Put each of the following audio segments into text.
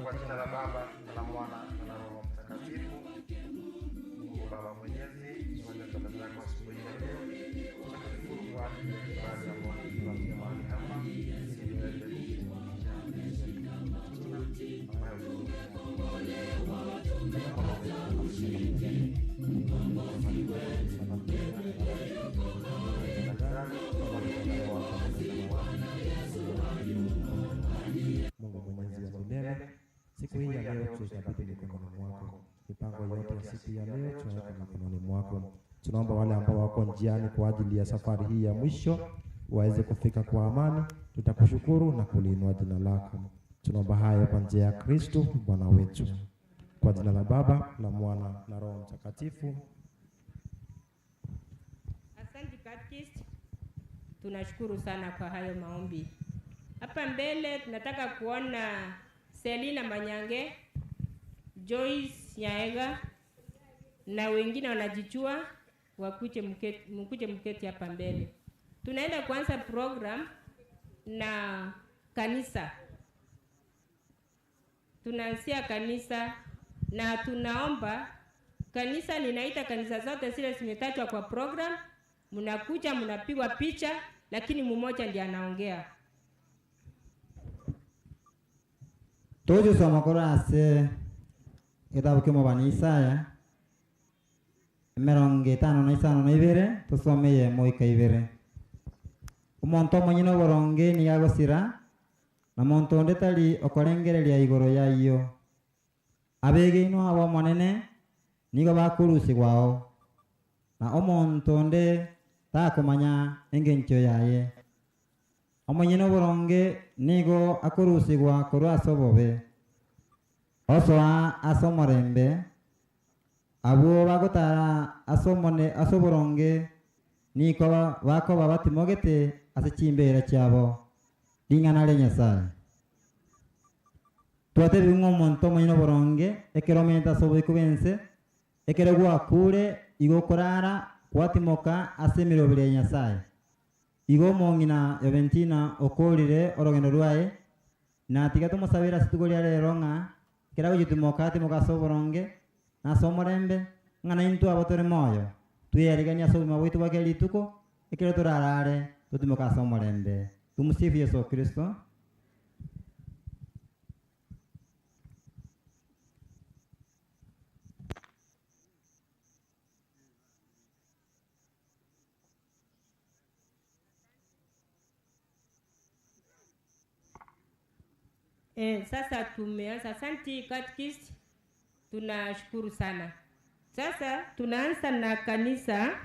Kwa jina la Baba na la Mwana na la Roho Mtakatifu. Mungu Baba Mwenyezi, tunaja mbele zako asubuhi ya leo. Tunakushukuru kwa ajili ya kibali ambacho umetupatia mahali hapa ili tuweze kukutumikia ambayo Mungu mwenyezi wa milele, siku hii ya leo tuikabidhi mikononi mwako. Mipango yote ya siku ya leo tunaweka mikononi mwako. Tunaomba wale ambao wako njiani kwa ajili ya safari hii ya mwisho waweze kufika kwa amani. Tutakushukuru na kuliinua jina lako. Tunaomba hayo kwa njia ya Kristo Bwana wetu. Kwa jina la Baba la Mwana na Roho Mtakatifu. Asante Baptist, tunashukuru sana kwa hayo maombi. Hapa mbele tunataka kuona Selina Manyange, Joyce Nyaega na wengine wanajijua, wakuje mketi, mkuje mketi hapa mbele. Tunaenda kuanza program na kanisa. Tunaanzia kanisa na tunaomba kanisa, ninaita kanisa zote zile zimetajwa kwa program, mnakuja mnapigwa picha, lakini mmoja ndiye anaongea. Tochosoma korwa ase egetabu kia omobani Isaya, emerongo etano na isano na ibere, tosome eyemo goika ibere. Omonto omonyene oboronge nigo agosira, na monto onde tari okorengereria igoro y'ayio. Abegenwa ab'Omonene nigo bakorusigwa ao, na omonto onde takomanya engencho yaye. Omonyene oboronge nigo akorusigwa korwa ase obobe, osoa ase omorembe, abwo bagotara ase omone ase oboronge niko bakoba batimogete ase chimbeera chiabo. Ring'ana ria Nyasae. Twatebiwe ng'a omonto omonyene oboronge, ekero omenyete ase oboiko bw'ense, ekero gwakure igo okorara gwatimoka ase emeroberi ya Nyasae. Igo omong'ina Yobentina okoorire orogendo rwaye, na tiga tomosabere ase rituko ria rero ng'a ekero agochitimoka atimoke ase oboronge na ase omorembe, ng'a naintwe abo tore moyo, tweariganie ase obogima bwaito bwa kera rituko, ekero torarare totimoke ase omorembe. Tumsifu Yeso Kristo. Eh, sasa tumeanza. Asante Catechist, tunashukuru sana. Sasa tunaanza na kanisa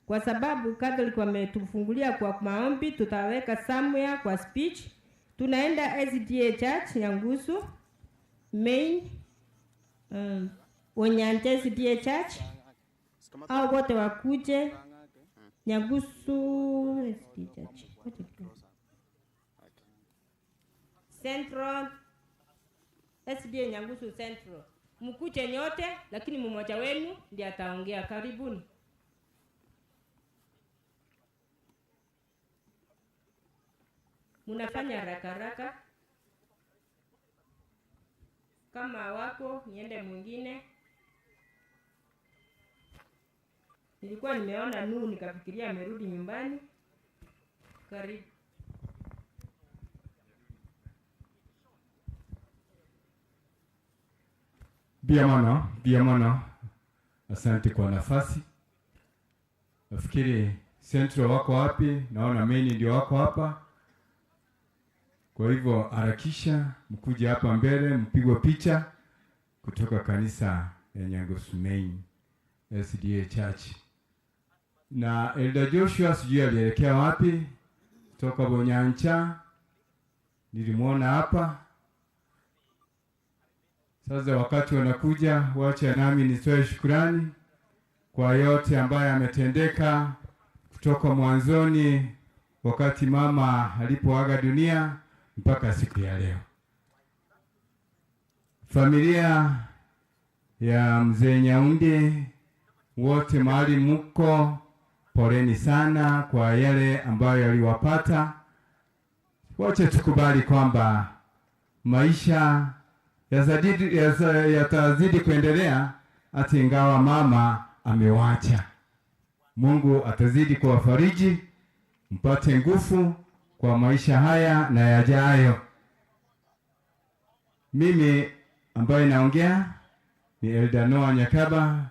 kwa sababu Catholic wametufungulia kwa maombi, tutaweka somewhere kwa speech. Tunaenda SDA Church Nyangusu main Onyanja SDA Church, hao wote wakuje Nyangusu SDA Church. Wacha kidogo. Central SDA Nyangusu Central. Mkuje nyote, lakini mmoja wenu ndiye ataongea. Karibuni. Mnafanya haraka haraka. Kama wako niende mwingine. Nilikuwa nimeona Nuhu nikafikiria amerudi nyumbani. Karibu. Mbuya mono, mbuya mono. Asante kwa nafasi. Nafikiri Central wako wapi? Naona main ndio wako hapa. Kwa hivyo harakisha mkuje hapa mbele mpigwe picha kutoka kanisa ya Nyangusu Main SDA Church. Na Elder Joshua sijui alielekea wapi kutoka Bonyancha, nilimwona hapa. Sasa wakati wanakuja, wacha nami nitoe shukrani kwa yote ambayo yametendeka kutoka mwanzoni wakati mama alipoaga dunia mpaka siku ya leo. Familia ya mzee Nyaundi wote mahali mko, poleni sana kwa yale ambayo yaliwapata. Wacha tukubali kwamba maisha Yazidi, yatazidi kuendelea hata ingawa mama amewacha. Mungu atazidi kuwafariji mpate nguvu kwa maisha haya na yajayo. Mimi ambaye naongea ni Elder Noah Nyakaba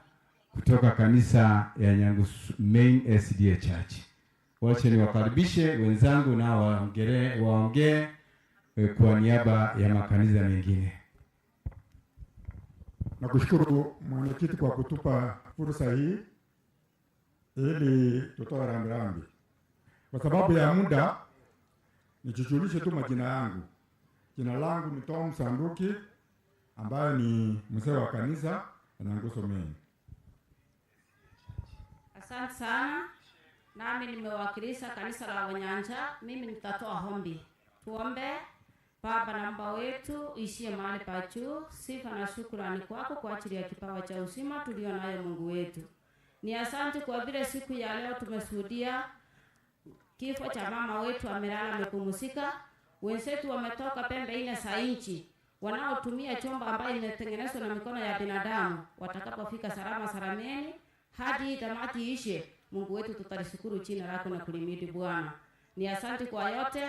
kutoka kanisa ya Nyangusu Main SDA Church. Wache niwakaribishe wenzangu na waongee kwa niaba ya makanisa mengine. Nakushukuru mwenyekiti kwa kutupa fursa hii ili tutoe rambirambi. Kwa sababu ya muda, nijijulishe tu majina yangu. Jina langu ni Tom Sanduki ambaye ni mzee wa kanisa la Nyangusu Main. Asante sana. Nami nimewakilisha kanisa la Wanyanja. Mimi nitatoa hombi. Tuombe. Baba na Mungu wetu ishie mahali pa juu, sifa na shukrani kwako kwa ajili ya kipawa cha uzima tulio nayo Mungu wetu. Ni asante kwa vile siku ya leo tumeshuhudia kifo cha mama wetu, amelala amepumzika. Wenzetu wametoka pembe nne za nchi, wanaotumia chombo ambayo imetengenezwa na mikono ya binadamu, watakapofika salama salameni hadi tamati ishe. Mungu wetu, tutalishukuru jina lako na kulimidi Bwana. Ni asante kwa yote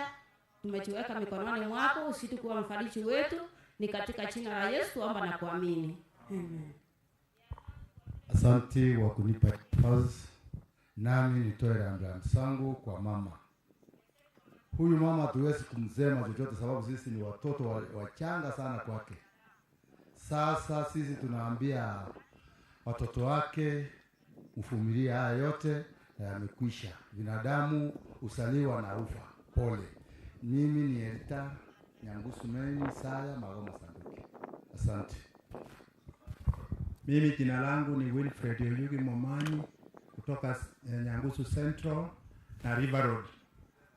tumejiweka mikononi mwako, usiti kuwa mfariji wetu. Ni katika jina la Yesu tuomba na kuamini. Amen. Asante wa kunipa nafasi nami nitoe rambirambi zangu kwa mama huyu. Mama hatuwezi kumsema chochote, sababu sisi ni watoto wachanga sana kwake. Sasa sisi tunaambia watoto wake uvumilie haya yote na yamekwisha. Binadamu usaliwa na ufa. Pole. Mimi ni Elita Nyangusu Meni Saya Magoma Sanduki. Asante. Mimi jina langu ni Wilfred Oyugi Momani kutoka Nyangusu Central na River Road.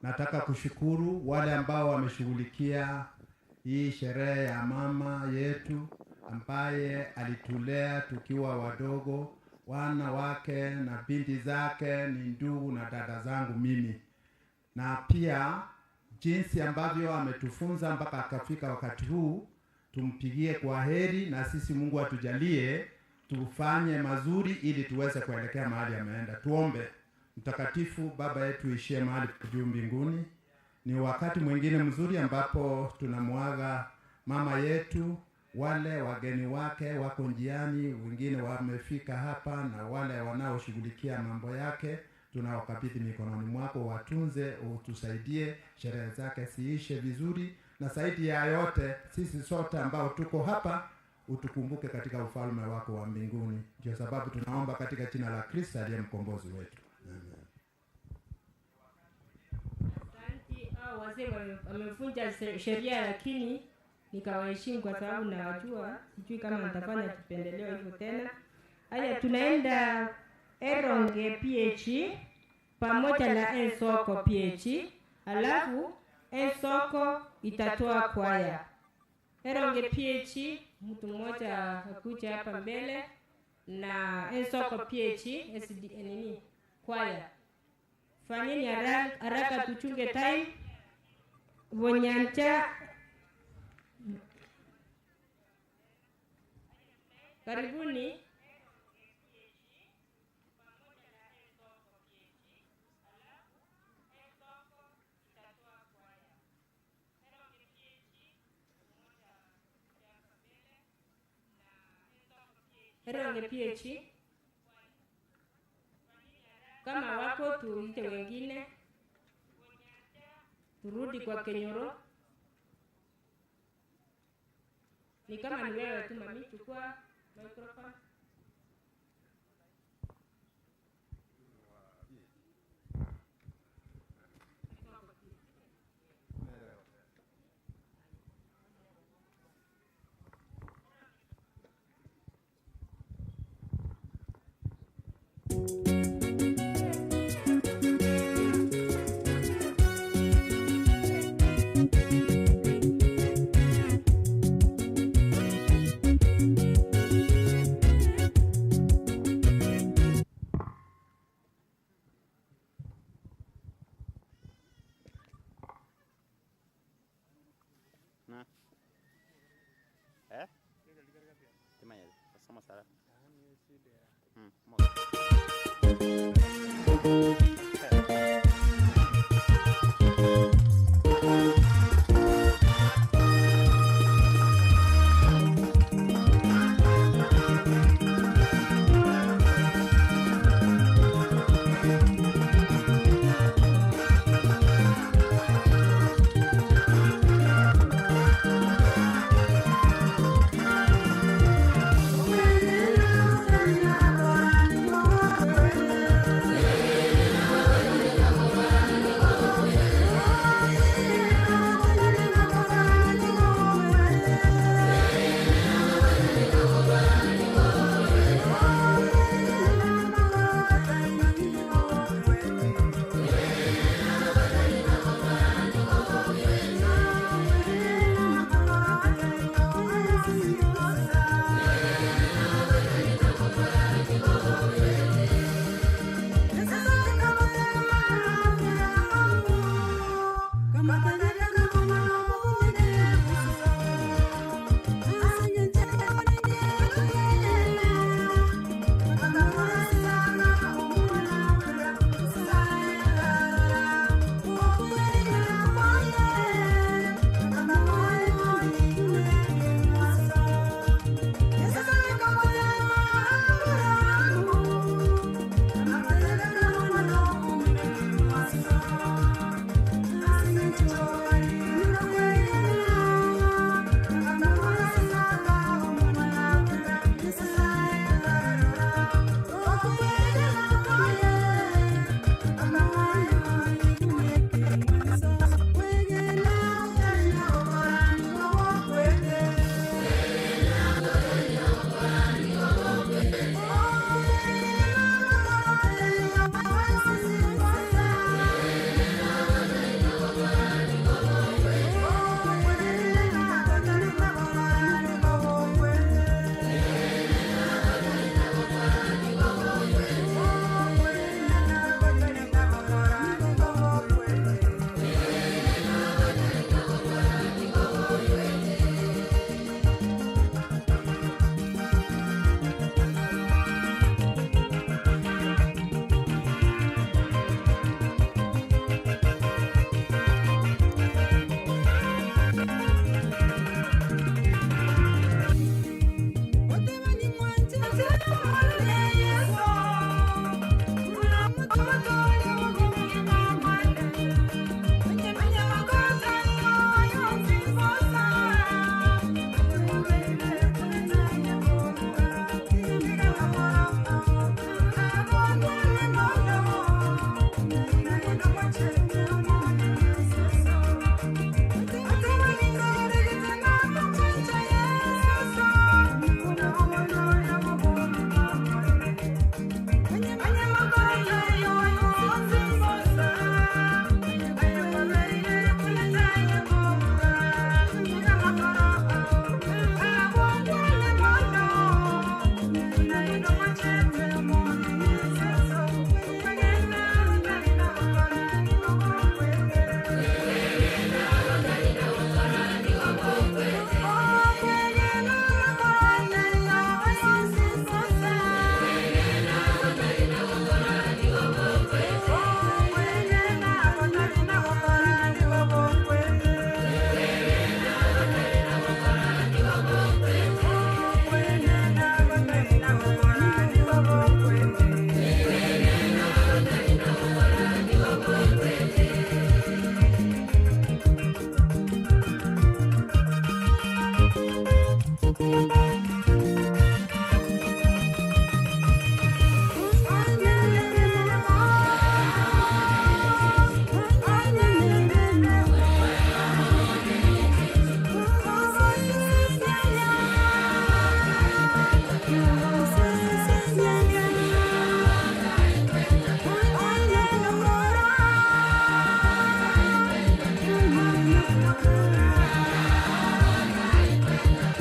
Nataka kushukuru wale ambao wameshughulikia hii sherehe ya mama yetu ambaye alitulea tukiwa wadogo. Wana wake na binti zake ni ndugu na dada zangu mimi, na pia jinsi ambavyo ametufunza mpaka akafika wakati huu, tumpigie kwa heri, na sisi Mungu atujalie tufanye mazuri ili tuweze kuelekea mahali ameenda. Tuombe. Mtakatifu Baba yetu ishie mahali juu mbinguni, ni wakati mwingine mzuri ambapo tunamuaga mama yetu. Wale wageni wake wako njiani, wengine wamefika hapa, na wale wanaoshughulikia mambo yake tunawakabidhi mikononi mwako, watunze, utusaidie sherehe zake siishe vizuri, na zaidi ya yote sisi sote ambao tuko hapa utukumbuke katika ufalme wako wa mbinguni. Ndio sababu tunaomba katika jina la Kristo aliye mkombozi wetu. Amen. Asante. Hao wazee wamevunja sheria, lakini nikawaheshimu kwa sababu nawajua. Sijui kama nitafanya kipendeleo hivyo tena. Haya, tunaenda Eronge PH pamoja na Ensoko PH, alafu Ensoko itatoa kwaya. Eronge PH, mtu mmoja akuja hapa mbele, na Ensoko PH SD nini kwaya. Fanyeni haraka tuchunge time. Wonyanja, karibuni. Eronge PH. Kama wako tuite wengine, turudi kwa Kenyoro. Ni kama ni wewe tu mami, chukua microphone. Eh? Timanyeti, ase omosaraba.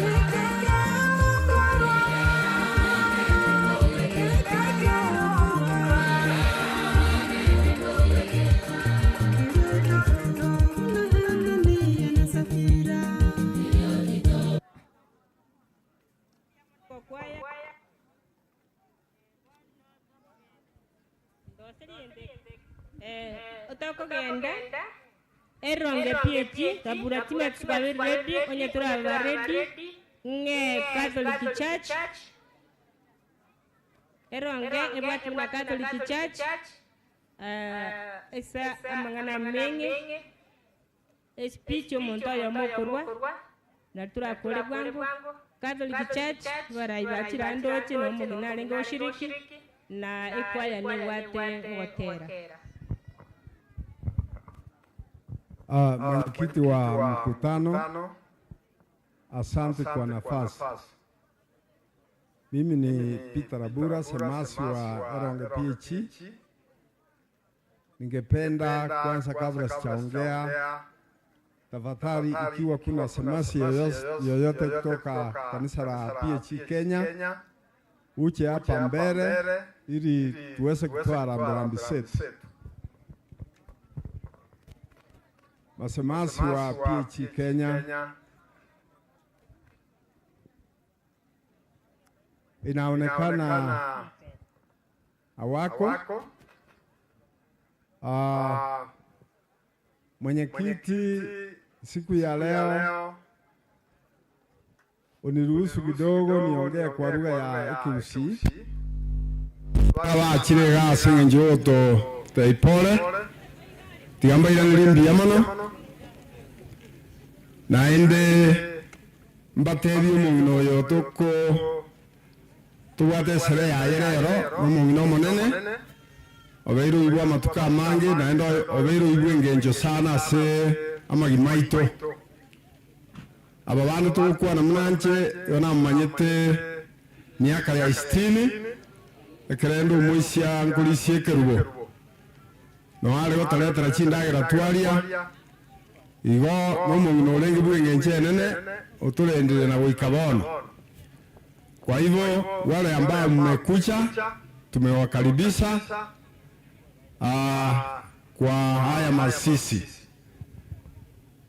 Thank you. Otokogenda eronge PAG kabura timax kwabe ready onye toraba ready ng'e Catholic Church eronge ebwate buna Catholic Church ase amang'ana ameng'e Espeech omonto oyomo okorwa, nari torakore bwango, Catholic Church, abarai ba chirande oche na omogeni arenge goshiriki, na ekwaya nebwate ogotera. Ah, mwenyekiti wa mkutano, asante kwa nafasi. Mimi ni Peter Rabura, semasi wa Eronge PHE. Ningependa kwanza, kabla sijaongea, tafadhali, ikiwa kuna semasi yoyote kutoka kanisa la PHE Kenya, uje hapa mbele ili tuweze kutoa rambirambi zetu. Masemasi wa PHE Kenya, inaonekana hawako. Mwenyekiti, siku ya leo uniruhusu kidogo niongee kwa lugha ya Ekegusii. Abachire iga ase eng'encho y'ogototebia pole, tiga mbairanerie mbuya mono, naende mbatebie omong'ina oyo toko tobwate esere yaye rero, nomong'ina omonene, obeire oigwe amatuko amange, naende obeire oigwe engencho sana ase amagima aito. Aba bande togokwana buna inche, igo namomanyete miaka ya sitini, ekerende omoisia nkorisia ekerubo, noyo are gotoretera chindagera twaria. Igo nomong'ina orenge bw'engencho enene, otorendire na goika bono. Kwa hivyo wale ambao mmekuja tumewakaribisha kwa haya masisi.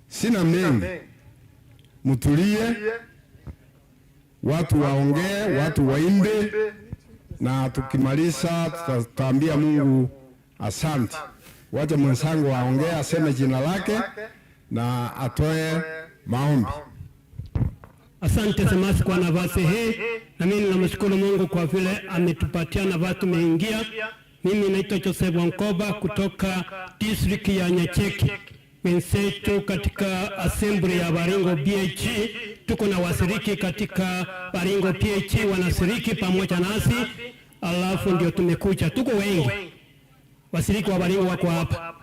Sina mengi, mtulie, watu waongee, watu waimbe, na tukimaliza tutaambia Mungu asante. Wacha mwenzangu aongee, aseme jina lake na atoe maombi. Asante Semasi kwa nafasi hii, na mimi namshukuru Mungu kwa vile ametupatia nafasi tumeingia. Mimi naitwa Joseph Wankoba kutoka district ya Nyacheki. Wenzetu katika assembly ya Baringo BHG, tuko na washiriki katika Baringo BHG wanashiriki pamoja nasi, alafu ndio tumekuja, tuko wengi washiriki wa Baringo wako hapa.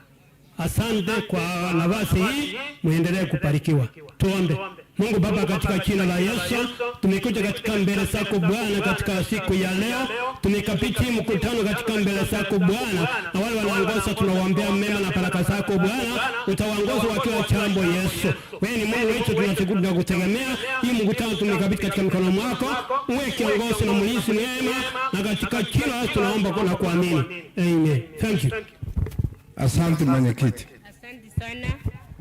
Asante kwa nafasi hii, muendelee kubarikiwa. Tuombe. Mungu Baba, katika jina la Yesu, tumekuja katika mbele zako Bwana katika siku ya leo, tumekabidhi mkutano katika mbele zako Bwana, na wale wanaongoza tunawaombea mema na baraka zako Bwana, utawaongoza wakiwa chambo Yesu. Wewe ni Mungu wetu, tunashukuru na kutegemea hii mkutano tumekabidhi katika mikono mwako, uwe kiongozi na mlinzi mwema, na katika kila tunaomba na kuamini. Amen. Thank you. Asante mwenyekiti. Asante sana.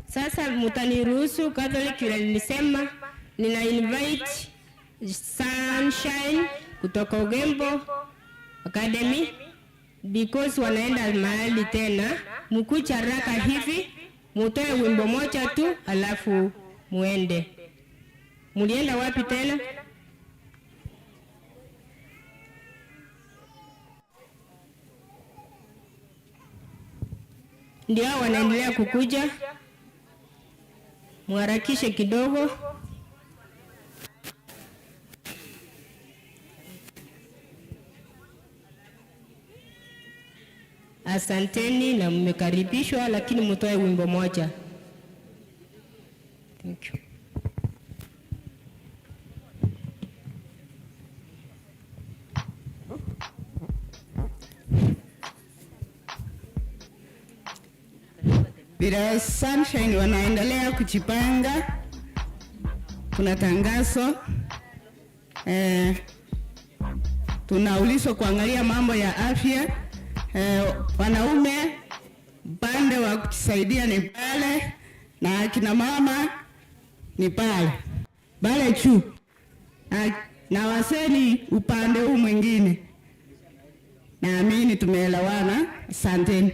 Sasa mutaniruhusu Catholic vile nilisema, nina invite Sunshine kutoka Ugembo Academy because wanaenda mahali tena. Mkuja haraka hivi, mutoe wimbo moja tu alafu muende. Mulienda wapi tena? Ndio wanaendelea kukuja. Muharakishe kidogo. Asanteni na mmekaribishwa, lakini mtoe wimbo moja. Thank you. Bila Sunshine wanaendelea kujipanga. Kuna tangazo tunaulizwa kuangalia mambo ya afya. Wanaume upande wa kujisaidia ni pale, na akina mama ni pale pale juu, na waseni upande huu mwingine. Naamini tumeelewana. Asanteni.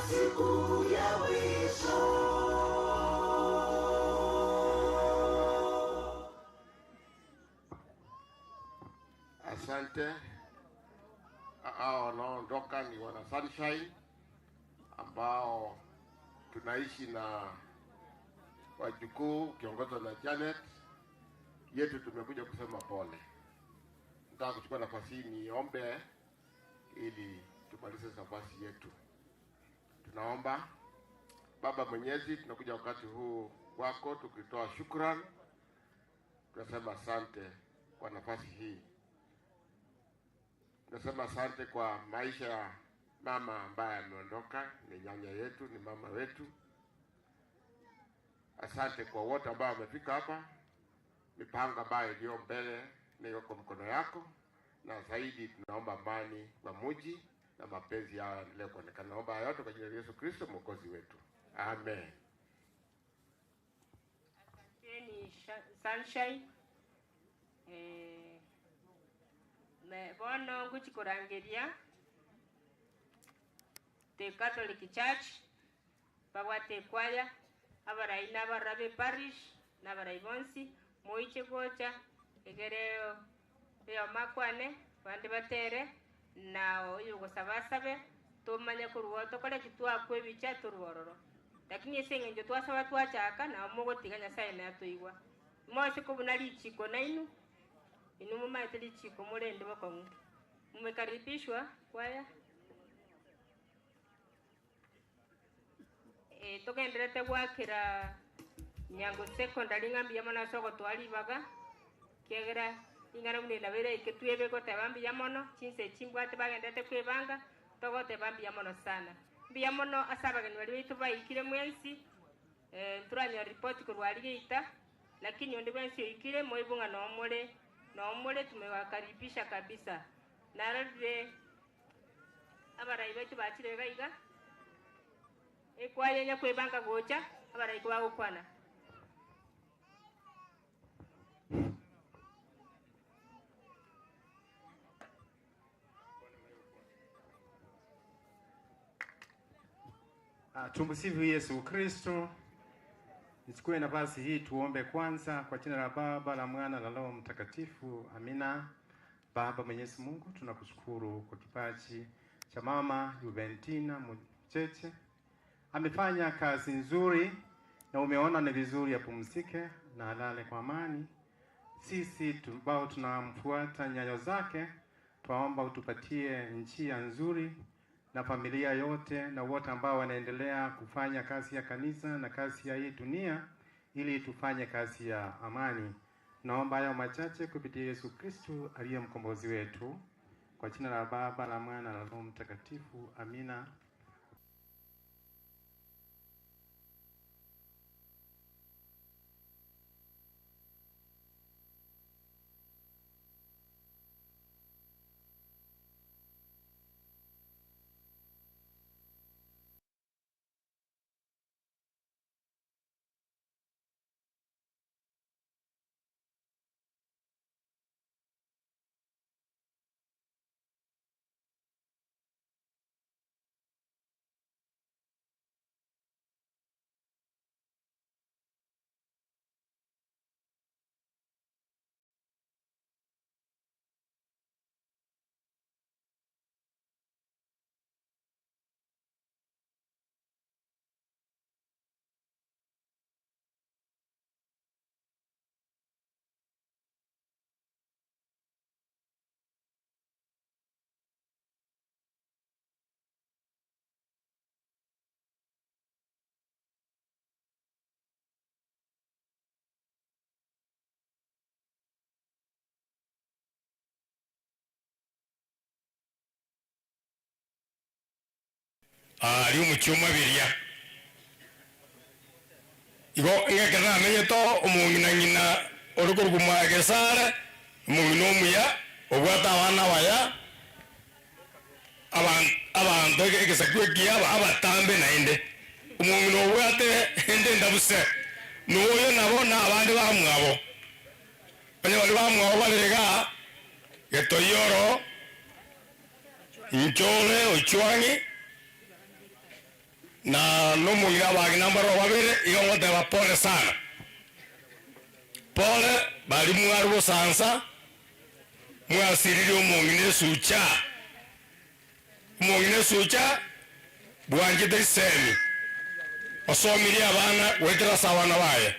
Siku ya mwisho. Asante. Hao wanaoondoka ni wana Sunshine ambao tunaishi na wajukuu ukiongozwa na Janet yetu, tumekuja kusema pole. Nataka kuchukua nafasi hii niombe ili tumalize nafasi yetu. Tunaomba Baba Mwenyezi, tunakuja wakati huu kwako tukitoa shukran, tunasema asante kwa nafasi hii, tunasema asante kwa maisha ya mama ambaye ameondoka, ni nyanya yetu, ni mama wetu. Asante kwa wote ambao wamefika hapa, mipango ambayo iliyo mbele ni kwa mkono yako, na zaidi tunaomba amani kwa muji na mapenzi yao yaendelee kuonekana. Naomba haya yote kwa jina la Yesu Kristo mwokozi wetu, amen. Asanteni Sunshine. Eh, me bono nguchikurangeria the Catholic Church babwate ekwaya abarai na abarabe parish na abarai bonsi moiche gocha egere eyomakwane bande batere na oyo gosaba asabe tomanye korwa tokore ki twakwa ebicha torwa ororo lakini ase eng'encho twasaba twachaka nabo mogotiga Nyasaye natoigwa mwase kobuna richiko nainu inu mumaete richiko morende bokong'u mumekaribishwa kwaya e, togenderete gwakera Nyango Secondary ng'a mbuya mono ase ogotwara ribaga kiagera ring'ana buna eri nabo eraike twebe goteba mbuya mono chinsa echi mbwate bagenderete kwebanga togoteba mbuya mono sana mbuya mono ase abageni baria baitu baikire mwensi eh, nturanyora ripoti korwa aria geita lakini onde bwensi oikire moibung'a nomore nomore tumewakaribisha kabisa narorire abarai baitu bachire iga iga ekwaya nyakwebanga gocha abarai bagokwana Ah, Tumsifu Yesu Kristo. Nichukue nafasi hii tuombe kwanza kwa jina la Baba la Mwana la Roho Mtakatifu. Amina. Baba Mwenyezi Mungu, tunakushukuru kwa kipaji cha mama Juventina Mcheche. Amefanya kazi nzuri na umeona ni vizuri apumzike na alale kwa amani. Sisi ambao tunamfuata nyayo zake, twaomba utupatie njia nzuri na familia yote na wote ambao wanaendelea kufanya kazi ya kanisa na kazi ya hii dunia ili tufanye kazi ya amani. Naomba hayo machache kupitia Yesu Kristu aliye mkombozi wetu. Kwa jina la Baba la Mwana na Roho Mtakatifu, amina. Ari omochie omabiria igo ng'ekero namenyete omong'ina ng'ina ore korwa mwa Gesare omong'ina omuya obwate abana baya aban- abanto egesaku ekiya abatambe naende omong'ina obwate ende ndabuse noyo nabo na abande bamwabo onye bari bamwabo barega Getoyoro Nchore Ochwang'i na nomong'ina abagina mbaro babere igo ngoteba pole sana pole bari mwari bosansa. Mwasiririe omong'ina esucha, omong'ina esucha bwanchete chisemi, osomirie abana goetera ase abana baye.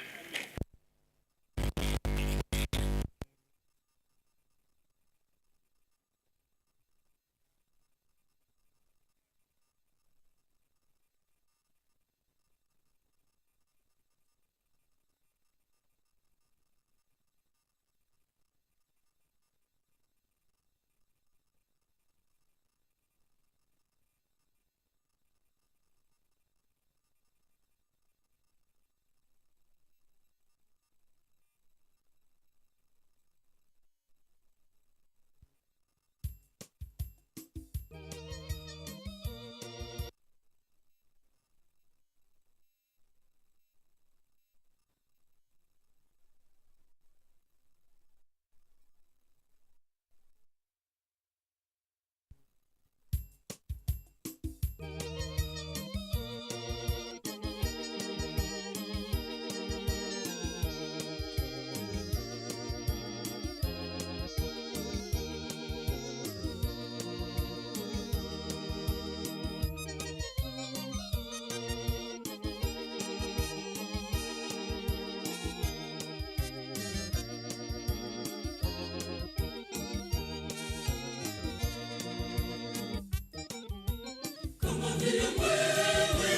Kama vile wewe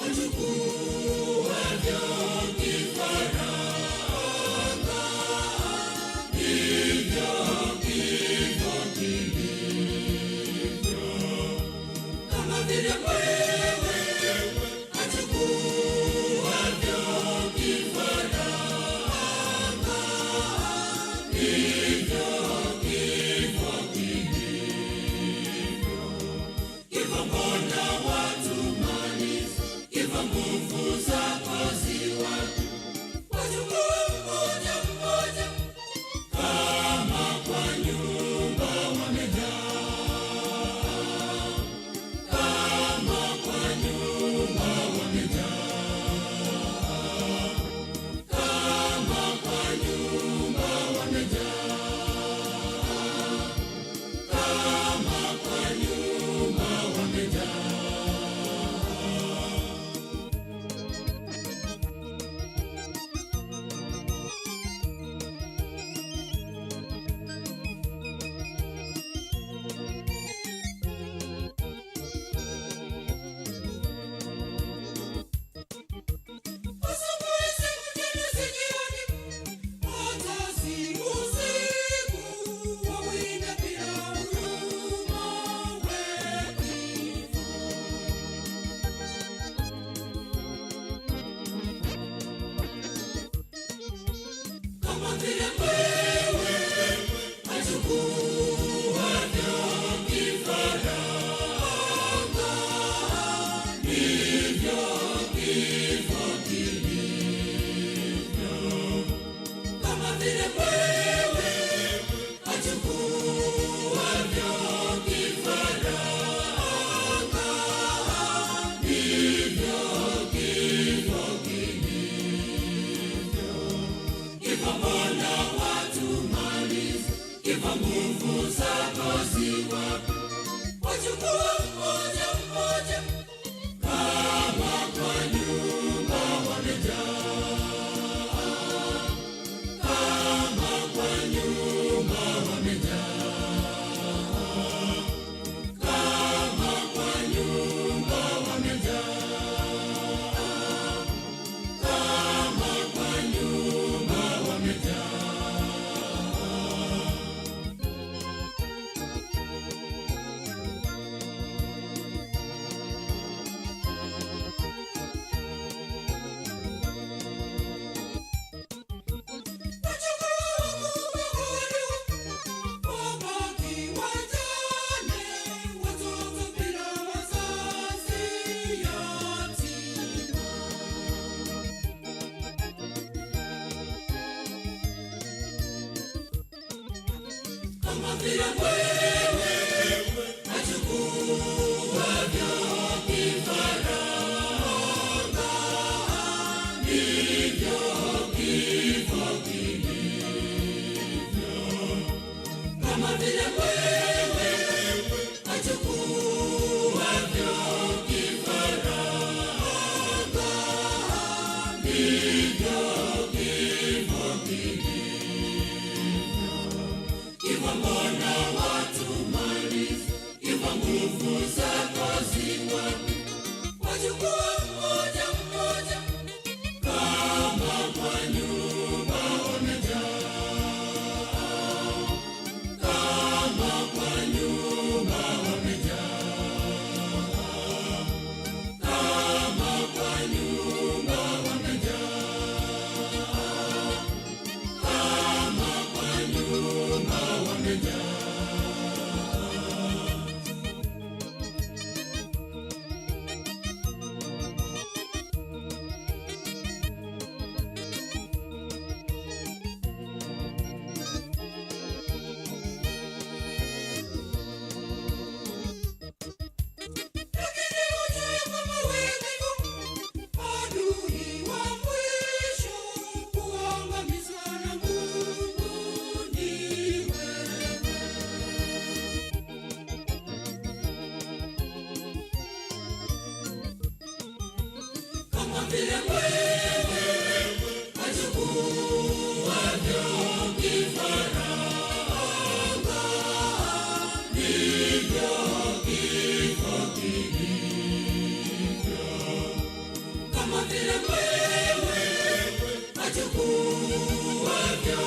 wachukuavyo kifaranga, ndivyo kifo kilivyo. Kama vile wewe wachukuavyo kifaranga, ndivyo kifo kilivyo. Kifo mbona watumaliza? Kifo nguvu zako zi wapi? Wachukua mmoja mmoja, kama kwa nyumba wamejaa, kama kwa nyumba wamejaa, kama kwa nyumba wamejaa, kama kwa nyumba wamejaa. Asubuhi si mchana si jioni, hata si usiku, wawinda bila huruma, we kifo. Kama vile wewe wachukuavyo kifaranga, ndivyo kifo kilivyo. Kama vile wewe wachukuavyo kifaranga, ndivyo kifo kilivyo. Kifo mbona watumaliza? Kifo nguvu zako zi wapi? Wachukua mmoja mmoja, kama kwa nyumba wamejaa, kama kwa nyumba wamejaa, kama kwa nyumba wamejaa, kama kwa nyumba wamejaa. Wabaki wajane, watoto bila wazazi, yatima. Kama vile wewe wachukuavyo kifaranga, ndivyo kifo kilivyo. Kama vile wewe wachukuavyo kifaranga, ndivyo kifo kilivyo. Kama vile wewe wachukuavyo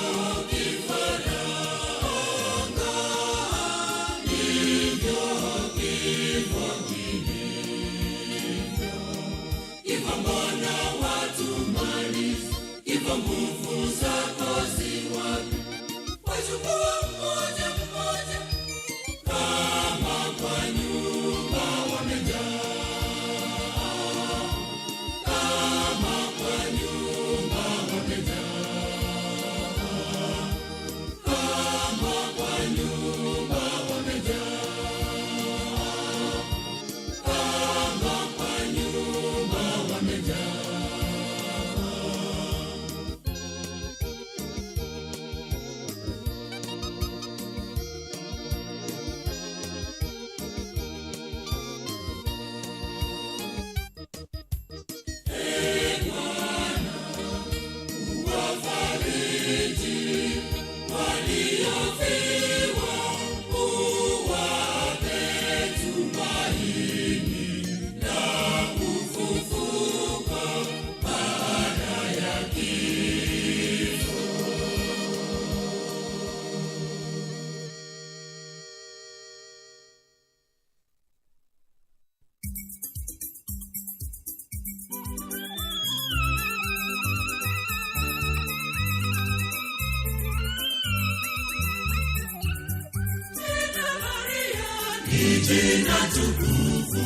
kifaranga, ndivyo kifo kilivyo. Kifo mbona watumaliza? Kifo nguvu zako zi wapi? Wachukua mmoja mmoja, kama kwa nyumba wamejaa, kama kwa nyumba wamejaa, kama kwa nyumba wamejaa, kama kwa nyumba wamejaa. Ee Bwana, uwafariji waliofiwa, uwape tumaini la kufufuka baada ya kifo. Ni jina tukufu.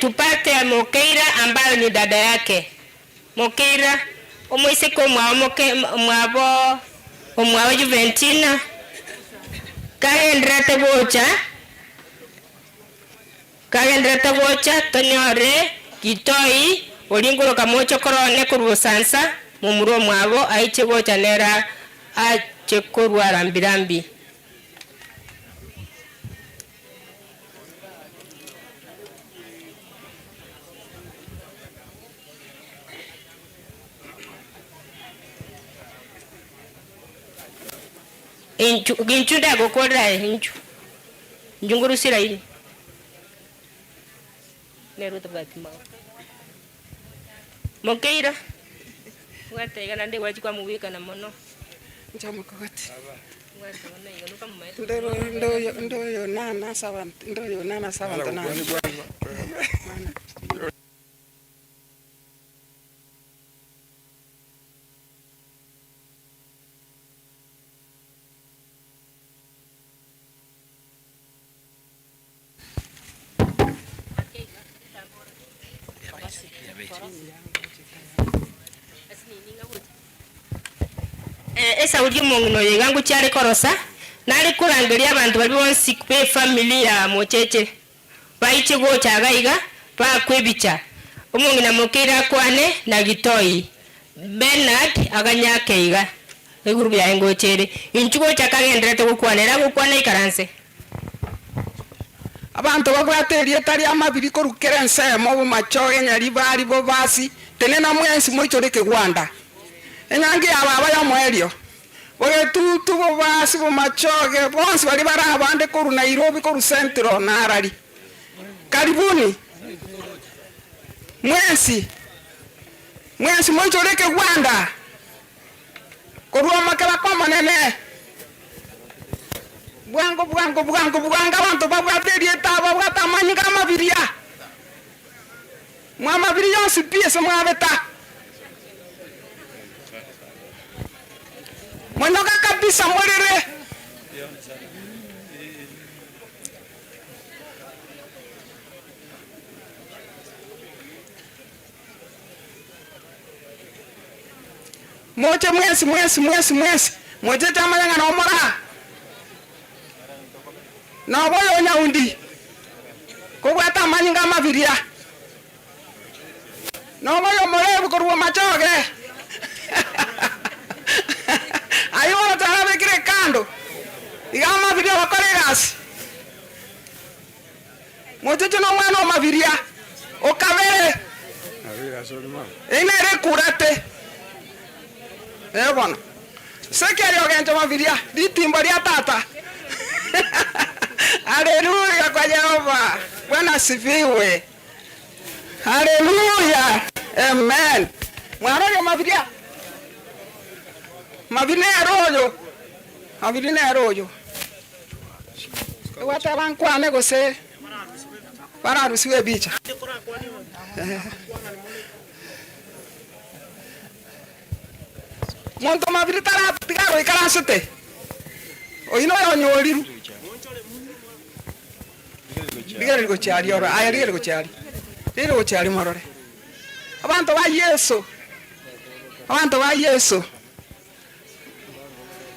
Tupate Mokeira ambayo ni dada yake Mokeira omwiseke omwabo moke omwabo omwabo Juventina kagenderete gocha kagenderete gocha tonyore Gitoi oringoroka moche korone korwa Osansa momura omwabo aiche gocha nera ache korwa rambirambi. Inchu inchu ndagokorera inchu inchu ngurusira ini nero tobwati mao mokeira bwate iga naende gwachi kwamobwekana mono. Nchamokogoti. Bwate bono iga nokamomaete. Ndoro ndoyo ndoyo nana sabanto ndoyo nana sabanto nana. Esauri omong'ina oyo iga ngochia are korosa, nare korangeria abanto baria bonsi b'efamiri ya mocheche, baiche gocha iga iga, baakwe ebicha. Omong'ina mokeire akwane na Gitoi, Bernard aganye ake iga, egurubu yaye ngocha ere. Inchuo gocha kagendererete gokwana, ere agokwana aikaranse. Abanto babwate erieta ri'amabiri korwa kera ensemo, bomachoge, Nyaribari, Bobasi, tenena mwensi moichore ekegwanda. Enyangi ya baba y'omoerio. Bogetutu, Bobasi, Bomachoge, bonsi baria bare abande korwa Nairobi, korwa Central na Harari. Karibuni mwensi, mwensi moichore ekegwanda korwa omokeraka omonene. Bwango, bwango, bwango, bwango abanto babwate erieta aba babwate amanyinga amabiria. Mwamabiri yonsi pi ase mwabeta. Monyoka kabisa morere. Moche mwensi, mwensi, mwensi, mwensi, mochete amanyang'ana omoraa. Noba oyo onyaundi, kobwate amanyinga amabiria. Noba oyo omorebu korwa machoge. Ayio bono twarabekire ekando, iga amabiria ogokora egasi. Mocheche nomwana o mabiria, okabere, eyio nere ekurate. Ee bono, Sekeria ogencha mabiria, ritimbo ria tata. Haleluya kwa Yehova! Bwana asifiwe! Haleluya! Amen. Mwarorire mabiria? Mabiri nere oyo, mabiri nere oyo. Gwateba nkwane gose bararusiwe ebicha? Monto mabiri taratiga agoikaransete, oyio noyo onyorirwe. Rigereria gochia aria orore, aye rigereria gochia aria, rigereria gochia aria morore. Abanto ba Yeso, abanto ba Yeso.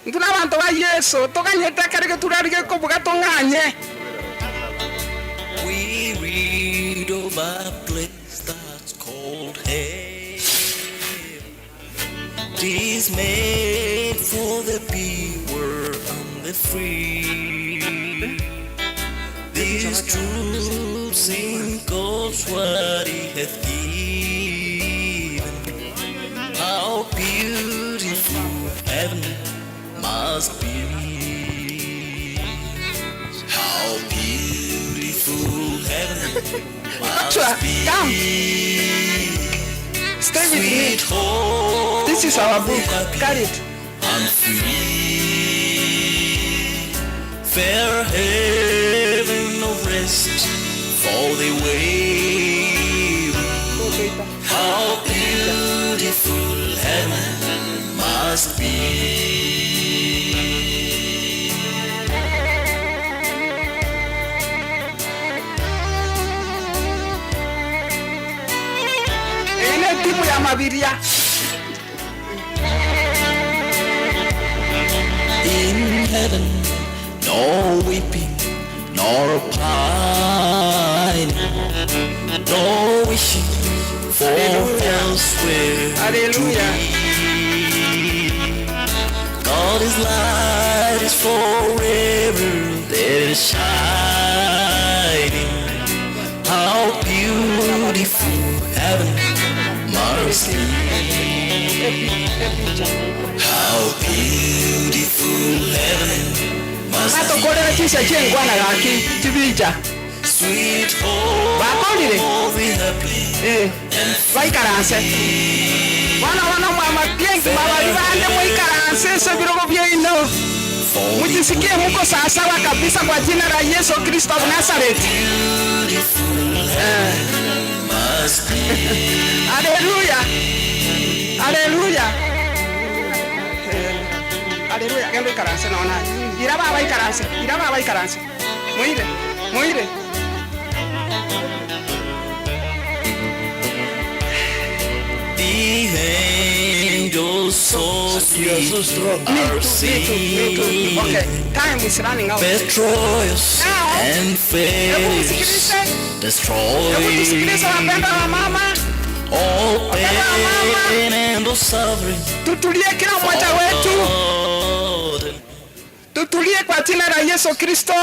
Intwe nabanto ba Yeso, toganyete ekero geturari gekobuga tong'anye. We read of a place that's called heaven. 'Tis made for the pure and the free. These truths in God's word He hath given. How beautiful heaven must be. How beautiful heaven Joshua, must be. come. Stay with me. This is our book. Carry it. I'm free. Fair haven of rest for the weary. How beautiful heaven must be. Eye netimu ya mabiria. In heaven, no weeping, nor pining, no wishing for elsewhere Hallelujah. to be. God is light is forever there shining. How beautiful heaven must be. How beautiful heaven must Batokorera be. chisa chiengwana gaki chibicha Sweet home, bakorire the happy eh baikaranse bono bono mwamatiengi mabari bande mwikaranse ase ebirogo biaino mujisikie muko sawasawa kabisa kwa jina la Yesu Kristo wa Nazareti. Eh. must be. Haleluya. Haleluya. Eh, Haleluya. Genda ikaranse nona. Ira baba ikaranse. Ira baba ikaranse. Muire. Muire. The angels so sweet Me are too, me too, me too. Okay, singing. time is running out. Petroleus Now, and hebu faith msikilize, hebu tusikilize destroy wapendwa wa mama, all wapendwa wa mama, pain and all suffering. tutulie kila mmoja wetu, Forgotten. tutulie kwa jina la Yesu Kristo.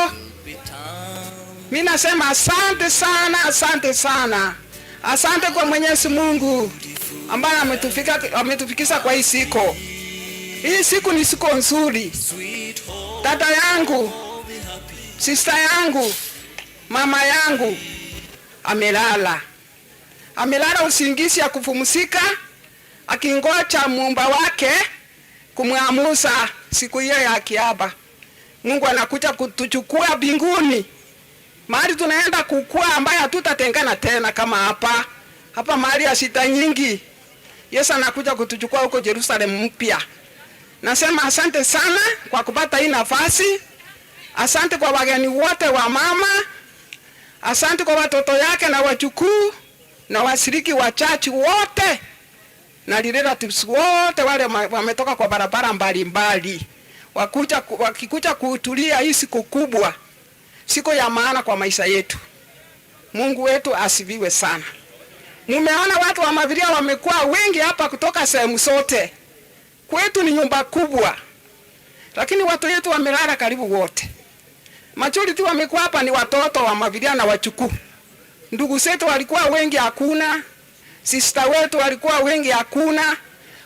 Mi nasema asante sana, asante sana, asante kwa Mwenyezi Mungu ambaye ametufika, ametufikisha kwa hii siku. Hii siku ni siku nzuri. Dada yangu, sister yangu, mama yangu amelala, amelala usingizi ya kupumzika, akingoja muumba wake kumwamuza siku hiyo ya kiaba. Mungu anakuja kutuchukua mbinguni, mahali tunaenda kukua, ambaye hatutatengana tena kama hapa hapa, mahali ya shida nyingi. Yesu anakuja kutuchukua huko Jerusalem mpya. Nasema asante sana kwa kupata hii nafasi. Asante kwa wageni wote wa mama. Asante kwa watoto yake na wajukuu na washiriki wa church wote. Na relatives wote wale wametoka kwa barabara mbalimbali wakuja, wakikuja kuhudhuria hii siku kubwa, siku ya maana kwa maisha yetu. Mungu wetu asifiwe sana. Mumeona watu wa Maviria wamekuwa wengi hapa kutoka sehemu zote. Kwetu ni nyumba kubwa, lakini watu wetu wamelala karibu wote. Majority wamekuwa hapa ni watoto wa Maviria na wachukuu. Ndugu zetu walikuwa wengi hakuna, sister wetu walikuwa wengi hakuna.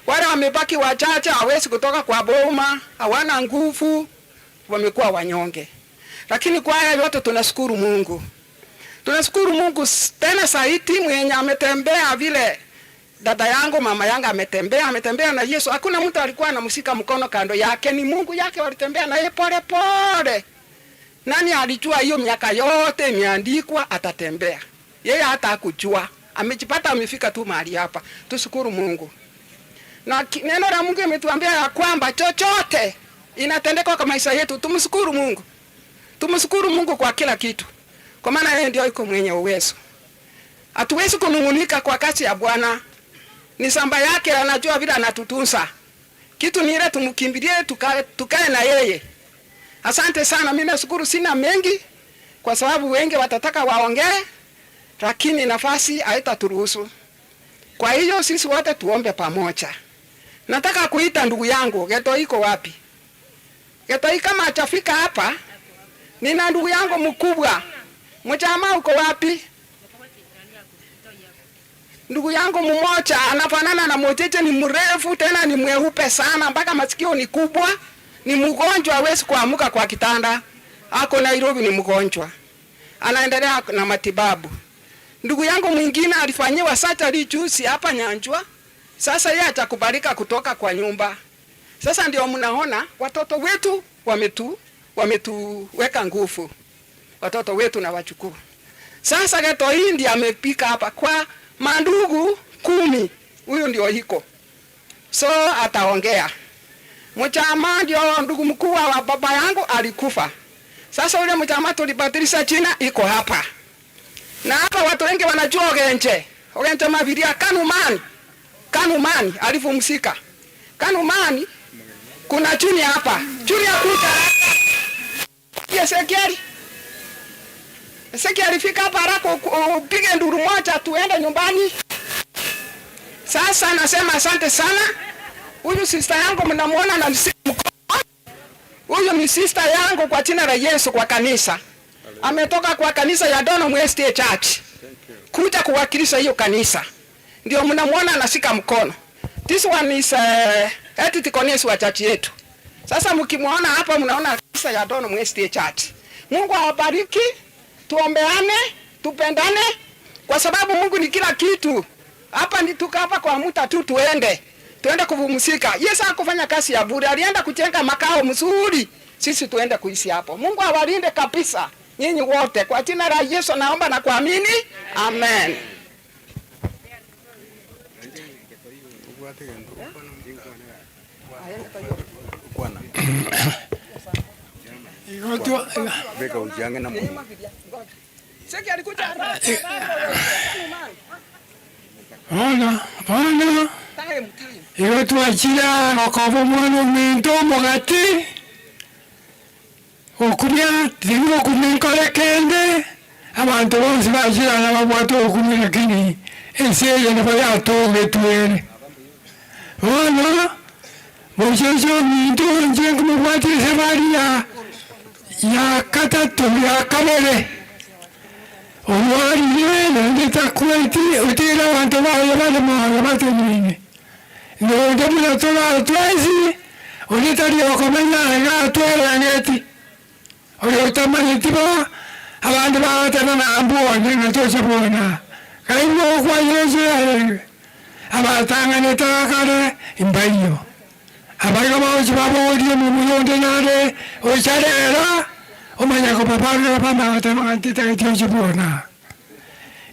Wale wamebaki wachache, hawezi kutoka kwa boma, hawana nguvu, wamekuwa wanyonge. Lakini kwa haya yote tunashukuru Mungu. Tunashukuru Mungu tena zaidi mwenye ametembea vile dada yangu mama yangu ametembea, ametembea na Yesu. Hakuna mtu alikuwa anamshika mkono kando yake, ni Mungu yake walitembea na yeye pole pole. Nani alijua hiyo miaka yote imeandikwa atatembea? Yeye hata hakujua. Amejipata amefika tu mahali hapa. Tushukuru Mungu. Na neno la Mungu imetuambia ya kwamba chochote inatendeka kwa maisha yetu, tumshukuru Mungu. Tumshukuru Mungu kwa kila kitu. Kwa maana yeye ndio yuko mwenye uwezo. Hatuwezi kunung'unika kwa kazi ya Bwana. Ni samba yake, anajua vile anatutunza. Kitu ni ile tumkimbilie, tukae, tukae na yeye. Asante sana, mimi nashukuru, sina mengi kwa sababu wengi watataka waongee, lakini nafasi haitaturuhusu. Kwa hiyo sisi wote tuombe pamoja. Nataka kuita ndugu yangu Geto, iko wapi? Geto kama atafika hapa, nina ndugu yangu mkubwa. Mchama uko wapi? Ndugu yangu mmoja anafanana na Mocheche, ni mrefu tena ni mweupe sana, mpaka masikio ni kubwa, ni mgonjwa, hawezi kuamuka kwa kitanda. Ako Nairobi, ni mgonjwa, anaendelea na matibabu. Ndugu yangu mwingine alifanyiwa surgery juzi hapa Nyanjwa, sasa yeye atakubalika kutoka kwa nyumba. Sasa ndio mnaona watoto wetu wametu wametuweka nguvu, watoto wetu na wachukuu. Sasa Geto hii ndiye amepika hapa kwa mandugu kumi, huyu ndio iko so ataongea. Mchama ndio ndugu mkuu wa baba yangu alikufa. Sasa ule mchama tulibadilisha jina iko hapa. Na hapa watu wengi wanajua Ogenje. Ogenje Maviria Kanumani. Kanumani alipumzika. Kanumani kuna chini hapa. Chini ya kuta. Ezekieli. Ezekieli alifika hapa haraka upige nduru moja tuende nyumbani. Sasa nasema asante sana. Huyu sister yangu mnamuona na mkono. Huyu ni sister yangu kwa jina la Yesu kwa kanisa. Ametoka kwa kanisa ya Donholm SDA Church. Kuja kuwakilisha hiyo kanisa. Ndio mnamuona anashika mkono. This one is uh, Edith Kones wa church yetu. Sasa mkimwona hapa mnaona kanisa ya Donholm SDA Church. Mungu awabariki, tuombeane, tupendane kwa sababu Mungu ni kila kitu. Hapa ni tuka hapa kwa muda tu tuende. Tuende kupumzika. Yesu hakufanya kazi ya bure, alienda kujenga makao mzuri. Sisi tuende kuishi hapo. Mungu awalinde kabisa nyinyi wote. Kwa jina la Yesu naomba na kuamini. Amen. Bono bono igo twachire gokoba omwana ominto omogati okumia tiri gokumia nkore kende abanto bonsi bachirana babwate okumia lakini ense eye nabo yatogetwe ere. Bono mocheche ominto inche nkomobwatia esabari ya ya katatu ya kabere omwarire naende takweti otire abanto baye bare moyo batenine nonde buna toratwesi onde tari okomenya iga atwerang'eti oria otamanyeti bo abande bagoteba nambwone ng'a tocha bwona kaigwa okwayeche abatang'anete bakare imbaiyo abaigo bochi baborie omobuya onde nare ocharera omanya kobabarera bamagoteba ng'a ntitageti oche bwona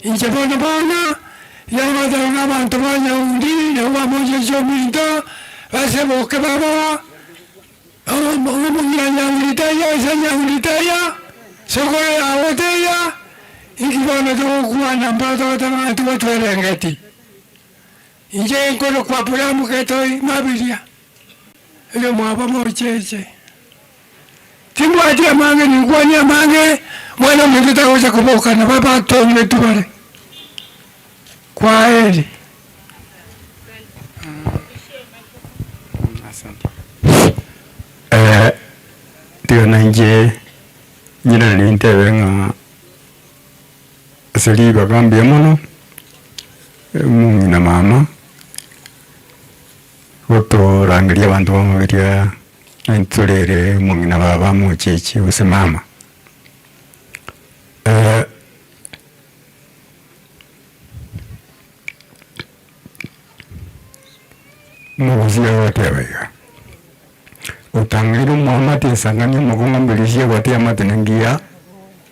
inche bono bono yagoteba ng'a abanto ba Nyaundi nabo bamocheche ominto baseboke babo omong'ina Nyaundi teiyo ase Nyaundi teiyo sokoro yago teiyo inki bono togokwana mpaka togoteba ng'a tibotwerengeti. Inche nkorokwa Abrahamu Getoi Mabiria, oyo mwabo mocheche. Timbwati amange, ninkwanie amange, mwana ominto tagocha koboka, nabo abatong'etwe bare. Kwaheri. Eh, tiga nainche nyirane ntebe ng'a ase ribaga mbuya mono, omong'ina mama, gotorangeria abanto bamoberia ntorere omong'ina baba mocheche gose mama. Omogusii agoteba iga, otang'aire omoamate esang'ani omokong'u mbirisia egoti amate nengiya,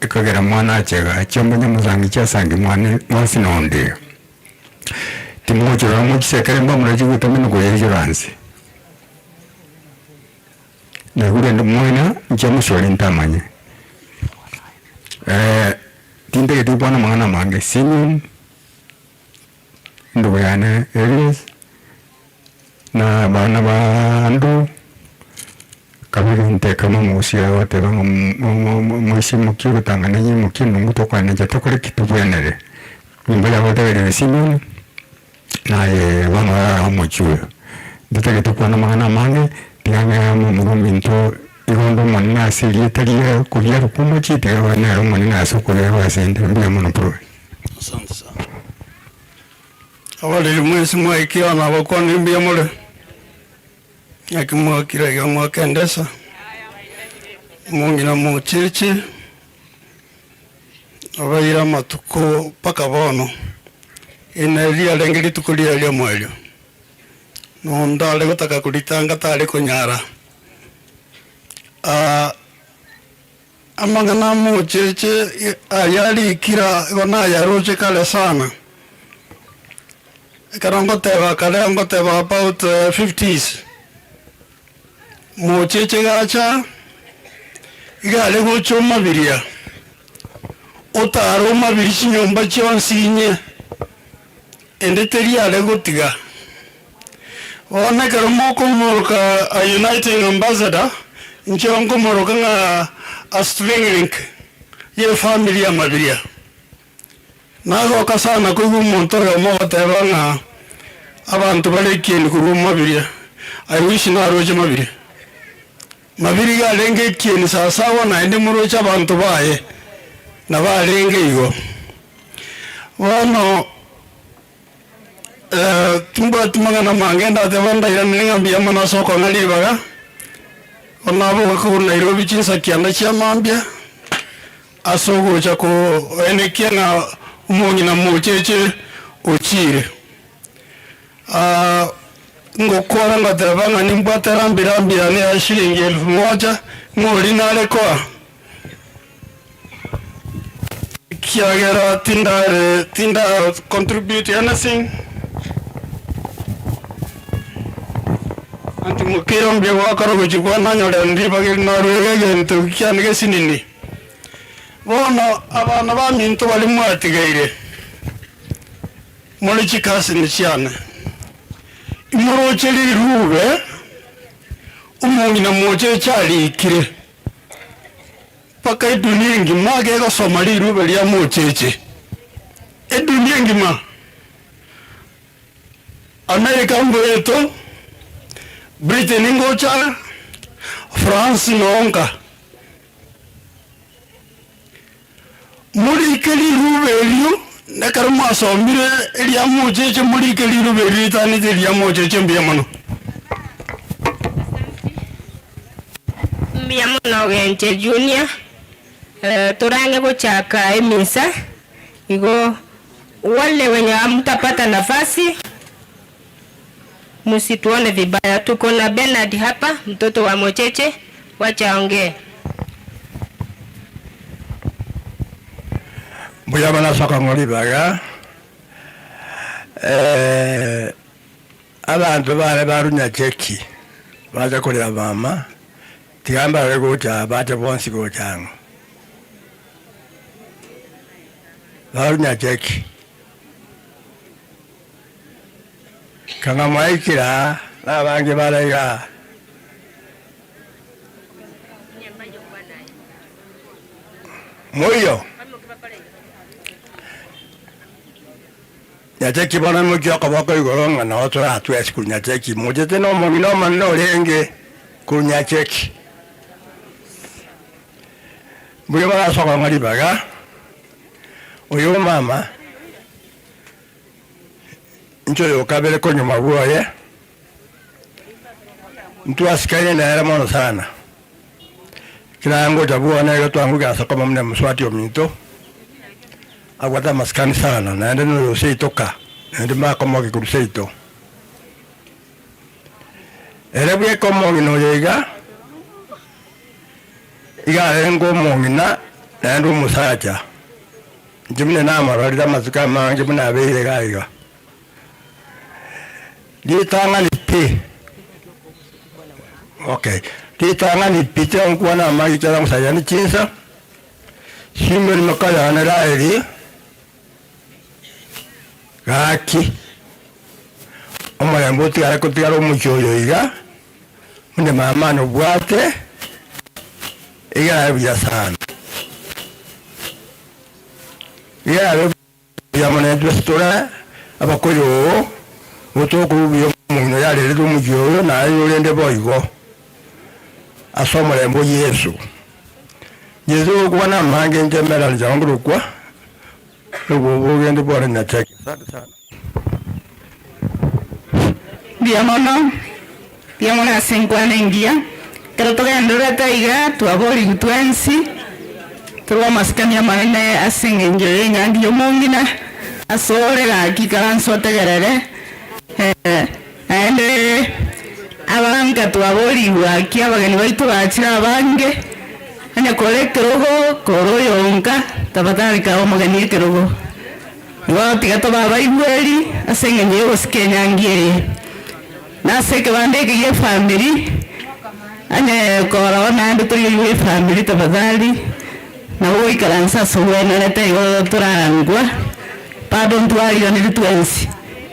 ekagera mwana achega chiombe nyamosangi chiasangi mwane mwansi na onde iga. Timogochorora mochisekere mbamura chigotama na koyaichora nse. Naigure rende omwana inche mosore ntamanye. Tintageti gokwana amang'ana amange, Simeon, endugu yane Elias, na abana ba Andrew, kabere nteka momogusia agoteba ng'a moisimukie ogotang'ana nyimukie nongu tokwane inche tokore ki tobwenere. Nyomba yagotebereria Simeon, naye bono orare omochie oyo. Ntotagete gokwana amang'ana amange, tiga ng'e momura ominto igo onde omonene ase erieta ria kobiarwa kwa omochie, tiga abe nere omonene ase okobiarwa ase inde. Mbuya mono Prof. Asante sana. Abareri mwensi mwaikire amo nabakwanire mbuya more, naki mwakire iga mwakendesa, omong'ina mocheche, abaire amatuko mpaka bono, eri nari riarenge rituko riaye ri'omoerio, na onde are gotaka koritanga tare konyara. Amang'ana amocheche aya arikire igo nayaroche kare sana. Ekero ngoteba kare ngoteba about fifties, mocheche gacha iga are gocha omabiria, otara omabiri chinyomba chionsi inye, ende teri are gotiga. Bono ekero mokomoroka a uniting ambassador, inche nkomoroka ng'a a string link ye efamiri ya Mabiria. Nagoka sana koigwa omonto oyomo ogoteba ng'a abanto bare ekieni korwa Mabiria. I wish naroche Mabiria. Mabiria iga arenge ekieni sasawa naende moroche abanto baye nabo arenge igo. Bono. Timbwati mang'ana mange ndatebe ndairanere ng'a mbuya mono ase okong'a ribaga, bono naboka korwa Nairobi chinsa kianda chia mambia, ase ogocha koenekia ng'a omong'ina mocheche ochiire. Ngokora ngoteba ng'a nimbwate rambi rambi yane ya shilingi elfu moja, ng'a oria nare koa. Ekiagera tindare tinda contribute anything, anti mokira mbuya gwakora gochia kwananyora ribaga eri narwege egento kiane gesinini. Bono abana baminto baria mwatigaire, more chikasini chiane, imoroche rirube omong'ina mocheche arikire. Mpaka edunia engima gegosoma rirube ria mocheche. Edunia engima. America mboeto, Britain ngocha, France nonka. Morike rirube erio, nekero mwasomire eria mocheche morike rirube erio ritanete eria mocheche mbuya mono. Mbuya mono Genche Junior, torange gochaka emisa igo wale wenye hamtapata nafasi msituone vibaya. Tuko na Bernard hapa mtoto wa Mocheche, wacha aongee. Mbuya mono ase okong'ora ribaga, abanto bare barunya cheki bacha korera mama, tiga mbarore gocha aa bache bonsi gocha ang'o. Barunya cheki. Kang'a mwaikire aa, na abange bare igaa. Moiyo. Nyacheki bono imokia okoboko igoro ng'a noo toratwe ase korwa Nyacheki. Mochete na omong'ina omonene orenge korwa Nyacheki. Mbuya mono ase okong'a ribaga, oyo omama, inche oyo okabere konyuma bwoye, ntwasikaine nere mono sana. Ekero ngocha bwone iga twangokia ase koma buna mosubati ominto, abwate amasikani sana naende noyo seito ka, naende mbakomokia korwa seito. Ere bweka omong'ina oyo iga, iga arenge omong'ina naende omosacha, inche buna namororire amatuko amange buna abeire iga iga. Ritang'ani pi, okay, ritang'ani pi tiga amaicho ekero ngosaria ne chinsa, Simoni moka yane Raheli, gaki, omorembe otigare kotigara omochie oyo iga, buna mama nobwate, iga abe buya sana. Iga abe buya mono intwe ase tore abakoyo oo, gotokorwa buya omong'ina oyo arerete omochie oyo, naye orende boigo ase omorembe o Yeso. Yeso ogokwana amange inche emerani chao nkorokwa, obogende bwane Nyacheki. Asante sana. Mbuya mono, mbuya mono ase enkwana engiya. Ekero togendererete iga, twaborigwe twensi, torwe amasikani amanene ase eng'encho ya enyangi ya omong'ina, ase ore gaki ikaranse otegerere, naende abanka twaborigwe gaki abageni baito bachire abange, onye kore ekerogo, kore oyonka, tafadhali kae omogeni ekerogo. Igo tiga tobe abaigweri ase eng'encho y'ogosika enyangi eye, na ase ekebanda eke gi'efamiri, onye korora naende torigereria efamiri tafadhali, nabo goikaransa ase obwenerete igo torarangwa, bado ntwariganeri twensi.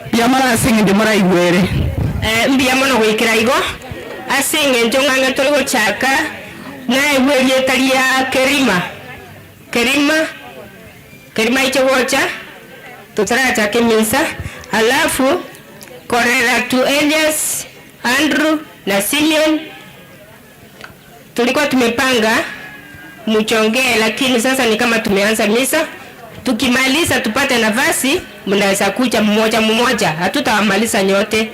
Mbuya mono ase eng'encho moraigwere. Mbuya mono goikera igo, ase eng'encho ng'ang'e tore gochaka naegwe erieta ria Kerima, Kerima. Kerima aiche gocha, totarachaka emisa, alafu korera to Elias, Andrew na Simeon, tulikuwa tumepanga muchongee, lakini sasa ni kama tumeanza misa. Tukimaliza tupate nafasi, mnaweza kuja mmoja mmoja, hatutawamaliza nyote.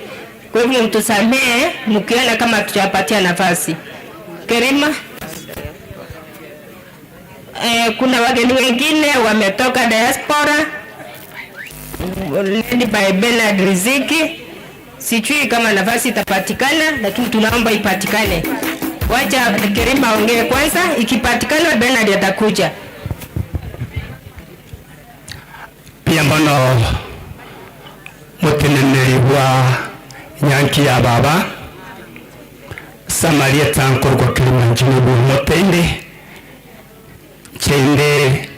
Kwa hivyo mtusamehe mkiona kama hatujapatia nafasi. Kerima. Kuna wageni wengine wametoka diaspora led by Bernard Riziki. Sijui kama nafasi itapatikana, lakini tunaomba ipatikane. Wacha Kerima aongee kwanza, ikipatikana Bernard atakuja. Pia mbono muteneneri bwa nyanki ya baba Samaria tankorwa Kilimanjaro bwa motende chende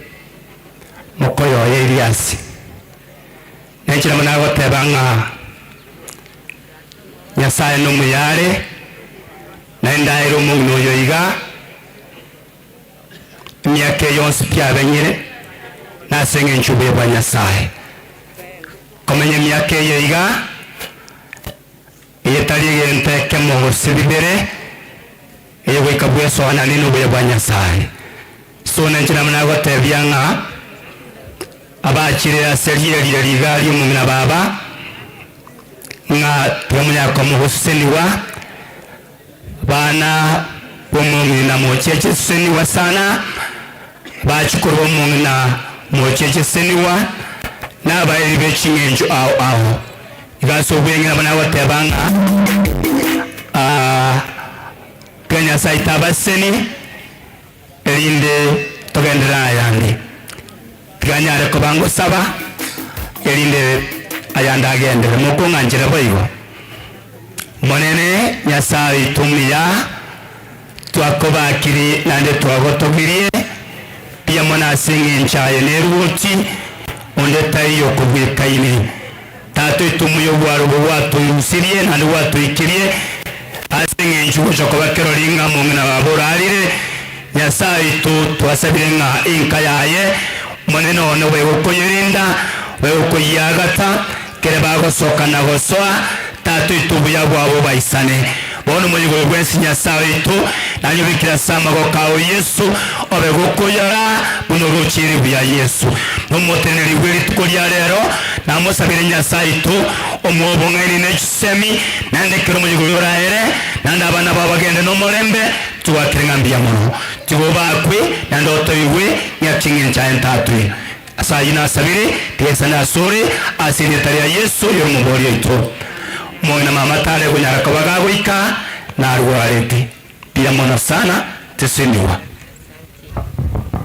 mokoyoya Elias nenchera mono agoteba ng'a Nyasaye nomuyare naende aere omong'ina oyo iga emiaka eye yonsi pi abenyire nase eng'encho obuya bwa Nyasaye komenya emiaka eye iga eye tari egento ekemo gose bibere eye goika bwesoananie na obuya bwa Nyasaye. So nenche nabo nagotebia ng'a abachire ase riria riga ri'omong'ina baba ng'a tibamunyara komogoseseniwa bana b'omong'ina mocheche seseniwa sana, bachukuru b'omong'ina mocheche seseniwa, na abairi be ching'encho ao ao. Iga ase obweng'e nabo nagoteba ng'a tiga Nyasae tabaseseni, erinde togenderere ayande. Tiga nyare koba ngosaba, erinde ayande agenderere. Mokong'anchera boigo? Omonene, Nyasae oito omuya, twakobakire naende twagotogirie mbuya mono ase engencho aye neruoti, onde taiyo okobwekaine. Tata oito omuya obwaro obo gwatoirusirie naende gwatoikirie ase eng'encho gocha koba kerori ng'a omong'ina baba orarire. Nyasae oito, twasabire ng'a enka yaye, Omonene one obe gokoyerenda, obe gokoyiagata, kere bagosoka na gosoa, Tata oito obuya bwabo obaisane. Bono omoyega oyo bwensi Nyasae oito, nanyobekire ase amagoko ao Yeso, obe gokoyora buna oroche ribu ya Yeso. Nomoteneneri bwe rituko ria rero, namosabire Nyasae oito, omoe obong'aini ne chisemi, naende ekero omoyega oyo oraere, naende abana bao bagende nomorembe, Twakire ng'a mbuya mono. Tiga obakwe, naende otoigwe, ng'a ching'encho aye ntatwe. Ase ayio nasabire, tiga nsane asore, ase erieta ria Yeso oyore Omobooria oito. Omong'ina mama tare konyara koba gagoika, narwarete. Mbuya mono sana, tesenigwa.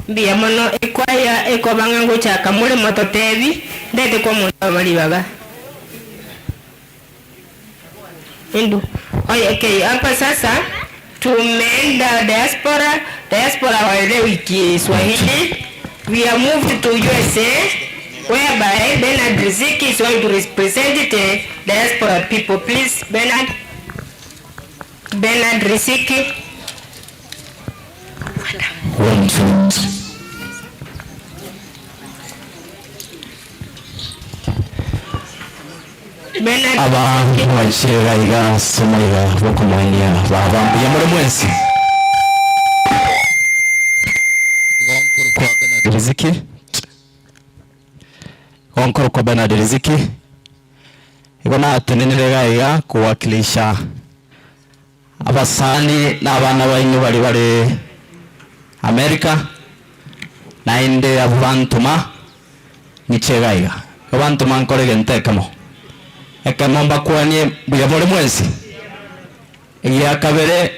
Mbuya mono ekwaya ekoba ng'a ngochaka more mototebi, ndete kwa omonto oyomo ribaga. Indu. Oye, okay, hapa sasa tumeenda diaspora, diaspora hawaelewi Kiswahili. We are moved to USA whereby Bernard Riziki is going to represent the diaspora people. Please, Bernard. Bernard Riziki. One, two. Abanto baikire iga iga ase omaiga bw'okomoenia baba mbuya more mwensi. Riziki Igo nkorokwa Bernard Riziki, igo natenenire iga iga kowakilisha abasani na abana baino baria bare America, naende abwo bantoma Ng'iche iga iga, bantoma nkore egento ekemo. Ekemo mbakwanie mbuya more mwensi? Egia kabere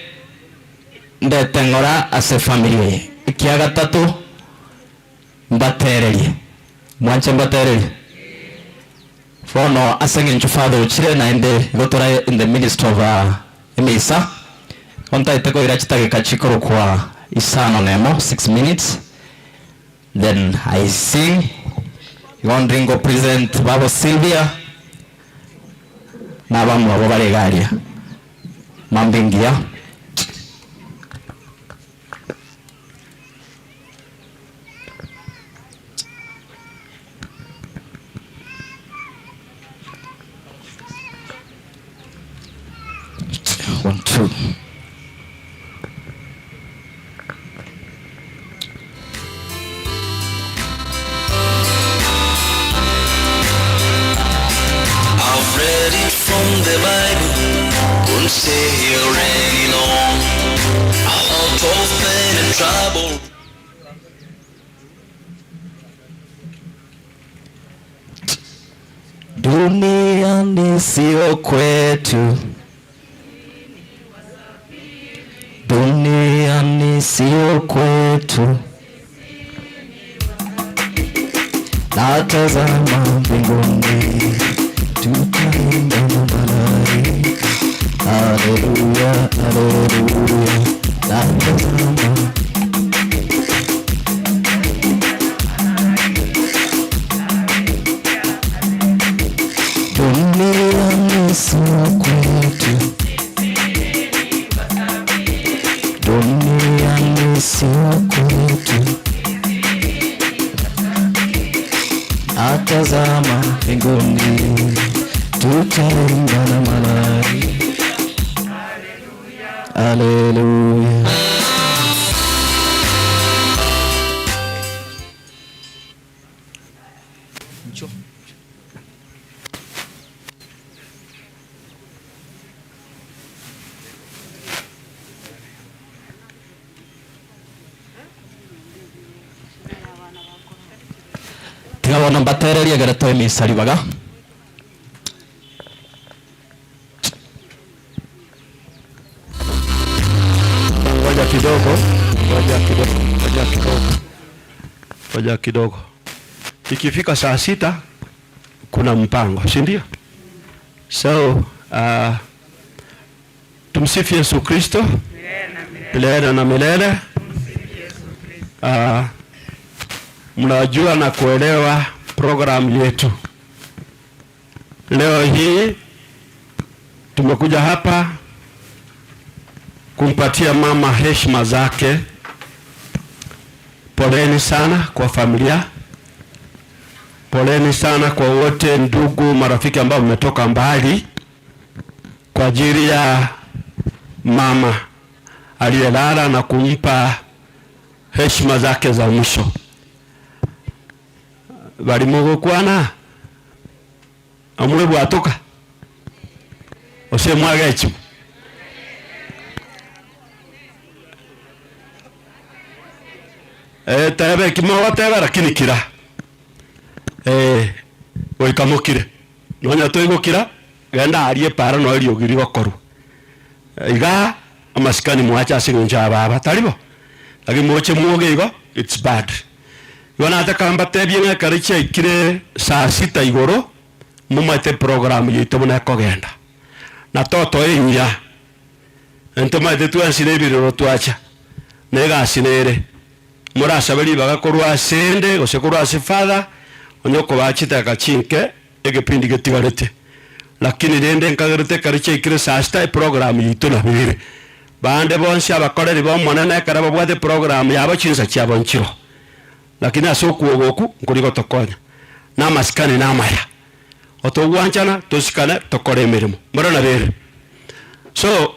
ndete ng'ora ase efamiri eye. Ekia gatato mbatererie. Mwanche mbatererie? Bono ase eng'encho father ochire naende igo tore in the midst of emisa, igo ntaete koira chidageka chikorokwa isano nemo, six minutes. Then I sing, igo ndiri ngo present babo Sylvia na abamwabo bare iga aria. Mambo engiya. One, two. I've read it from the Bible, couldn't stay here any long. A lot of pain and trouble. Duniani sio kwetu, duniani sio kwetu, natazama mbinguni, tutaimba na malaika, haleluya, haleluya, natazama Duniani sio kwetu, duniani sio kwetu, atazama mbinguni, tutaimba na malaika, haleluya. Tiga bono mbatererie ekero toe misa ribaga. Ngoja kidogo, ngoja kidogo, ngoja kidogo, ngoja kidogo. Ikifika saa sita kuna mpango, si ndio? So tumsifu Yesu Kristo milele na milele. Mnajua na kuelewa program yetu. Leo hii tumekuja hapa kumpatia mama heshima zake. Poleni sana kwa familia, poleni sana kwa wote ndugu, marafiki ambao mmetoka mbali kwa ajili ya mama aliyelala na kumpa heshima zake za mwisho. Balimugukwana omwe bwatuka ose mwagechimo Eh, tebe kimogoteba lakini kira eh, goika mokire nonya toigokira genda arie para no eriogi rigokorwa iga amasikani mwacha ase eng'encho ya baba taribo lakini moche mwoge igo it's bad igo nataka mbatebie ng'a ekero chiaikire saa sita igoro momanyete program yaito buna ekogenda na totoe engiya ntomaete twensi na ebirero twacha na egasi nere morasabe ribaga korwa ase ende gose korwa ase father onye okobaa chidakika chinke egepindi getigarete lakini rende nkagerete ekero chiaikire saa sita eprogram yaito nabo ere bande bonsi abakoreri ba omonene ekero babwate eprogram yabo chinsa chiabo nchiro lakini ase okwoga oku nkori gotokonya na amasikani na amaya otogwanchana tosikane tokore emeremo mboro nabo ere so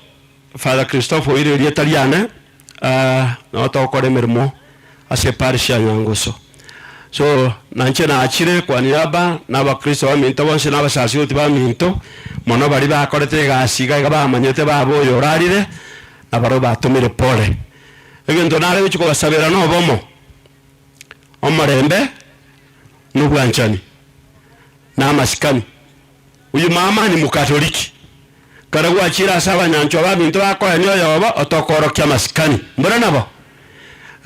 Father Christopher oire erieta riane nabo togokora emeremo ase eparish ya Nyangoso. So nainche nachire kwa niaba na abakristo baminto bonsi na abasasiroti baminto mono baria bakorete egasi iga iga bamanyete baba oyo orarire na barabwo batomire pole. Egento nare gochia kobasabera na obomo, omorembe na obwanchani na amasikani. Oyio mama ni mokatoliki. Ekero gwachire ase abanyanchwa baminto bakoenia oyobo, otokoorokia amasikani. Mbora nabo?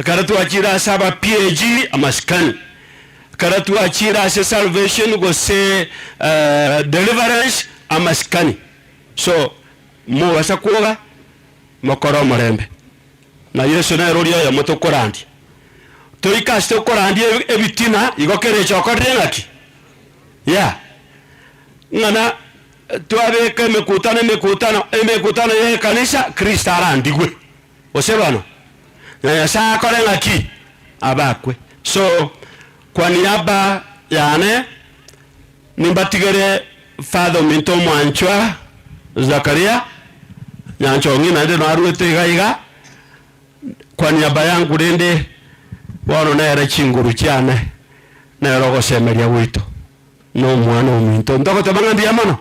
Ekero twachire ase aba PAG, amasikani. Ekero twachire ase salvation gose deliverance, amasikani. So, mobasa kwoga, mokore omorembe. Na Yeso nere oria oyomo tokorandia. Toike ase tokorandia ebitina, igo kera eche okorire ng'aki? Yeah. Ng'ana twabeka emekutano emekutano emekutano ya ekanisa Kristo arandigwe. Gose bono? Na Nyasaye akore ng'aki? Abakwe. So kwa niaba yane nimbatigere Father ominto omwanchwa Zakaria Nyanchong'i naende narwete iga iga kwa niaba yangu rende bono nere chinguru chiane nere ogosemeria gwaito. Nomwana ominto ntogoteba ng'a mbuya mono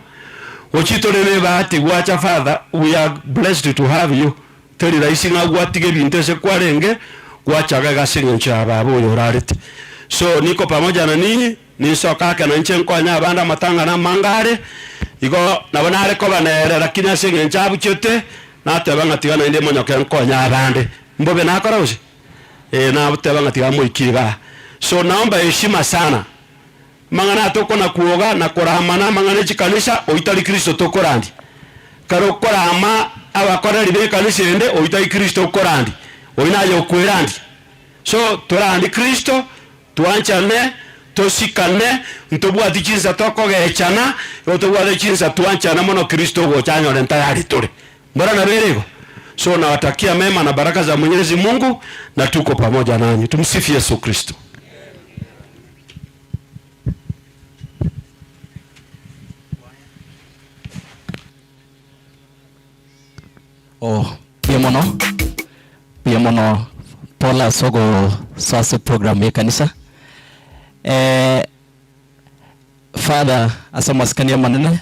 gochia tore nebahati gwacha father we are blessed to have you teri rahisi ng'a gwatiga ebinto ase kwarenge gwachaga iga ase eng'encho ya baba oyo orarete so niko pamoja na ninyi ninsoke ake nainche nkonye abande amatang'ana amange are igo nabo nare koba nere lakini ase eng'encho abuchete nateba ng'a tiga naende monyoke nkonye abande mbobe nakora gose? Ee nateba ng'a tiga moikie igaa so naomba heshima sana. Amang'ana aya tokona kwoga na koramana amang'ana e chikanisa, oyio tari Kristo tokorandia. Ekero okorama abakoreri b'ekanisa ende, oyio tari Kristo okorandia, oyio naye okwerandia. So torandie Kristo, twanchane, tosikane, ntobwati chinsa tokogechana, igo tobwate chinsa twanchane mono Kristo ogocha anyore ntayari tore. Mbora nabo ere igo? So nawatakia mema na baraka za Mwenyezi Mungu na tuko pamoja nanyi. Tumsifu Yesu Kristo. Oh, mbuya mono, mbuya mono Paul ase ogosoa ase program ya ekanisa. Eh, Father ase amasikani amanene,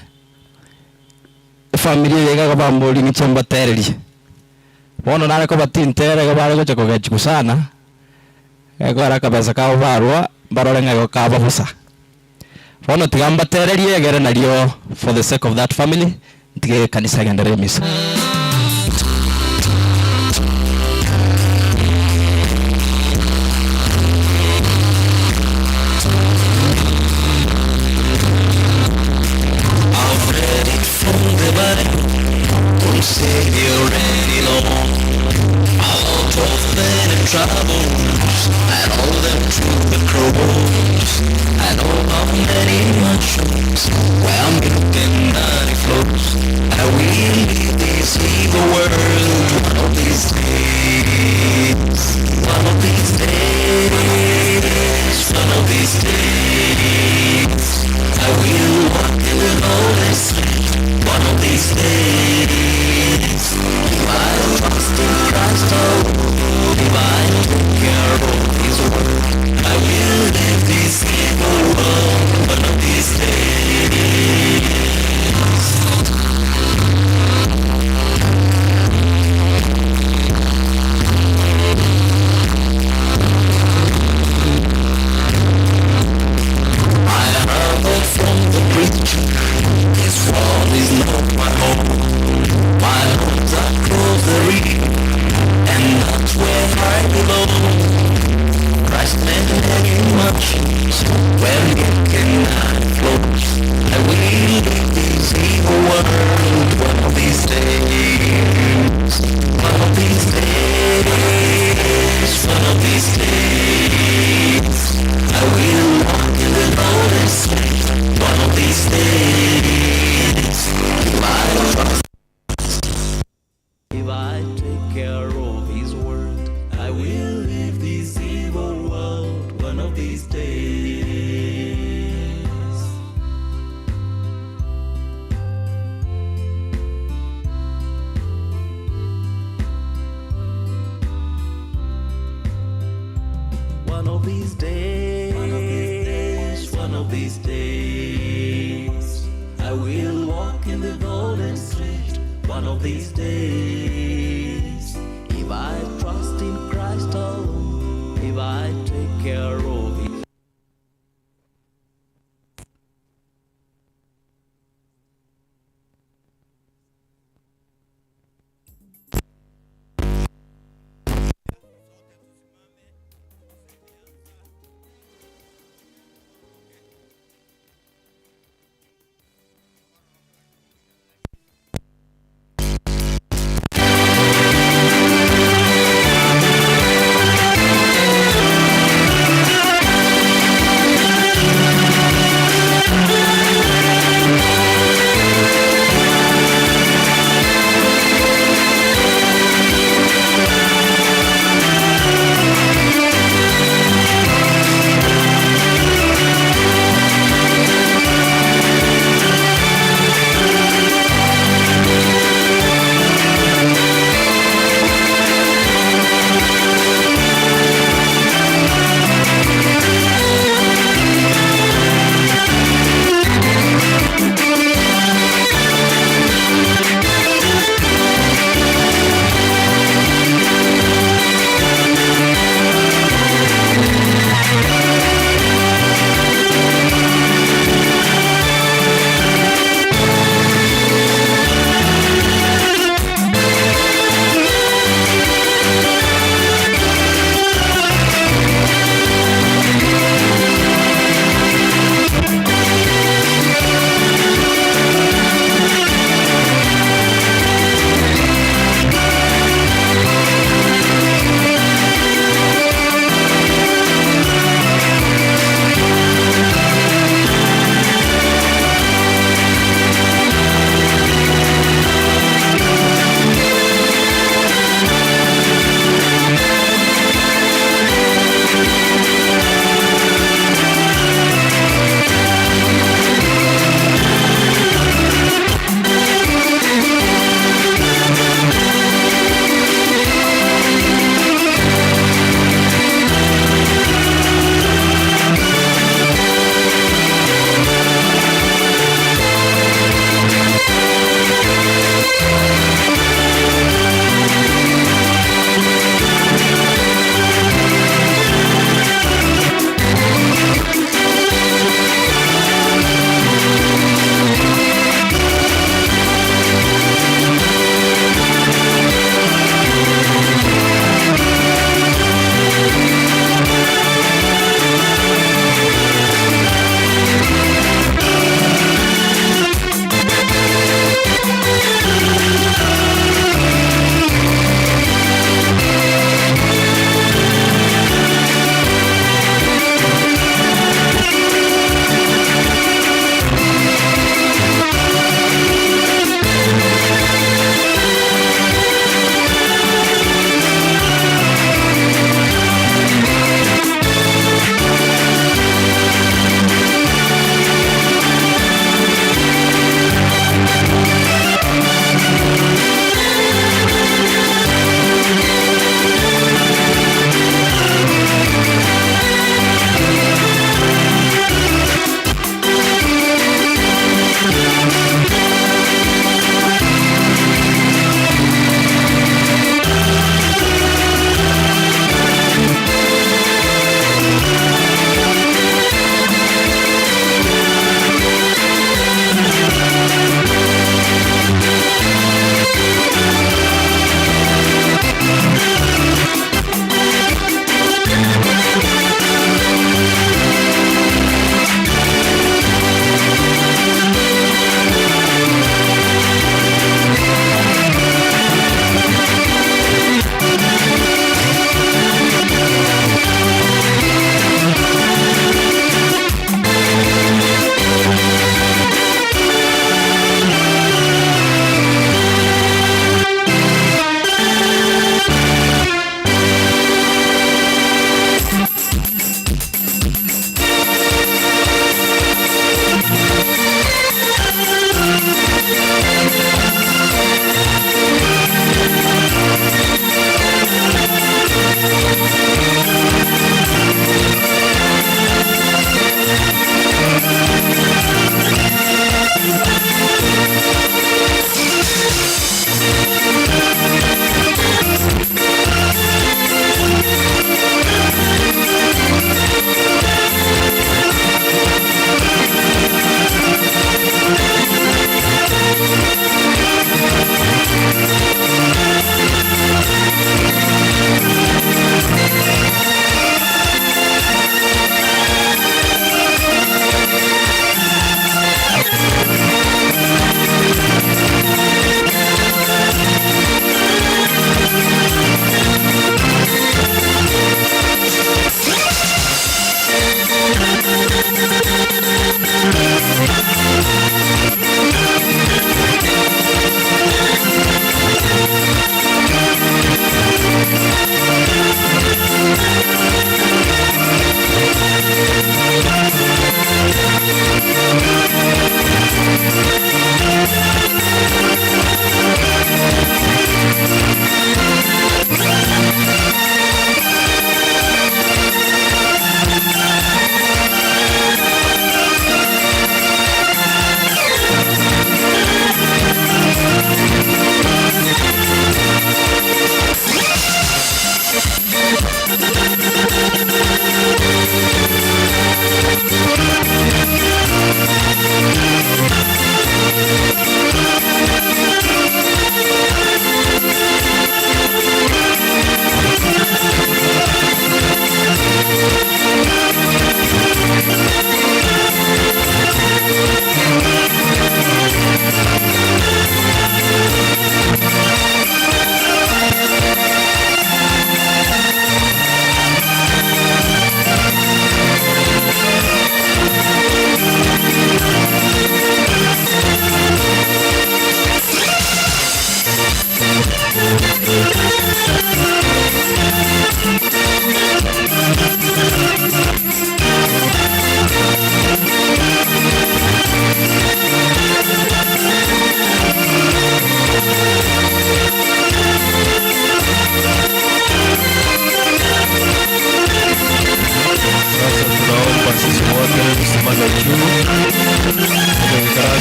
efamiri eye iga bamboria ng'iche mbatererie. Bono nare koba tintere iga bare gocha kogechigwa sana, Ekero akabesa kabo barua, mbarore ng'a igo kaba bosa. Bono tiga mbatererie egere nario for the sake of that family, ntige ekanisa egenderere emisa. I've read it from the Bible, don't say you already know. Out of many troubles, I know them through the cross. I know of many mansions where I'm of these days, one of these days, I will walk in the golden street. One of these days, if I trust in Christ alone, if I take care of His.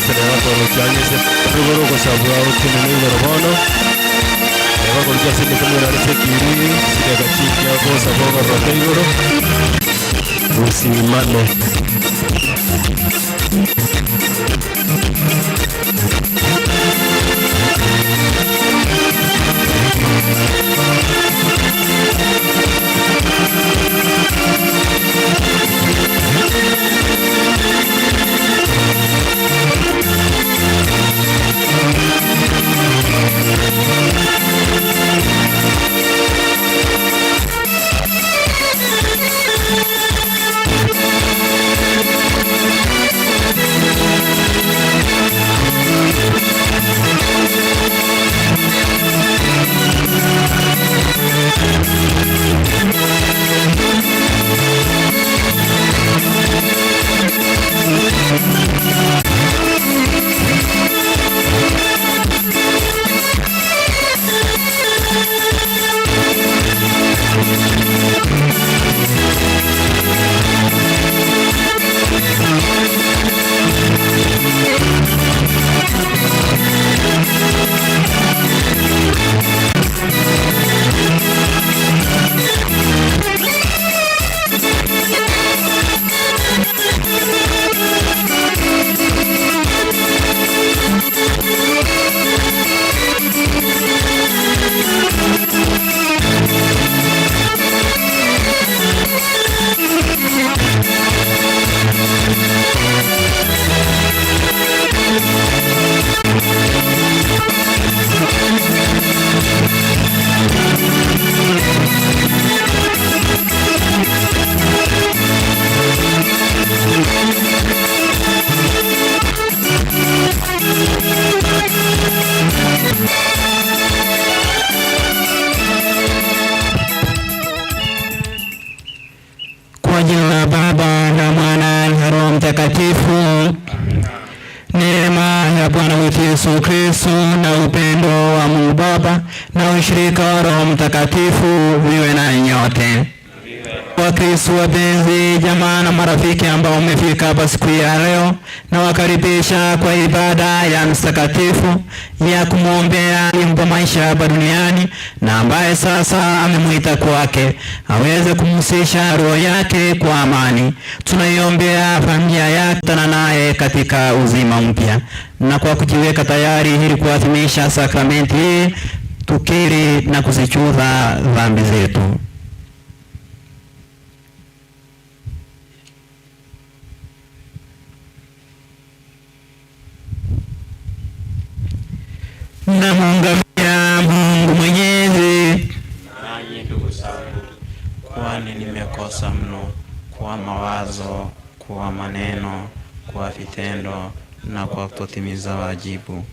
Bakorochanyese rugoro ogosabwa otenene igoro bono bakorucha ase emete ase ekiri chideka chikia gosaba ogororoka igoro usimame. Kwa jina la Baba na Mwana na Roho Mtakatifu. Neema ya Bwana wetu Yesu Kristo na upendo wa Mungu Baba na ushirika wa Roho Mtakatifu viwe na nyote. Wakristo wapenzi, jamaa na marafiki ambao mmefika hapa siku ya leo, na wakaribisha kwa ibada ya mtakatifu ya kumwombea mpa maisha hapa duniani na ambaye sasa amemwita kwake aweze kumhusisha roho yake kwa amani. Tunaiombea familia yake tana naye katika uzima mpya, na kwa kujiweka tayari ili kuadhimisha sakramenti hii, tukiri na kuzichuza dhambi zetu. Namuungamia Mungu Mwenyezi. Nanyi ndugu zangu, kwani nimekosa mno kwa mawazo, kwa maneno, kwa vitendo na kwa kutotimiza wajibu.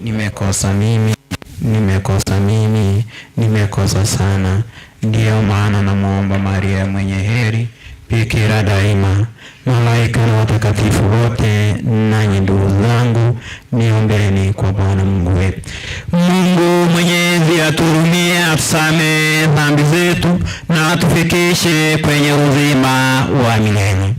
Nimekosa mimi, nimekosa mimi, nimekosa sana. Ndiyo maana namwomba Maria mwenye heri, bikira daima, malaika na watakatifu wote, nanyi ndugu zangu, niombeni kwa Bwana Mungu wetu. Mungu Mwenyezi atuhurumie, atusamehe dhambi zetu na atufikishe kwenye uzima wa milele.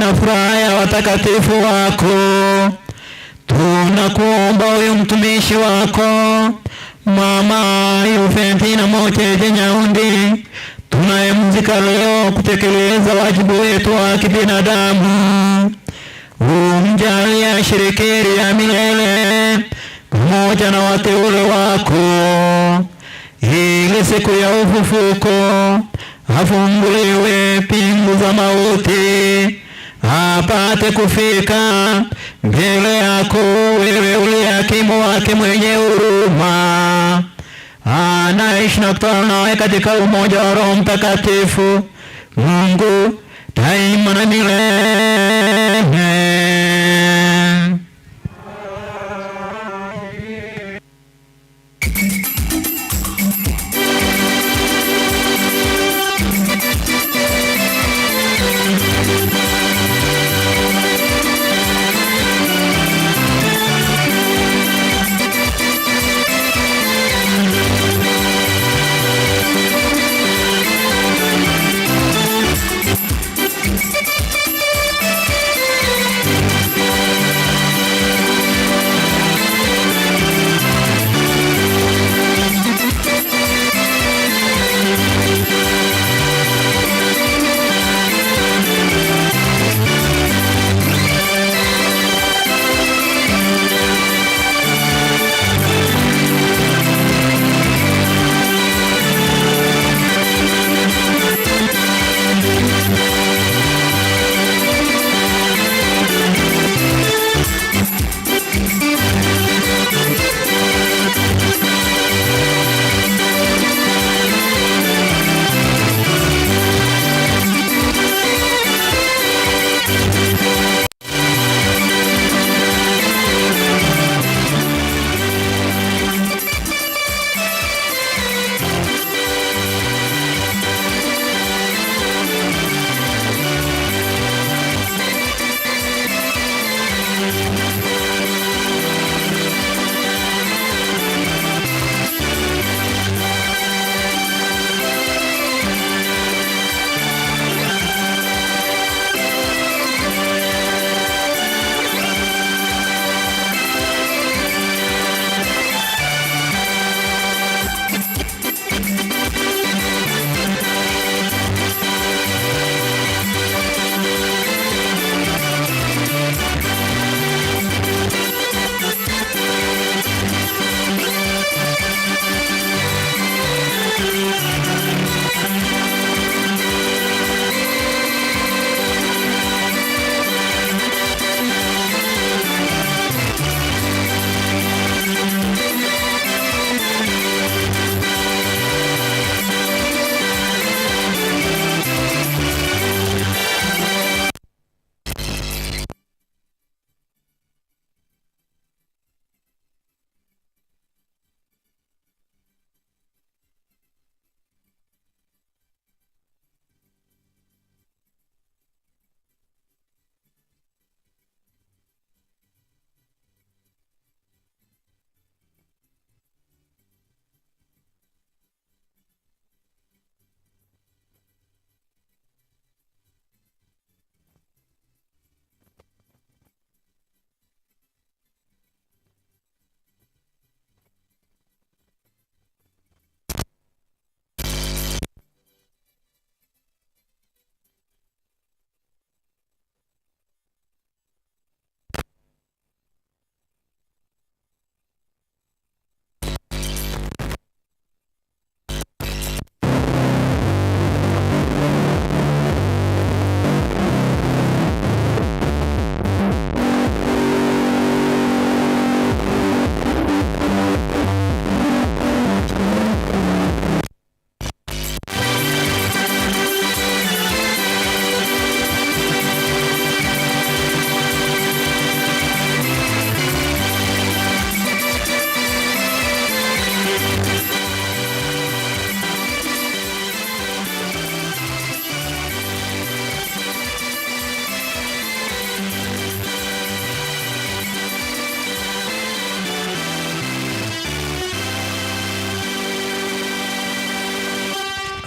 na furaha ya watakatifu wako. Tunakuomba huyu mtumishi wako Mama Yufentina Mocheche Nyaundi tunayemzika leo kutekeleza wajibu wetu wa kibinadamu, umjalie ashiriki ya milele pamoja na wateule wako, ili siku ya ufufuko afunguliwe pingu za mauti apate kufika mbele yako wewe uliye hakimu wake mwenye huruma, anaishi na kutawala nawe katika umoja wa Roho Mtakatifu, Mungu daima na milele.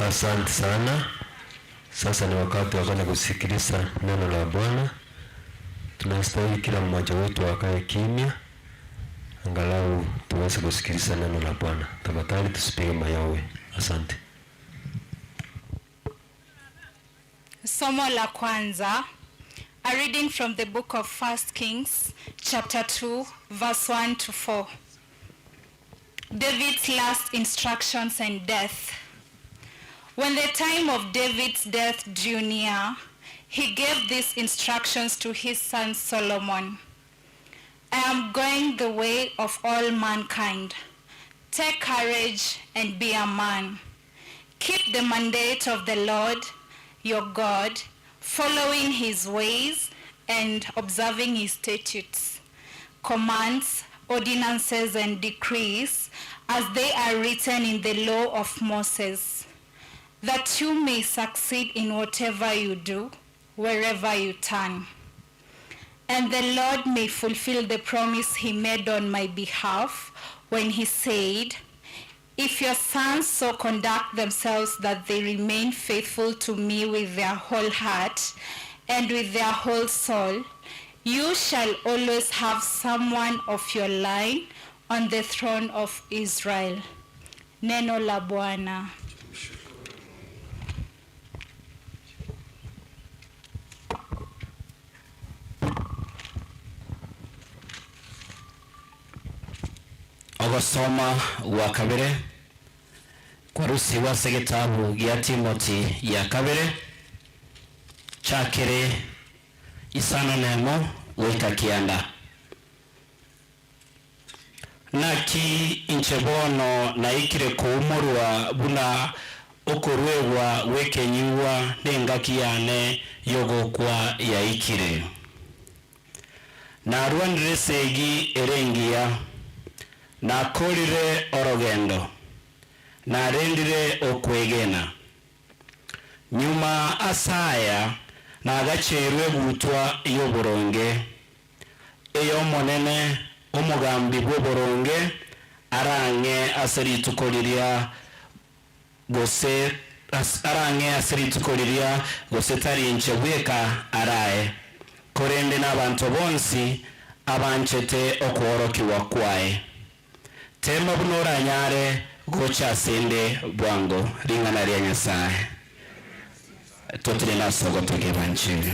Asante sana. Sasa ni wakati wa kwenda kusikiliza neno la Bwana. Tunastahili kila mmoja wetu akae kimya, angalau tuweze kusikiliza neno la Bwana. Tafadhali tusipige mayowe. Asante. Somo la kwanza, a reading from the book of 1 Kings chapter 2 verse 1 to 4. David's last instructions and death. When the time of David's death drew near, he gave these instructions to his son Solomon. I am going the way of all mankind. Take courage and be a man. Keep the mandate of the Lord your God, following his ways and observing his statutes, commands, ordinances, and decrees as they are written in the law of Moses, that you may succeed in whatever you do, wherever you turn. And the Lord may fulfill the promise he made on my behalf when he said, If your sons so conduct themselves that they remain faithful to me with their whole heart and with their whole soul, you shall always have someone of your line on the throne of Israel. Neno la Bwana. Ogosoma gwa kabere kwarusigwe ase egetabu gia Timoti ya kabere chakere isano nemo goika kianda. Naki inche bono naikire koumorwa buna okoruegwa gw'ekenyugwa nengaki yane y'ogokwa yaikire. Narwanire esegi ere engiya, nakorire orogendo, narendire okwegena. Nyuma ase aya nagacheirwe egutwa y'oboronge, ey'Omonene, omogambi bw'oboronge, arang'e ase rituko riria gose arang'e ase rituko riria gose tari inche bweka arae, korende nabanto bonsi abanchete okworokigwa kwaye. Tema buna oranyare gocha asende bwango ring'ana ria Nyasae. Totenene ase ogotogia ebancheri.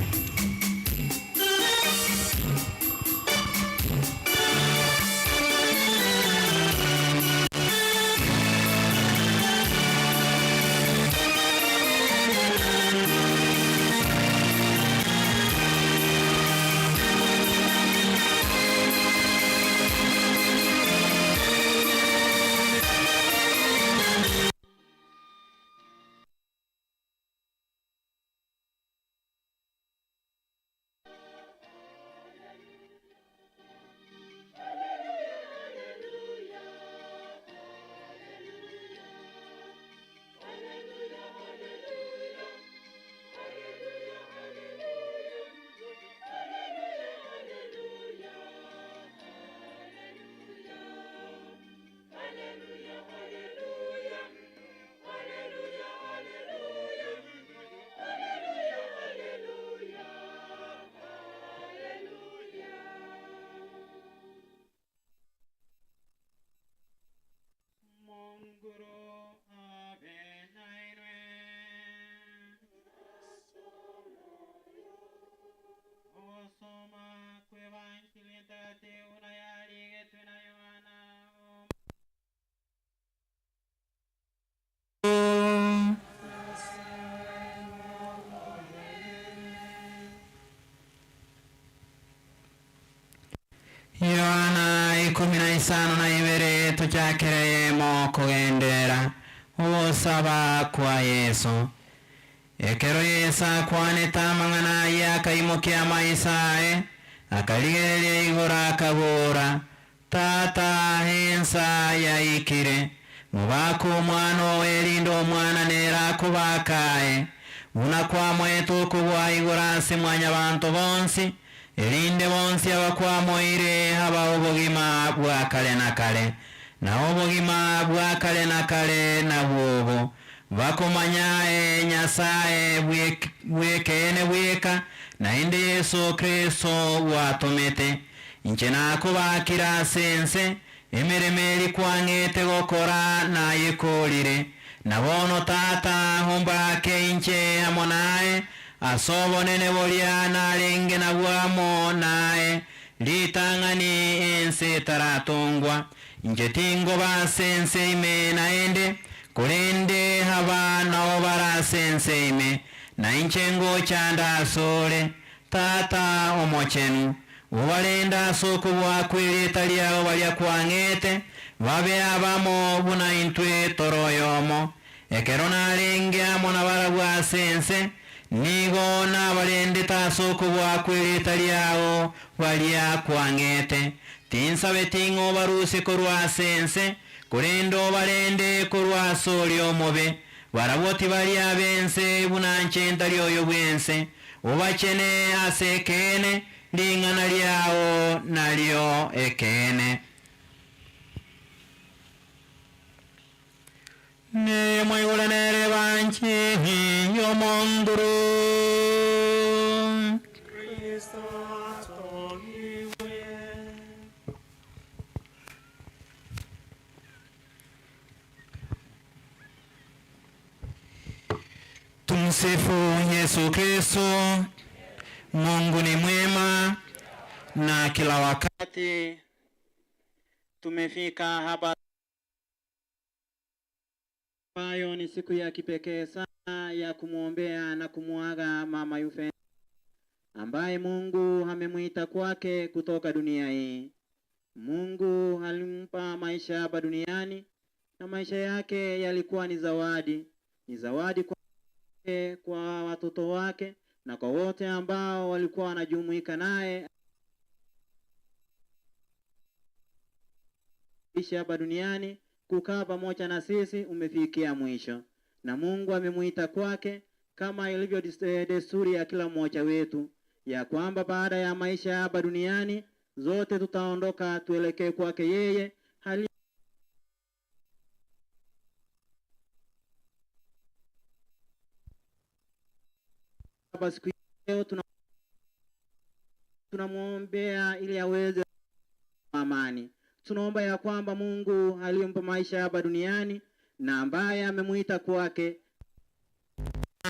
Yohana ikomi na isano na ibere tochakere eyemo kogenderera ogosaba kwa Yeso. Ekero Yeso akwanete amang'ana ayio akaimokia amaiso aye, akarigereria igoro akabora, Tata, ensa yaikire, mobake omwana oo erinde omwana nere akobakae, buna kwamoete okobua igoro ase mwanyabanto bonsi, erinde bonsi abakwamoire abae obogima bwa kare na kare. Na obogima bwa kare na kare nabwo obo, Bakomanya aye Nyasae bw'ekeene bweka, naende Yeso Kristo gwatomete. Inche nakobakire ase ense, emeremo eria kwang'ete gokora nayekorire. Na bono Tata, ombake inche amo naye, ase obonene boria narenge nabwo amo naye, ritang'ani ense etaratongwa. Inche tingoba ase ense ime naende, korende aba nao bare ase ense ime, na inche ngocha nde asore. Tata Omochenu, obarende ase okobua kw'erieta riao baria kwang'ete, babe abamo buna intwe tore oyomo. Ekero narenge amo nabarabwo ase ense, nigo nabarendete ase okobua kw'erieta riao baria kwang'ete. Tinsabeti ng'a obarusie korwa ase ense, korende obarende korwa ase oria omobe. Barabwo tibari ab'ense buna inche ntari oyo bw'ense. Obachene ase ekeene, ring'ana riao nario ekeene. Nemoigure nere ebanchi y'omonguru. Tumsifu Yesu Kristo. Mungu ni mwema na kila wakati. Tumefika hapa ambayo ni siku ya kipekee sana ya kumwombea na kumuaga mama Yufena ambaye Mungu amemwita kwake kutoka dunia hii. Mungu alimpa maisha hapa duniani na maisha yake yalikuwa ni zawadi, ni zawadi kwa, kwa watoto wake na kwa wote ambao walikuwa wanajumuika naye ishi hapa duniani, kukaa pamoja na sisi umefikia mwisho, na Mungu amemuita kwake, kama ilivyo desturi ya kila mmoja wetu, ya kwamba baada ya maisha hapa duniani zote tutaondoka tuelekee kwake yeye hali hapa siku leo tunamwombea ili aweze amani. Tunaomba ya kwamba Mungu aliyempa maisha hapa duniani na ambaye amemuita kwake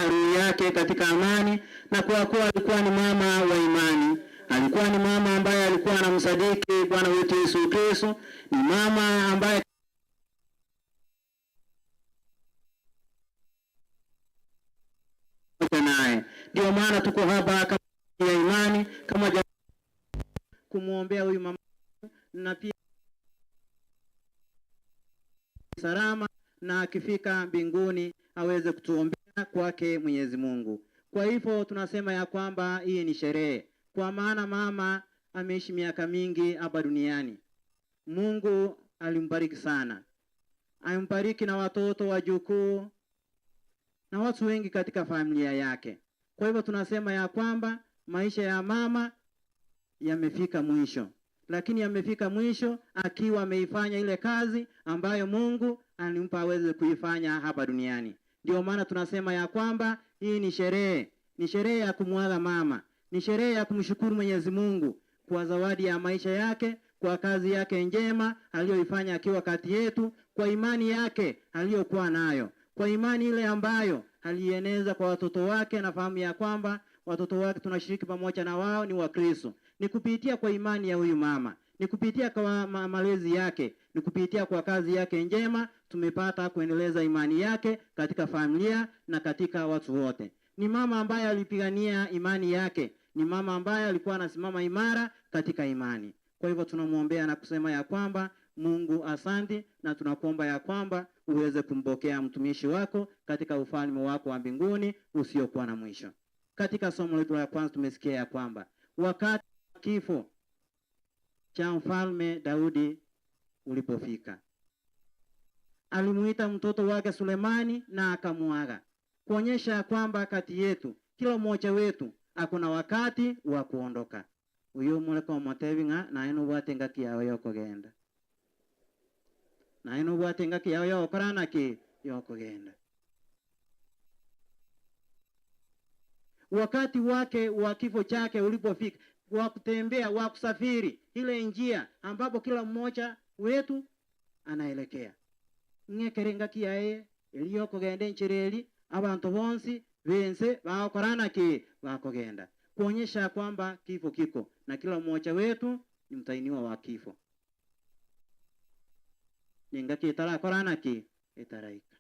roho yake katika amani, na kwa kuwa alikuwa ni mama wa imani, alikuwa ni mama ambaye alikuwa anamsadiki Bwana wetu Yesu Kristo, ni mama ambaye naye. Ndio maana tuko hapa kama ya imani kama kumwombea huyu mama na pia salama na akifika mbinguni aweze kutuombea kwake Mwenyezi Mungu. Kwa hivyo tunasema ya kwamba hii ni sherehe, kwa maana mama ameishi miaka mingi hapa duniani. Mungu alimbariki sana, ambariki na watoto wajukuu na watu wengi katika familia yake. Kwa hivyo tunasema ya kwamba maisha ya mama yamefika mwisho, lakini yamefika mwisho akiwa ameifanya ile kazi ambayo Mungu alimpa aweze kuifanya hapa duniani. Ndio maana tunasema ya kwamba hii ni sherehe, ni sherehe ya kumwaga mama, ni sherehe ya kumshukuru Mwenyezi Mungu kwa zawadi ya maisha yake, kwa kazi yake njema aliyoifanya akiwa kati yetu, kwa imani yake aliyokuwa nayo, kwa imani ile ambayo alieneza kwa watoto wake, na fahamu ya kwamba watoto wake tunashiriki pamoja na wao ni Wakristo. Ni kupitia kwa imani ya huyu mama, ni kupitia kwa malezi yake, ni kupitia kwa kazi yake njema tumepata kuendeleza imani yake katika familia na katika watu wote. Ni mama ambaye alipigania imani yake, ni mama ambaye alikuwa anasimama imara katika imani. Kwa hivyo tunamwombea na kusema ya kwamba Mungu asante, na tunakuomba ya kwamba uweze kumpokea mtumishi wako katika ufalme wako wa mbinguni usiokuwa na mwisho. Katika somo letu la kwanza tumesikia ya kwamba wakati wa kifo cha mfalme Daudi ulipofika, alimuita mtoto wake Sulemani na akamuaga, kuonyesha ya kwamba kati yetu kila mmoja wetu akuna wakati wa kuondoka. Uyu muleka omotebi ng'a naye nobwate engaki yawe yokogenda, naye nobwate engaki yawe yogokora naki yokogenda. wakati wake wa kifo chake ulipofika, wa kutembea, wa kusafiri ile njia ambapo kila mmoja wetu anaelekea. Ng'ekere ngaki yaye eriyo okogenda enchera eri abanto bonsi bense bagokorana ki bakogenda, kuonyesha kwamba kifo kiko na kila mmoja wetu ni mtainiwa wa kifo. Ningaki etarakorana ki etaraika.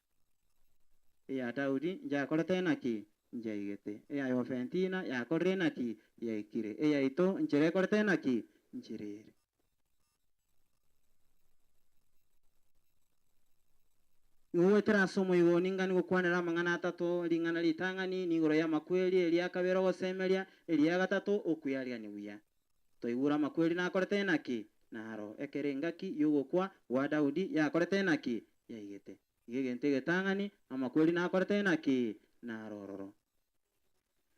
Eya Daudi njakorete naki njaigete, eya Yofentina yakorire naki yaikire, eyaito nchera ekorete naki nchera ere. Igo goetera ase omoigo oo ningani gokwanera amang'ana atato, ring'ana ritang'ani nigoro y'amakweri, eria kabere ogosemeria, eria gatato okweariania buya. Toigure amakweri nakorete naki? Naro ekero engaki y'ogokwa gwa Daudi yakorete naki? Yaigete. Igo egento egetang'ani, amakweri nakorete naki? Naro ororo.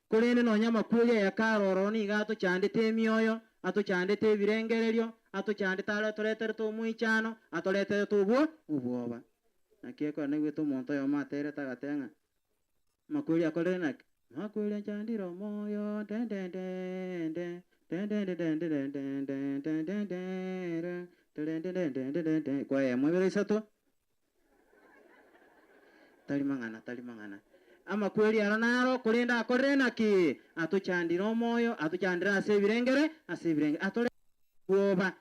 Korende nonya amakweri aya kare ororo nigo atochandete emioyo, atochandete ebirengererio, atochandete are atoreterete omoichano, atoreterete obwo obwoba. Naki ekero naigwete omonto oyomo aterete agateba ng'a amakweri akorire naki? Amakweri anchandire omoyo ndendendende, ndendendendendendendendendendere, nderendendendendende, kwayemo ebere isato. Tari mang'ana, tari mang'ana. Amakweri aro naro, korende akorire naki? Atochandire omoyo, atochandire ase ebirengere, ase ebirengere, atore bwoba.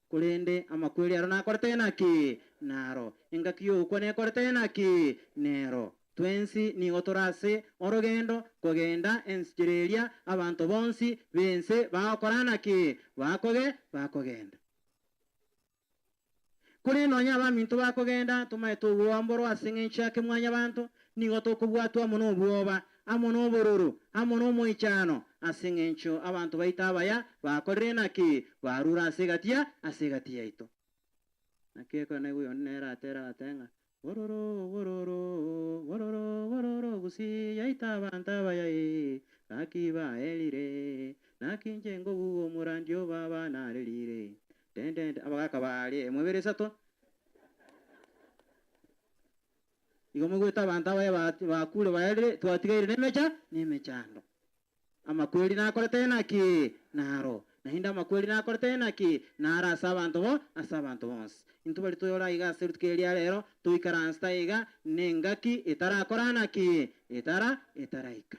Korende amakweri aro nakorete naki? Naro. Engaki y'ogokwa nekorete naki? Nero. Twensi nigo tore ase orogendo kogenda enchera eria abanto bonsi b'ense bagokora naki? Bakoge, bakogenda. Korende nonya abaminto bakogenda, tomaete obwoba ase engencho ya kemwanyabanto, nigo tokobwatwa amo nobwoba, amo nobororo, amo nomoichano, ase engencho abanto baito abaya bakorire naki? Barure ase egati ya ase egati yaito. Naki ekero naigwa oyonde nere atere agateba ng'a, Bororo, bororo, bororo, bororo, gusii yaito abanto abaya ee, gaki baerire, naki inche nkobuga omorandio baba narerire. Dendende, abagaka baria emwebere isato. Igo moigwete abanto abaya bakure baerire, twatigaire nemecha nemechando. Amakweri nakorete naki? Naro. Naende amakweri nakorete naki? Naro ase abanto bo ase abanto bonsi. Intwe baria toyore aiga ase rituko eri ria rero, toikaransete aiga nengaki etarakora naki? Etara etaraika.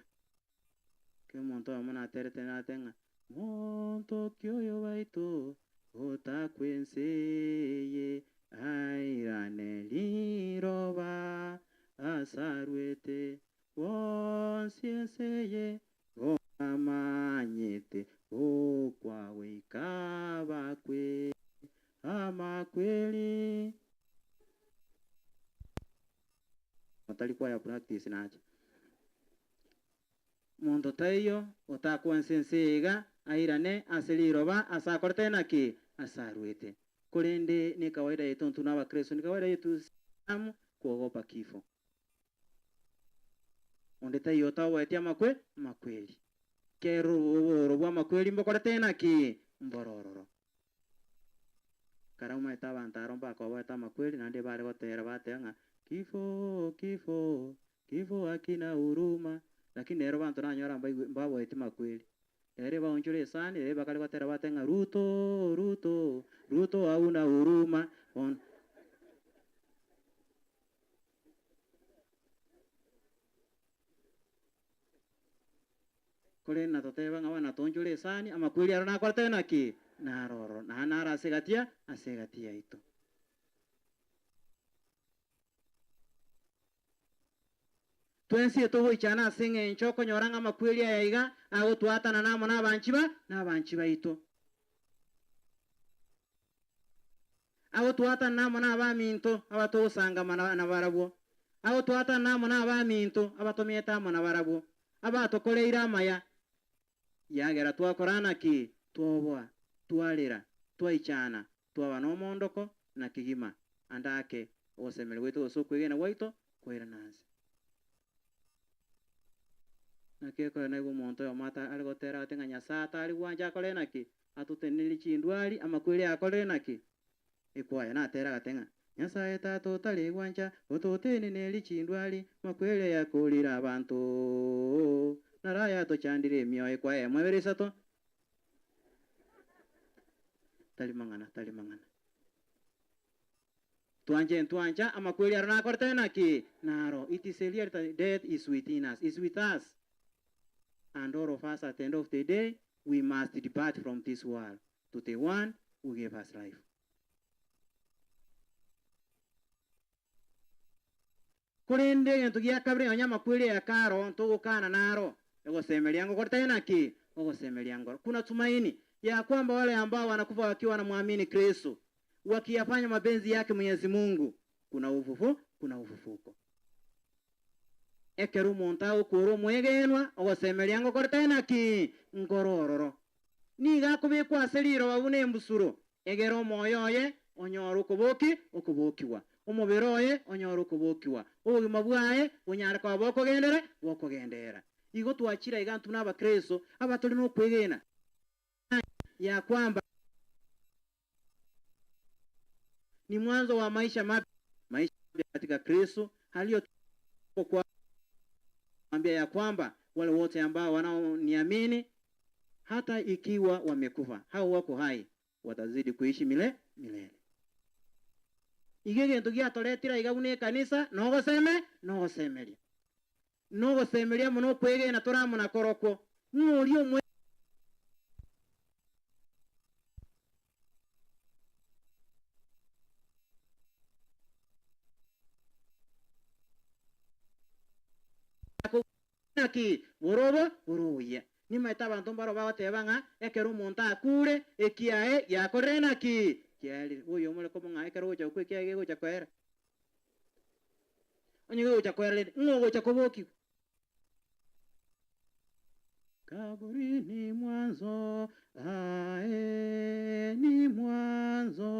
Ekero omonto oyomo naterete nate ng'a, Monto ki oyo baito otakwa ense eye airane riroba asarwete bonsi ense eye gomamanyete gokwa goika bakwe amakweri. Motari kwaya practice nache. Monto taiyo otakwa ense ense eye iga airane ase riroba ase akorete naki? Ase arwete. Korende nekawaida yaito intwe nabakristo, nekawaida yaito Islamu kuogopa kifo. Onde taiyo otaoboeti amakwe amakweri. Kera obororo bw'amakweri mbokorete naki? Mborororo. Ekero omaete abanto aro mbakoboete amakweri, naende bare gotera bateba ng'a, Kifo, kifo, kifo hakina huruma. Lakini rero abanto nanyora mbaigwe mbaboeti makweri. Rero ebaonchore esani, rero bakare gotera bateba ng'a, Ruto, Ruto, Ruto hauna huruma. Bono. Korende natoteba ng'a bono natoonchore esani, amakweri aro nakorete naki? Naro ororo, naende naro ase egati ya ase egati yaito. Twensi etogoichana ase eng'encho okonyora ng'a amakweri aya iga agotwatanana amo nabanchi ba nabanchi baito. Agotwatanana amo nabaminto abatogosangama nabarabwo, agotwatanana amo nabaminto abatomiete amo nabarabwo, abatokoreire amaya. Yagera twakora naki? Twoboa, twarera, twaichana, twaba nomoondoko na kegima, ande ake ogosemeria gwaito gose okwegena gwaito kwairana nse. Naki ekero naigwa omonto oyomo are gotera ate ng'a Nyasae atari gwancha akore naki? Atotenenerie chindwari, amakweri akorire naki? Ekwaya natera agate ng'a, Nyasae Tata otari gwancha, ototenenerie chindwari, amakweri ayakorire abanto. Naro aya atochandire emioyo ekwa eyemo ebere isato. Tari mang'ana, tari mang'ana. Twanche ntwancha, amakweri aro nakorete naki? Naro. It is a reality that death is within us, is with us. And all of us at the end of the day, we must depart from this world to the one who gave us life. Korende egento gia kabere nonya amakweri aya karo ntogokana naro, egosemeria ngokorete naki? Ogosemeria ngoro. Kuna tumaini ya kwamba wale ambao wanakufa wakiwa wanamwamini Kristo, wakiyafanya mapenzi yake Mwenyezi Mungu, kuna ufufu, kuna ufufuko. Ekero omonto agokora omwegenwa, ogosemeria ngokorete naki? Nkoro ororo. Nigo akobekwa ase riroba buna embusuro, egere omoyo oye onyore okoboki okobokigwa, omobere oye onyore okobokigwa, obogima bwaye bonyare koba bokogendere bokogenderera. Igo twachire aiga intwe buna Abakristo, abatore nokwegena ya kwamba ni mwanzo wa maisha mapya, maisha mapya katika Kristo aliyotuambia ya kwamba wale wote ambao wanaoniamini hata ikiwa wamekufa hao wako hai watazidi kuishi mile milele. Iga egento giatoretire aiga buna ekanisa nogoseme nogosemeria nogosemeria amo nokwegena tore amo nakorokwo ng'a oria omwe Naki borobo bore obuya. Nimaete abanto mbaro bagoteba ng'a ekero omonto akure, ekiaye giakorire naki? Kiarire. Oyo omore komo ng'a ekero ogocha gokwa ekiaye gegocha koera. Onye gegocha koera rende, ng'o ogocha kobokigwa? Kaburi ni mwanzo, ae, ni mwanzo,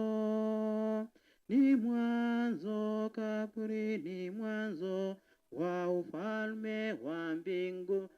ni mwanzo, kaburi ni mwanzo wa ufalme wa mbingu.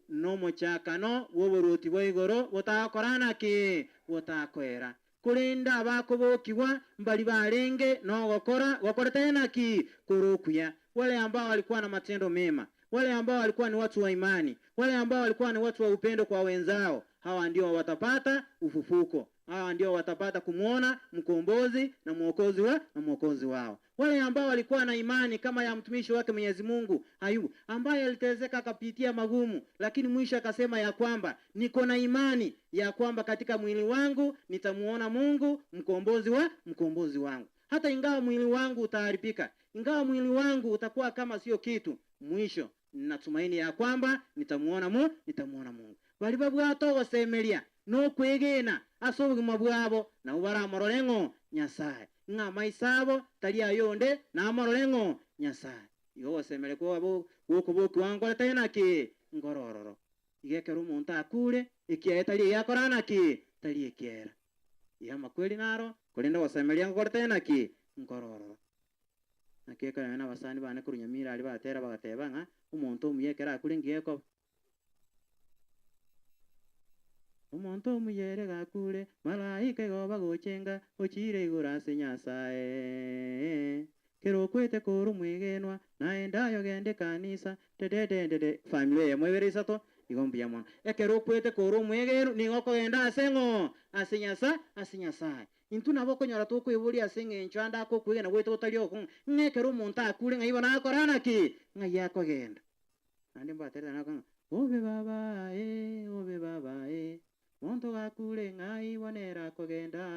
Nomochakano bw'oboruoti bwa igoro botagokora naki? Botakoera. Korende abakobokigwa mbari barenge nogokora gokorete naki? Kore okuya. Wale ambao walikuwa na matendo mema, wale ambao walikuwa ni watu wa imani, wale ambao walikuwa ni watu wa upendo kwa wenzao, hawa ndio watapata ufufuko. Hawa ndio watapata kumwona mkombozi na mwokozi wa na mwokozi wao. Wale ambao walikuwa na imani kama ya mtumishi wake Mwenyezi Mungu Ayubu, ambaye aliteseka akapitia magumu, lakini mwisho akasema ya kwamba niko na imani ya kwamba katika mwili wangu nitamuona Mungu mkombozi wa mkombozi wangu. Hata ingawa mwili wangu utaharibika, ingawa mwili wangu utakuwa kama sio kitu, mwisho natumaini ya kwamba nitamuona mu nitamuona Mungu. Bari babwate ogosemeria nokwegena ase obogima bwabo, nabo baramorore ng'o Nyasae. Ng'a amaiso abo tari ayonde, namorore ng'o Nyasae. Igo ogosemeria kwabo gw'okobokigwa nkorete naki? Nkore ororo. Igo ekero omonto akure, ekiaye tari egiakora naki? Tari ekiera. Igo amakweri naro, korende ogosemeria nkorete naki? Nkore ororo. Naki ekero nonye nabasani bane korwa Nyamira aria batera bagateba ng'a omonto omuya ekero akure ngiya ekoba. Omonto omuya ere gakure, malaika igo bagochenga, ochiire igoro ase Nyasae. Kero okwete korwa omwegenwa, naende aye ogende ekanisa, dededendede, family eyemo ebere isato, igo mbuya mono. Ekero okwete korwa omwegenwa, nigo okogenda ase ng'o? Ase Nyasa, ase Nyasae. Intwe nabo okonyora tokweboria ase eng'encho ande ake okwegena gwaito gotari ogokong'u, ng'a ekero omonto akure ng'ai bono agokora naki? Ng'ai akogenda? Naende mbaterete nako ng'a, Obe baba ee, obe baba ee, monto gakure ng'ai bono ere akogenda?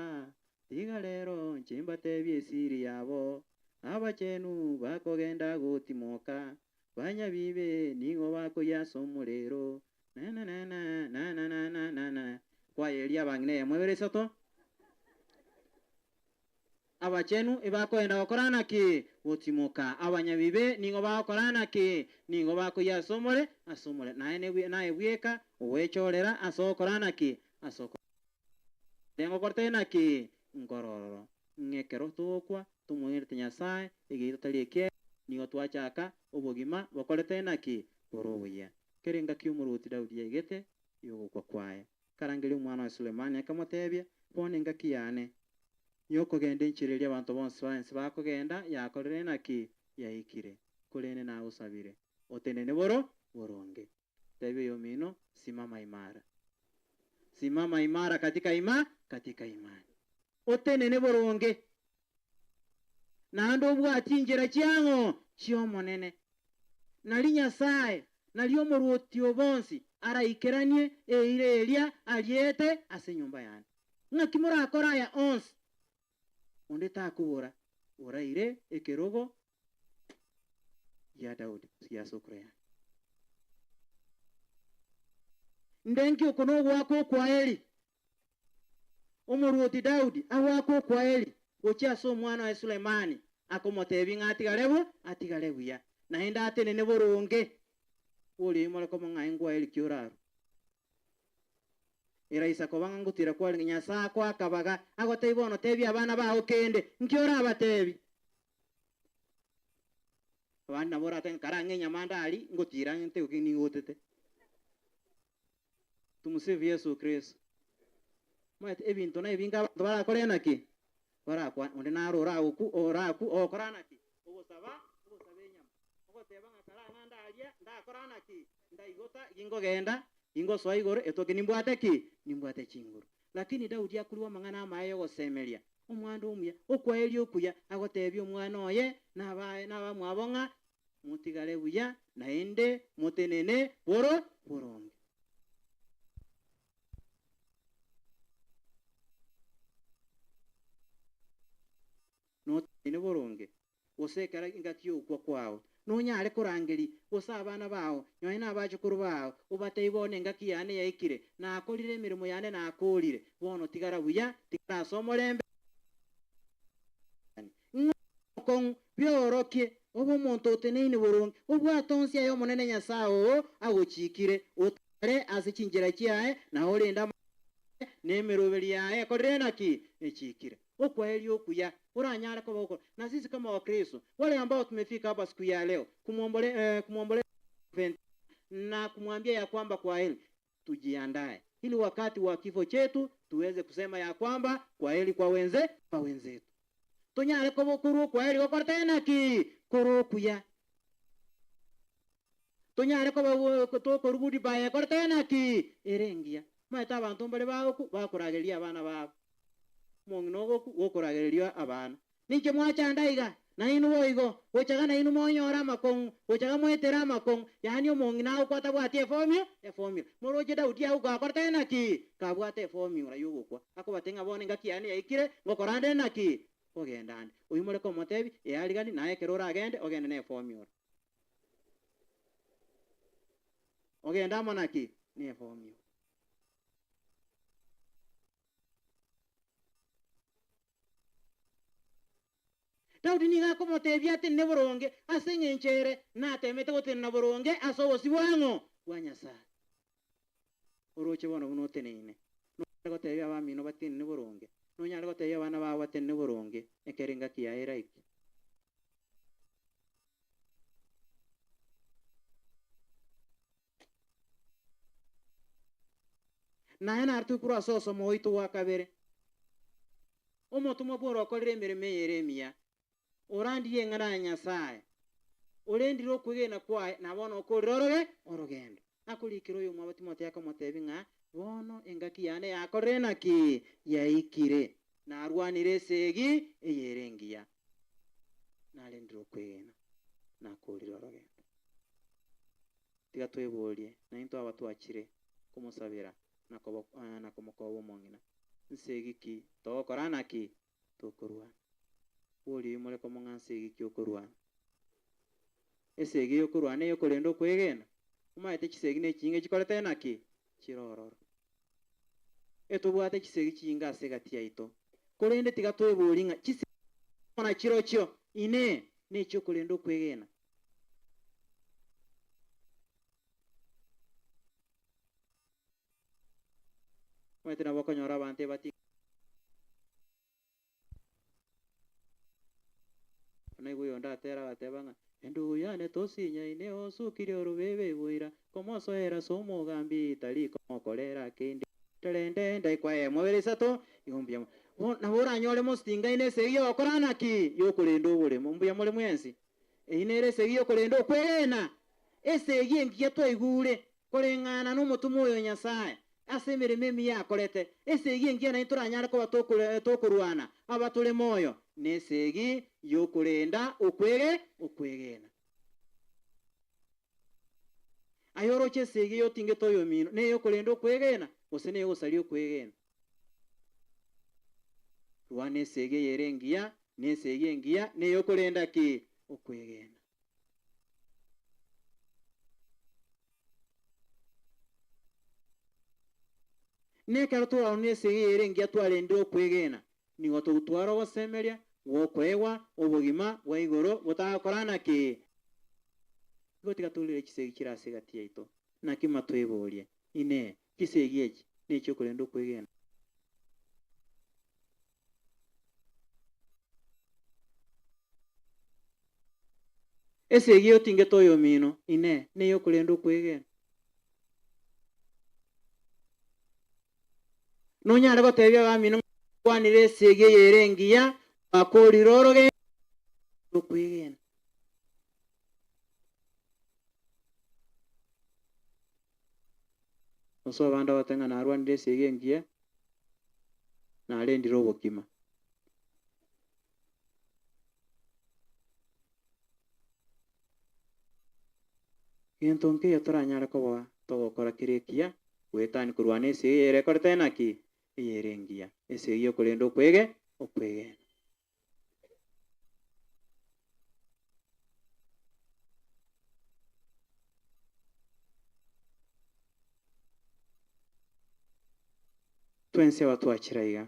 Tiga rero inche mbatebie esiri yabo, abachenu bakogenda gotimoka, banyabibe nigo bakoyia ase omorero, na-na-na-na-na-na-na-na-na. Kwayeria abang'ina eyemo ebere isato. Abachenu ebakoenda gokora naki? Gotimoka. Abanyabibe nigo bagokora naki? Nigo bakoyia ase omore, ase omore. Naye nebwe naye bweka ogwechorera ase ogokora naki? Ase oko ngokorete naki? Nkore ororo. Ng'a ekero togokwa, tomwegenete Nyasae, egeito tari ekiaye, nigo twachaka obogima bokorete naki? Bore obuya. Kera engaki omorwoti Daudi yaigete y'ogokwa kwaye, akarangeria omwana oye Sulemani, akamotebia, Bono engaki yane y'okogenda enchera eria abanto bonsi ba ense bakogenda yakorire naki? Yaikire. Korende nagosabire, otenene boro boronge. Tebia oyomino, Simama imara. Simama imara katika ima, katika imani. Otenene boronge, naende obwatie inchera chiang'o chi'Omonene. Nari Nyasae, nari Omoruoti o bonsi, araikeranie eira eria ariete ase enyomba yane. Ng'aki morakore aya onsi? Onde takobora, Oraire ekerogo gia Daudi, gose gia sokoro yane. Ndenki oko nogoaka okwaeri, Omoruoti Daudi agoaka okwaeri gochia ase omwana oye Sulemani, akomotebia ng'a atigare bo, atigare buya, naende atenene boronge. Boria oimore komong'ae nkwaeri ki orarwe? Eraisa koba ng'a ngotira kwarenge Nyasae akoe akabaga, agotebie bono tebia abana bao kende, nki orabatebi? Abande nabo oratebe ng'a karang'e enyama ndari, ngotira ntegoke nigotete. Tumsifu Yesu Kristo. Omanyete ebinto na ebinge abanto barakore naki? Barakwane, onde naro oragoku oraku ogokora naki? Ogosaba, ogosaba enyama. Ogoteba ng'a karang'a ndaria, ndakora naki? Ndaigota, gingogenda, gingosoa igoro, etoke nimbwate ki? Nimbwate chinguru. Lakini Daudi akorua amang'ana amaya y'ogosemeria, omwando omuya, okwaeria okuya, agotebia omwana oye na abaye na abamwabo ng'a, Motigare buya, naende motenene boro boronge. Notenene boronge, gose ekero engaki y'ogokwa kwao, nonyare korangeria gose abana bao, nonya nabachukuru bao, obatebie bono engaki yane yaikire, nakorire emeremo yane nakoorire, bono tigara buya, tigara ase omorembe. Ng'a obokong'u biorokie obe omonto oteneine boronge, obwate onsi aya Omonene Nyasae oo agochiikire, otare ase chinchera chiaye, na orende amang'ana aye, na emeroberi yaye ekorire naki? Echiikire. Okwaeria okuya oranyare koba gokora. Na sisi kama Wakristo wale ambao tumefika hapa siku ya leo kumwombole, kumwomboleza na kumwambia ya kwamba kwaheri, tujiandae ili wakati wa kifo chetu tuweze kusema ya kwamba kwaheri kwa wenze, kwa wenzetu. Tonyare koba okorua okwaheri gokorete naki? Kore okuya. Tonyare koba tokorua goodbye ekorete naki? Ere engiya. Omanyete abanto mbare bagoku bakoragereria abana babo. Omong'ina ogoku gokoragereria abana. Ninche mwachanda iga, nainwe boigo, gochaga nainwe monyore amakong'u, gochaga mwetere amakong'u, yaani omong'ina agokwa tabwati efomio, efomula. Moroche Daudi agokwa akorete naki? Kabwate efomula y'ogokwa. Akobatebia ng'a bono engaki yane yaikire, ngokora nde naki? Nkogenda nde. Oyio more komotebia, Earigani, naye ekero oragende, ogende nefomula. Ogende amo naki? Nefomula. Daudi nigo akomotebia atenene boronge, ase engencho ere natemete gotenena boronge ase obosio bwang'o bwa Nyasae. Oroche bono buna oteneine, nonyare gotebia abamino batenene boronge, nonyare gotebia abana bao batenene boronge, ekero engaki yaye eraike. Naye nartwe korwa ase osomo oito gwa kabere, omotomwa bw'ore okorire emeremo eye ere emiya, orandirie eng'ana ya Nyasae, orendire okwegena kwaye, na bono okorire oroge orogendo. Akorikire oyomwabo Timotheo akamotebia ng'a, Bono engaki yane yakorire naki? Yaikire. Narwanire esegi eye ere engiya, narendire okwegena, nakorire orogendo. Tiga tweborie, naintwe aba twachire komosabera na na komokoba omong'ina, Nsegi ki togokora naki tokorwana? Boria oyio more komong'a nsegi ki okorwana. Esegi y'okorwana eyokorenda okwegena, omaete chisegi nechinyinge chikorete naki? Chire ororo. Etobwate chisegi chinyinge ase egati yaito, korende tiga tweborie ng'a chisegi amo nachirochio, Inee, nechiokorenda okwegena? Omanyete nabo okonyora abanto ebati Naigwa oyonde atera agateba ng'a, Endugu yane tosinyaine osukirie orobebe boira, komosoera ase omogambi tari komokorera kende. Torende ndaikwa eyemo, ibere, isato, igo mbuya mono. Bono nabo oranyore mositingaine esegi y'ogokora naki? Y'okorenda oboremo. Mbuya more mwensi? Eyio nere esegi y'okorenda okwegena, esegi engiya twaigure. Koreng'ana nomotomwa oyo o Nyasae, ase emeremo emiya akorete, esegi engiya naintwe toranyare koba tokorwana aba tore moyo, nesegi y'okorenda okwege okwegena. Aye oroche esegi eyotingete oyomino, neyokorenda okwegena, gose neyogosaria okwegena? Rwana esegi eyere engiya, na esegi engiya neyokorenda ki? Okwegena. Nekero twarorire esegi eyere engiya twarendire okwegena, nigo togotwara ogosemeria gw'okoegwa obogima bwa igoro botagokorana ki? Igo tiga torire chisegi chire ase egati yaito, naki matweborie, Inee, chisegi echi nechi'okorenda okwegena? Esegi eyotingete oyomino, Inee, neyokorenda okwegena? Nonyare gotebia abamino ng'a nkwanire esegi eye ere engiya, gwakorire orogendo rw'okwegena. Gose abande bagoteba ng'a narwanire esegi engiya, narendire obokima. Gento nkeiyo toranyare koba togokora kere ekiya, goetania korwana esegi eyere ekorete naki? Eyere engiya, esegi y'okorenda okwege okwegena. Twensi aba twachire aiga,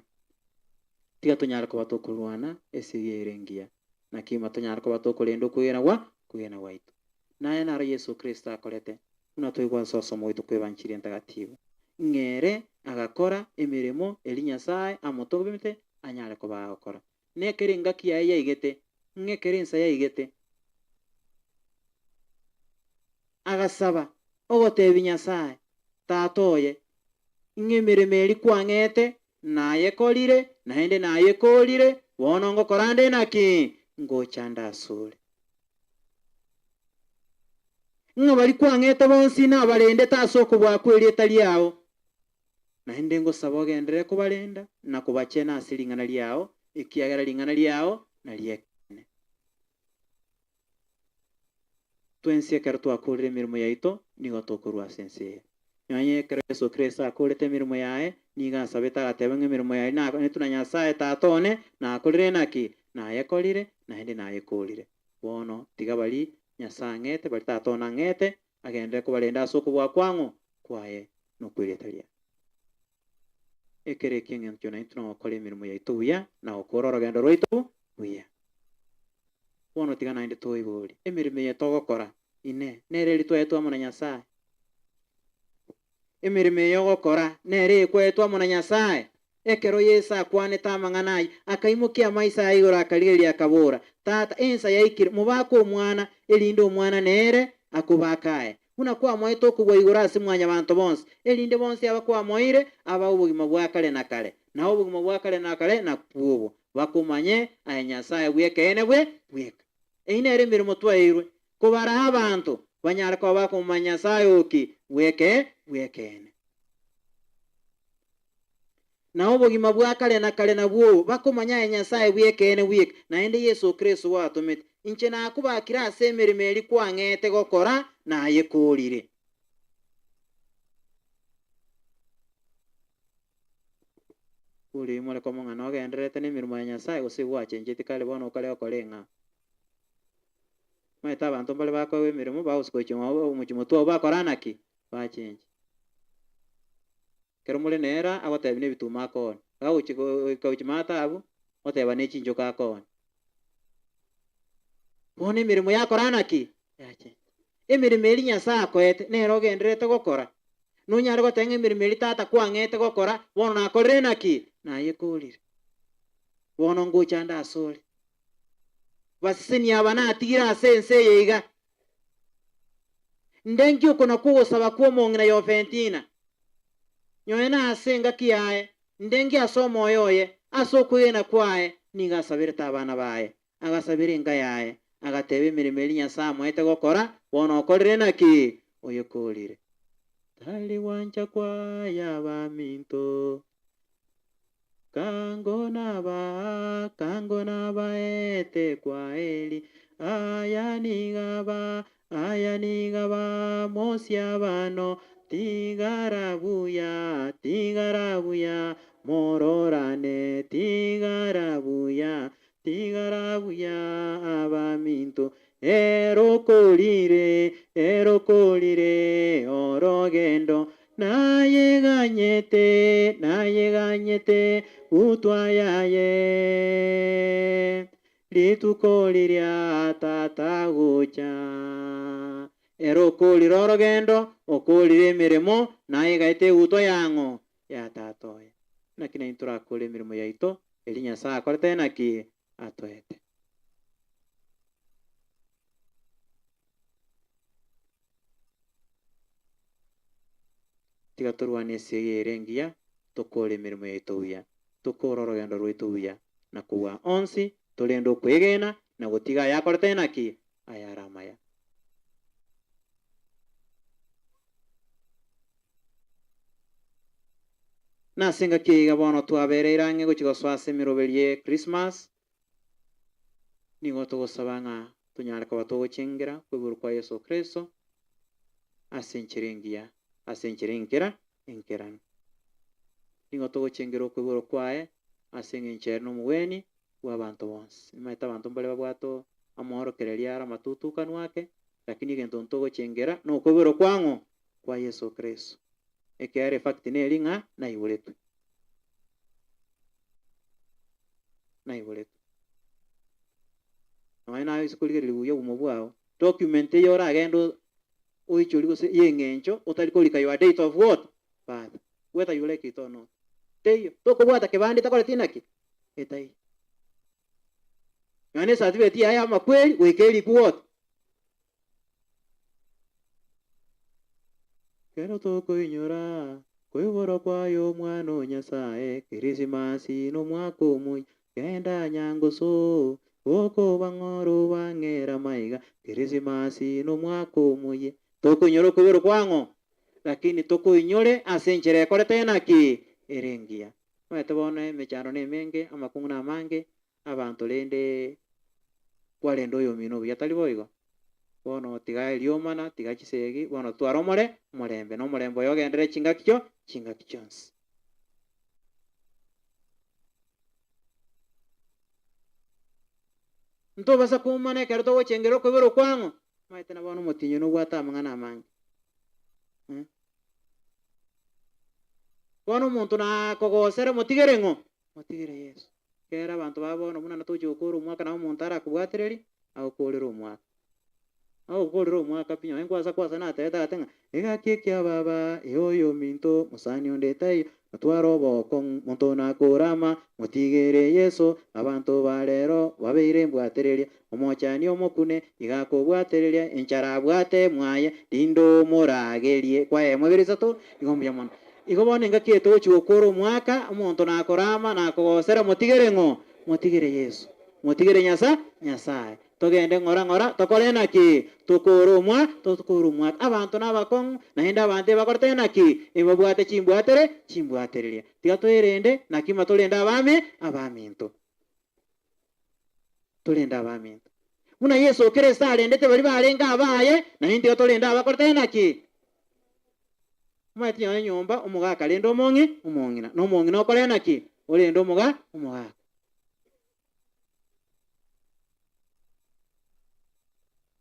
tiga tonyare koba tokorwana esegi eyere engiya, naki ime tonyare koba tokorenda okwegena gwa kwegena gwaito. Naye naro Yeso Kristo akorete, buna twaigwa ase osomo gwaito kw'Ebanchiri Entagatifu, ng'a ere agakora emeremo eria Nyasae amotobete anyare koba agokora. Nekero engaki yaye yaigete, ng'a ekero ensa yaigete, agasaba, ogoteebia Nyasae, Tata oye, ng'a emeremo eria kwang'ete nayekorire, naende nayekoorire, bono ngokora nde naki? Ngocha nde asore. Ng'a baria kwang'ete bonsi nabarendete ase okobua kw'erieta riao, Naende ngosaba ogenderere kobarenda na kobachena ase ring'ana riao, ekiagera ring'ana riao nari'ekeene. Twensi ekero twakorire emeremo yaito, nigo tokorua ase ense eye. Nonya ekero Yeso Kristo akorete emeremo yaye, nigo asabete agateba ng'a emeremo yaye nakoretwe na Nyasae Tata one, nakorire naki? Nayekorire, naende nayekorire. Bono tiga baria Nyasae ang'ete, baria Tata one ang'ete, agenderere kobarenda ase okobua kwang'o kwaye nokw'erieta riaye. Ekero eki'engencho naintwe nogokora emeremo yaito buya na gokora orogendo rwaito buya. Bono tiga naende toiborie, emeremo eye togokora, Inee, nere eria twaetwe amo na Nyasae? Emeremo eye ogokora nere eyekwaetwe amo na Nyasae? Ekero Yeso akwanete amang'ana ayio, akaimokia amaiso aye igoro akarigereria akabora, Tata, ensa yaikire, mobake Omwana, erinde Omwana nere akobake aye, buna kwamoete okobua igoro ase mwanyabanto bonsi, erinde bonsi aba kwamoeire abae obogima bwa kare na kare. Na obogima bwa kare na kare nakwo obo, bakomanye aye Nyasae bw'ekeene bwe bweka. Eyio nere emeremo twaeirwe, kobaraa abanto banyare koba bakomomanya Nyasae oki bw'ekee bw'ekeene. Na obogima bwa kare na kare nabwo obo, bakomanya aye Nyasae bw'ekeene bweka, naende Yeso Kristo gwatomete. Inche nakobakire ase emeremo eria kwang'ete gokora, nayekorire. Ore more komong'ana ogendererete nemeremo ya Nyasae, gose gwachenchetie kare bono okare okore ng'a? Omanyete abanto mbare bakoegwa emeremo bagosika gochia omochie motwe obo bakora naki? Bachenche. Ekero more nere agotebia nebituma akooni, agochia goika gochia maate abwo, oteba nechinchoka akooni. Bono emeremo yakora naki? Yachencha. Emeremo eria Nyasae akoete nere ogendererete gokora. Nonyare goteba ng'a emeremo eria tata kwang'ete gokora, bono nakorire naki? Nayekorire. Bono ngocha nde asore. Baseseni aba natigire ase ense eye iga. Ndenki oko nakwo ogosaba kw'omong'ina Yofentina, nyoe nase engaki yaye, ndenki ase omoyo oye, ase okwegena kwaye, nigo asaberete abana baye, agasabera enka yaye, agateba emeremo eria Nyasae amoete gokora, bono okorire naki? Oyekorire. Tari gwancha kwaya abaminto. Kango nabaa, kango nabaete kwaheri, Aya nigo aba, aya nigo aba, mosiabano, Tigara buya, tigara buya, mororane, Tigara buya, tigara buya, abaminto. Ere okorire, ere okorire orogendo, Nayeganyete, nayeganyete gutwa yaye, Rituko riria Tata agocha. Ere okorire orogendo, okorire emeremo, nayegaete egutwa yang'o? Ya Tata oye. Naki naintwe torakore emeremo yaito, eria Nyasae akorete naki? Atoete. Tiga torwane esegi ere engiya, tokore emeremo yaito buya, tokore orogendo rwaito buya, na kobua onsi torende okwegena na gotiga ayakorete naki? Ayare amaya. Nase engaki eye iga bono twabereire ang'e gochia gosoa ase emeroberio ye Christmas, nigo togosaba ng'a tonyare koba togochengera okoiborwa kwa Yeso Kristo ase enchera engiya, ase enchera enkera enkeranu. Nigo togochengera okoiborwa kwaye ase eng'encho ere nomogweni bw'abanto bonsi. Nimanyete abanto mbare babwate amoorokererio are amatutukanu ake, lakini egento ntogochengera nokoiborwa kwang'o? Kwa Yeso Kristo. Ekiagera efakti neri ng'a naiboretwe. Naiboretwe. Nonya naye ase korigereria buya obumo bwao, document eye oragende oichorie gose ya eng'encho otari korika your date of what? Birth. Whether you like it or not. Teiyo. Tokobwata kebande etakoreti naki? Etaiyo. Nonya na ecertificate yaye ya amakweri goika erikwe what? Ekero tokoinyora koiborwa kwaye Omwana o Nyasae, Kirisimasi nomwaka omoyia, genda nyangoso, gokoba ng'ora obang'ere amaiga, Kirisimasi nomwaka omoyia. Tokoinyora okoiborwa kwang'o? Lakini tokoinyore ase enchera ekorete naki? Ere engiya. Omanyete bono emechando nemenge, amakong'u namange, Abanto rende kwarende oyomino buya, tari boigo? Bono tiga eriomana, tiga chisegi, bono tware omore omorembe, na omorembe oyo ogenderere chingaki chio chingaki chionsi. Ntobasa koumana ekero togochengera okoiborwa kwang'o? Omanyete na bono omotienyi nobwate amang'ana amange. Eh? Bono omonto nakogosera motigere ng'o? Motigere Yeso. Ekero abanto ba bono buna natochia gokora omwaka nabo omonto arakobwatererie, agokorere omwaka. Agokorere omwaka pi nonye nkwasa kwasa natebete agate ng'a egaki ekia baba, ee oyo ominto, mosani onde taiyo, notware obokong'u, monto nakore ama, motigere Yeso, abanto ba rero babeire mbwatereria, omochani omokune, iga akobwatereria, enchara abwate mwaye, rinde omoragerie. Kwayemo ibere isato, igo mbuya mono. Igo bono engaki eye togochia gokora omwaka, omonto nakorama, nakogosera, motigere ng'o? Motigere Yeso. Motigere Nyasa? Nyasae. Togende ng'ora ng'ora, tokore naki? Tokore omwa? Tokore omwaka. Abanto nabakong'u, naende abanto ebakorete naki? Ebabwate chimbwatere? Chimbwatereria. Tiga toerende, naki ma torende abami? Abaminto. Torende abaminto. Buna Yeso Kristo arendete baria barenge abaye, naintwe tiga torende abakorete naki? Omanyete nonye nyomba omogaka arende omong'i omong'ina, na omong'ina okore naki? Orende omoga omogaka.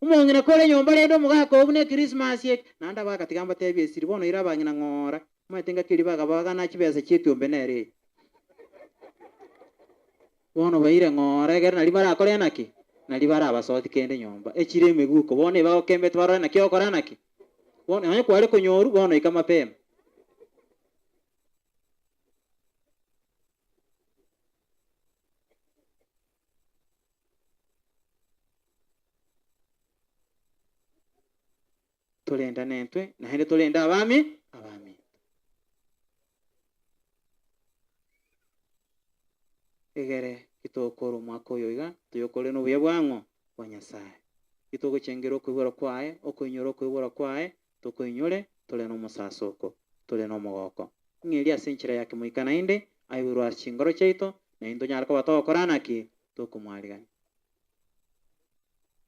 Omong'ina kore nyomba rende omogaka oo buna ekrismasi eke, naende abagaka tiga mbatebie esiri, bono ira abang'ina ng'ora, omanyete engaki eria bagabagana chibesa chi'ekiombe nere eye. Bono baire ng'ora egere naria barakore naki? Naria barabasoti kende nyomba, echire emegwiko, bono ebagokembete barore naki ogokora naki? Bono nonye kware konyorwa, bono ika mapema. Torendane intwe, naende torende abami abaminto. Egere titokora omwaka oyo iga, toyokore nobuya bwang'o? Bwa Nyasae. Titogochengera okoiborwa kwaye, okoinyora okoiborwa kwaye, tokoinyore. Tore nomosasoko, tore nomogoko. Ng'a erio ase enchera ya kemoika naende aiborwe ase chingoro chiaito, na intwe tonyare koba togokora naki? Tokomwarigania.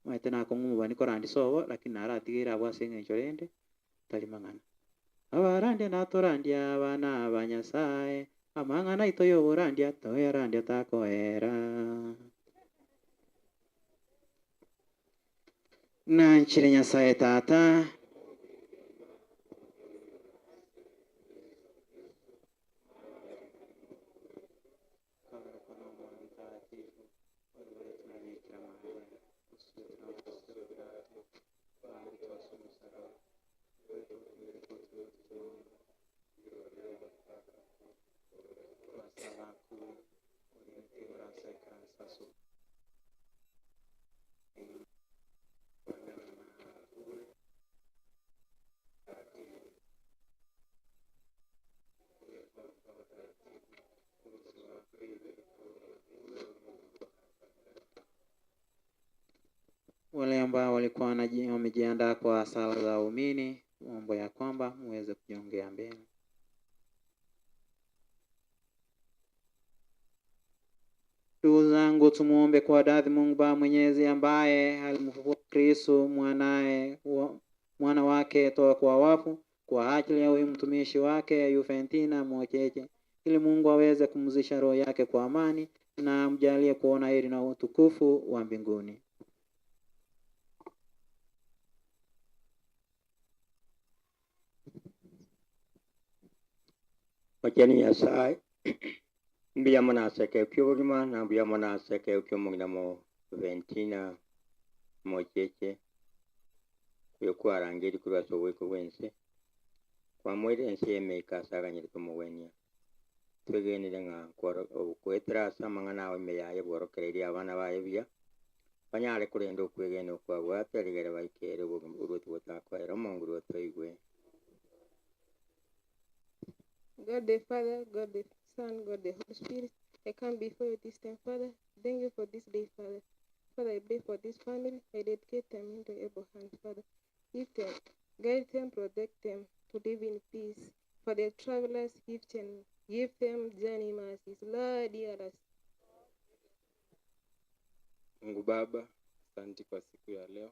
Omanyete nakong'u omobani korandia sobo, lakini naratigeire abwo ase eng'encho rende tari mang'ana. Abarandia natorandia abana ba Nyasae, amang'ana aito y'oborandia toyarandia takoera. Nanchire Nyasae Tata. Wale ambao walikuwa wamejiandaa kwa sala za waumini, mambo ya kwamba muweze kujiongea mbele. Ndugu zangu, tumuombe kwa radhi Mungu Baba Mwenyezi ambaye alimfufua Kristo mwanaye mwana wake toka kwa wafu kwa ajili ya huyu mtumishi wake Yufentina Mocheche, ili Mungu aweze kumzisha roho yake kwa amani na amjalie kuona heri na utukufu wa mbinguni. Wacheni Nyasaye mbuya mono ase ekero kia obogima na mbuya mono ase ekero kia omong'ina mo Ventina Mocheche oyo kwarangeiri korwa ase oboiko bw'ense, kwamoire ense y'emeika ase aganyerete omogwenia. Twegenire ng'a goetera ase amang'ana ao ime yaye bworokereirie abana baye buya, banyare korenda okwegena okwabwate rigere baikere obogima oboruoti botakoera omonguru otoigwe. God the Father, God the Son, God the Holy Spirit, I come before you this time, Father. Thank you for this day, Father. Father, I pray for this family. I dedicate them into your able hand, Father. Give them, guide them, protect them to live in peace. For the travelers, give them, give them journey mercies. Lord, hear us. Mungu Baba, asante kwa siku ya leo,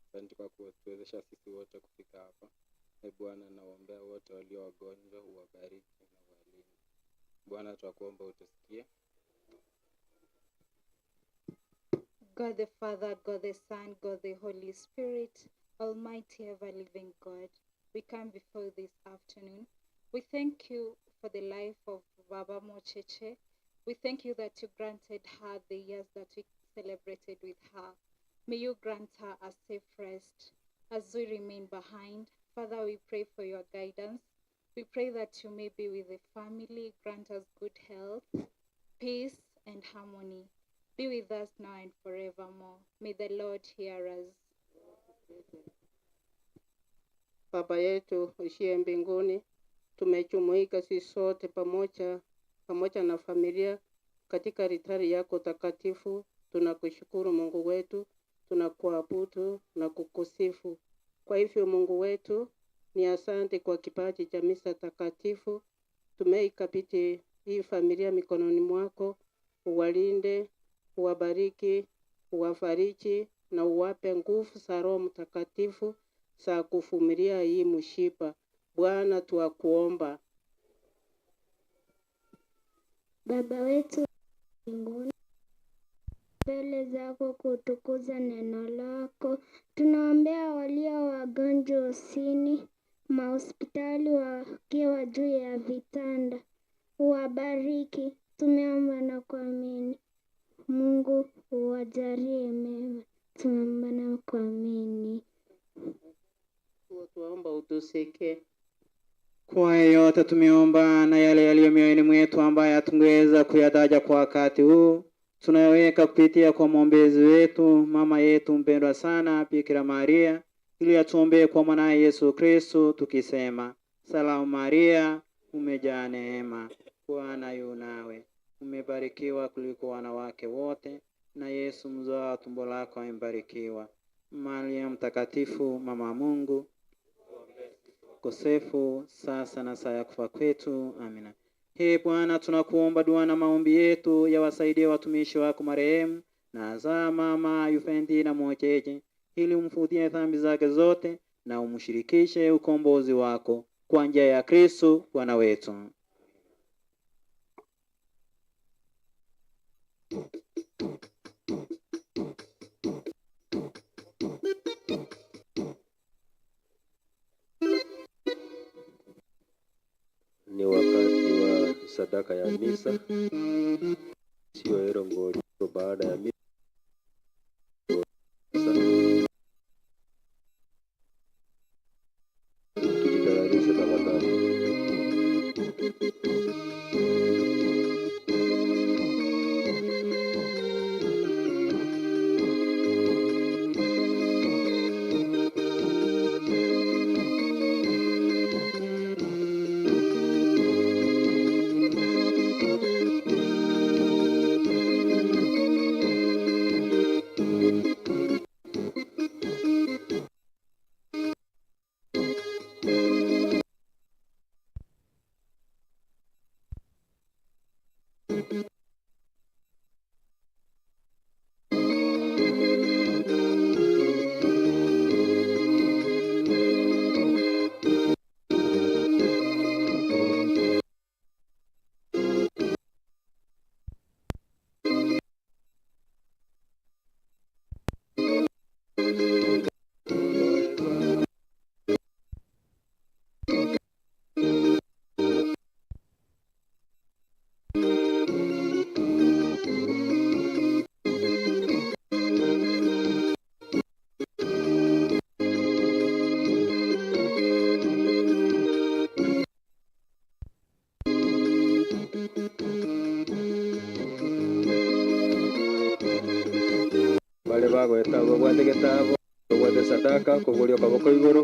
asante kwa kutuwezesha sisi wote kufika hapa. E Bwana, nawaombea wote walio wagonjwa, uwabariki na uwalinde. Bwana, twakuomba utusikie. God the Father, God the Son, God the Holy Spirit, Almighty ever living God, we come before you this afternoon. We thank you for the life of Baba Mocheche. We thank you that you granted her the years that we celebrated with her. May you grant her a safe rest as we remain behind. Father, we pray for your guidance. We pray that you may be with the family, grant us good health, peace, and harmony. Be with us now and forevermore. May the Lord hear us. Baba yetu uishiye mbinguni, tumejumuika sisi sote pamoja pamoja na familia katika ritari yako takatifu. Tunakushukuru Mungu wetu, tunakuabudu na kukusifu. Kwa hivyo Mungu wetu, ni asante kwa kipaji cha misa takatifu. Tumeikabidhi hii familia mikononi mwako, uwalinde, uwabariki, uwafariji na uwape nguvu za Roho Mtakatifu za kuvumilia hii mshipa. Bwana, twakuomba. Baba wetu wa mbinguni, mbele zako kutukuza neno lako. Tunaombea walio wagonjwa usini, mahospitali wakiwa juu ya vitanda. Uwabariki. Tumeomba na kuamini. Mungu uwajalie mema. Tumeomba na kuamini. Tuomba utusikie. Kwa yote tumeomba na yale yaliyo mioyoni mwetu ambayo hatungeweza kuyataja kwa wakati huu, tunayaweka kupitia kwa mwombezi wetu mama yetu mpendwa sana Bikira Maria, ili atuombee kwa mwanaye Yesu Kristo, tukisema: Salamu Maria, umejaa neema, Bwana yu nawe, umebarikiwa kuliko wanawake wote, na Yesu mzao wa tumbo lako amebarikiwa. Maria Mtakatifu, mama wa Mungu, Kosefu, sasa na saa ya kufa kwetu. Amina. Ee Bwana, tunakuomba dua na maombi yetu yawasaidie watumishi wako marehemu na hasa mama Yufentina Mocheche, ili umfutie dhambi zake zote na umshirikishe ukombozi wako kwa njia ya Kristo Bwana wetu. Ni wakati wa sadaka ya misa, sio erongori baada ya misa. Tujitayarishe tafadhali. Bale bagweta bagwate gitabo bagwate sadaka kuguria kaboko iguru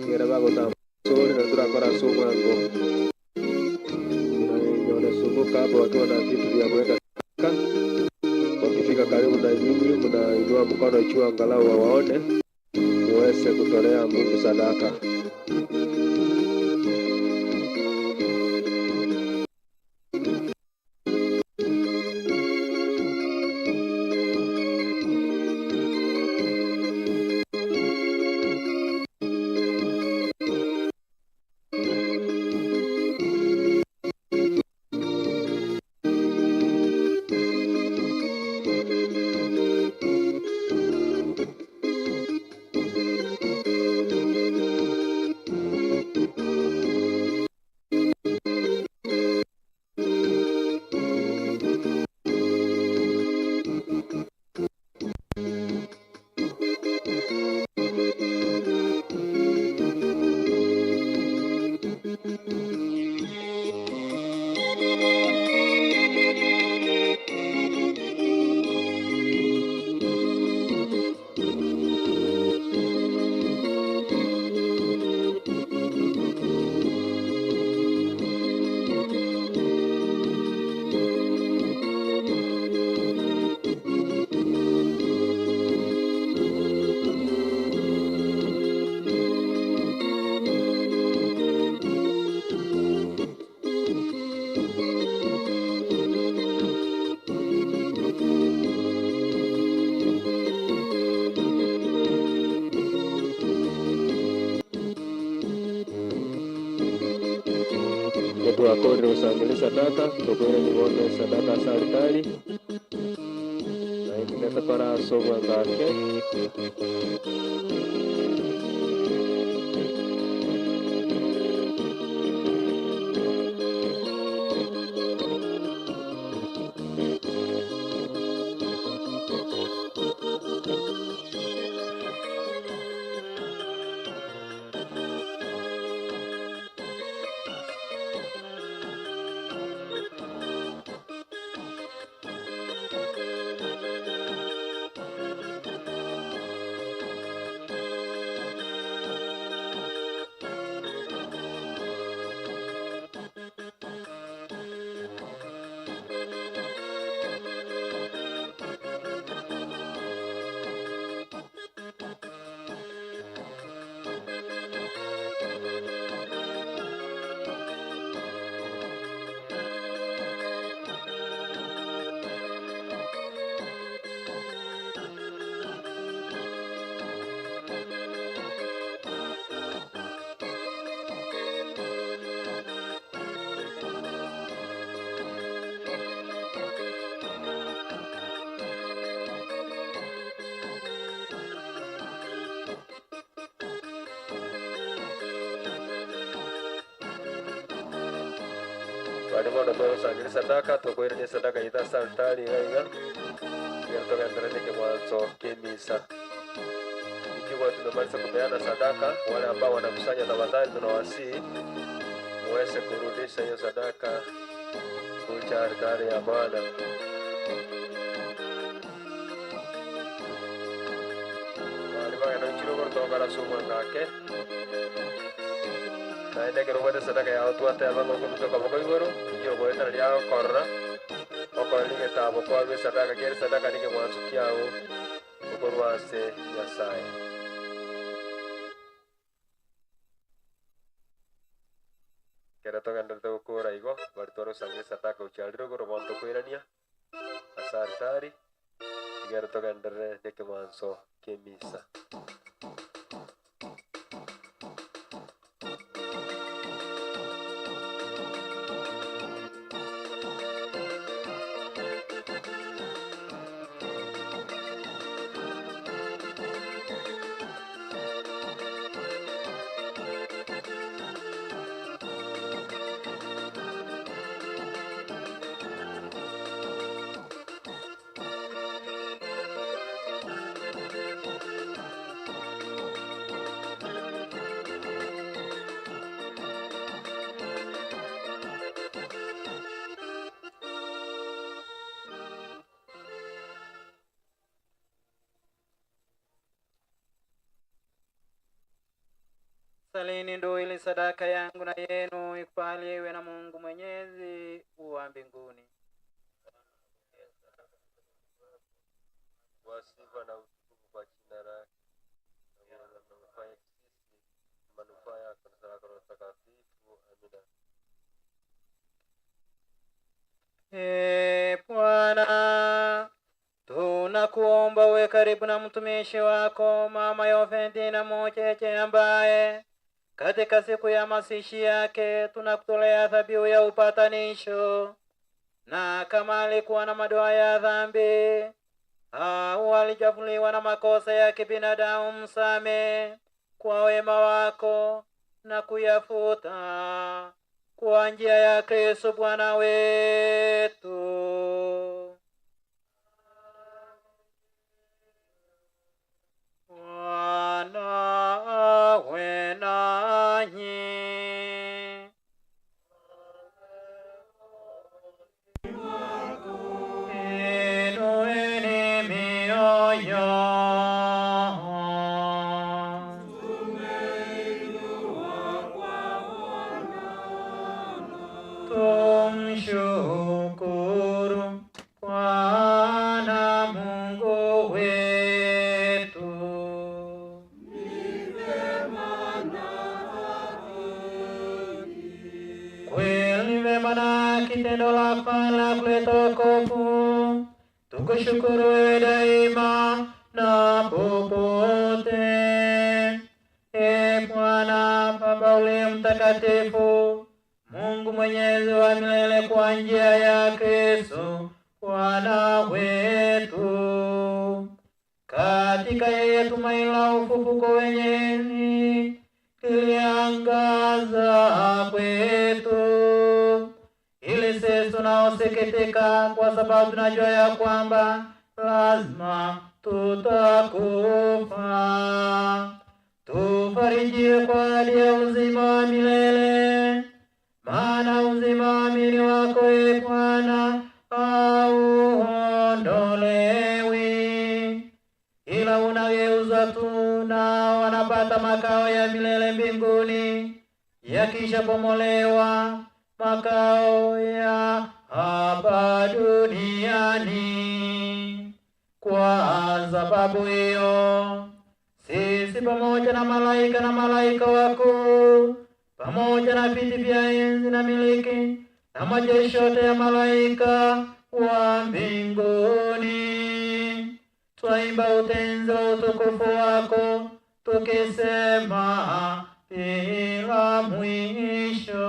gera bagotamba sore na turakora ase obwango na wanazunguka hapo wakiwa na vitu vya kuweka sadaka. Wakifika karibu na nyinyi, mnainua mkono juu angalau wawaone muweze kutolea Mungu sadaka. Nitwakorire gusangire sadaka tukwire nibone sadaka ase altari na ingine tukora ase obwangake. Bari bono twagosangeria esadaka, tokoirania esadaka yaito ase altari iga iga, ekero togendererete ekeng'wanso ki'emisa. Ikiwa tumemaliza kupeana sadaka, wale ambao wanakusanya tafadhali tunawasihi muweze kurudisha hiyo sadaka kuja altari ya Bwana. Bari bagenda gochira ogorotokora ase omwanga ake. Naende ekero obwate esadaka yao twateba ng'a okoruta okoboko igoro, rigia ogoetana riagokorora, okorora egetabo kwarua esadaka, kera esadaka nekeng'wanso kiao okorwa ase Nyasae. Ekero togendererete gokora igo, baria tware gosangia esadaka gochia arire igoro bono tokoirania ase altari, ekero togenderere nekeng'wanso ki'emisa. Salini ndugu, ili sadaka yangu na yenu ikubaliwe na Mungu Mwenyezi wa mbinguni. Kwa sifa na utukufu kwa jina lake, na manufaa yetu sisi, manufaa ya kanisa lako la takatifu. Amina. Ee Bwana, tunakuomba uwe karibu na mtumishi wako Mama Yoventina Mocheche ambaye katika siku ya mazishi yake tunakutolea dhabihu ya upatanisho, na kama alikuwa na madoa ya dhambi au alichafuliwa na makosa ya kibinadamu, msame kwa wema wako na kuyafuta kwa njia ya Kristo Bwana wetu. Bwana awe nanyi. Inueni mioyo. Tumshukuru Bwana Mungu wetu. Kweli vema na kitendo la kufaa kuleta wokovu, tukushukuru wewe daima na popote. E Bwana Baba uliye mtakatifu, Mungu mwenyezi wa milele, kwa njia ya Kristo Bwana wetu, katika yeye tumaini la ufufuko wenye heri liliangaza kwetu, ili sisi tunaosikitika kwa sababu tunajua ya kwamba lazima tutakufa, tufarijiwe kwa ahadi ya uzima wa milele. Maana uzima wa mwili wako, e Bwana, hauondolewi, ila unageuzwa tu, nao wanapata makao ya milele mbinguni, yakishabomolewa makao ya hapa duniani. Kwa sababu hiyo sisi pamoja na malaika na malaika wakuu pamoja na viti vya enzi na miliki na majeshi yote ya malaika wa mbinguni, twaimba utenzi wa utukufu wako tukisema bila mwisho.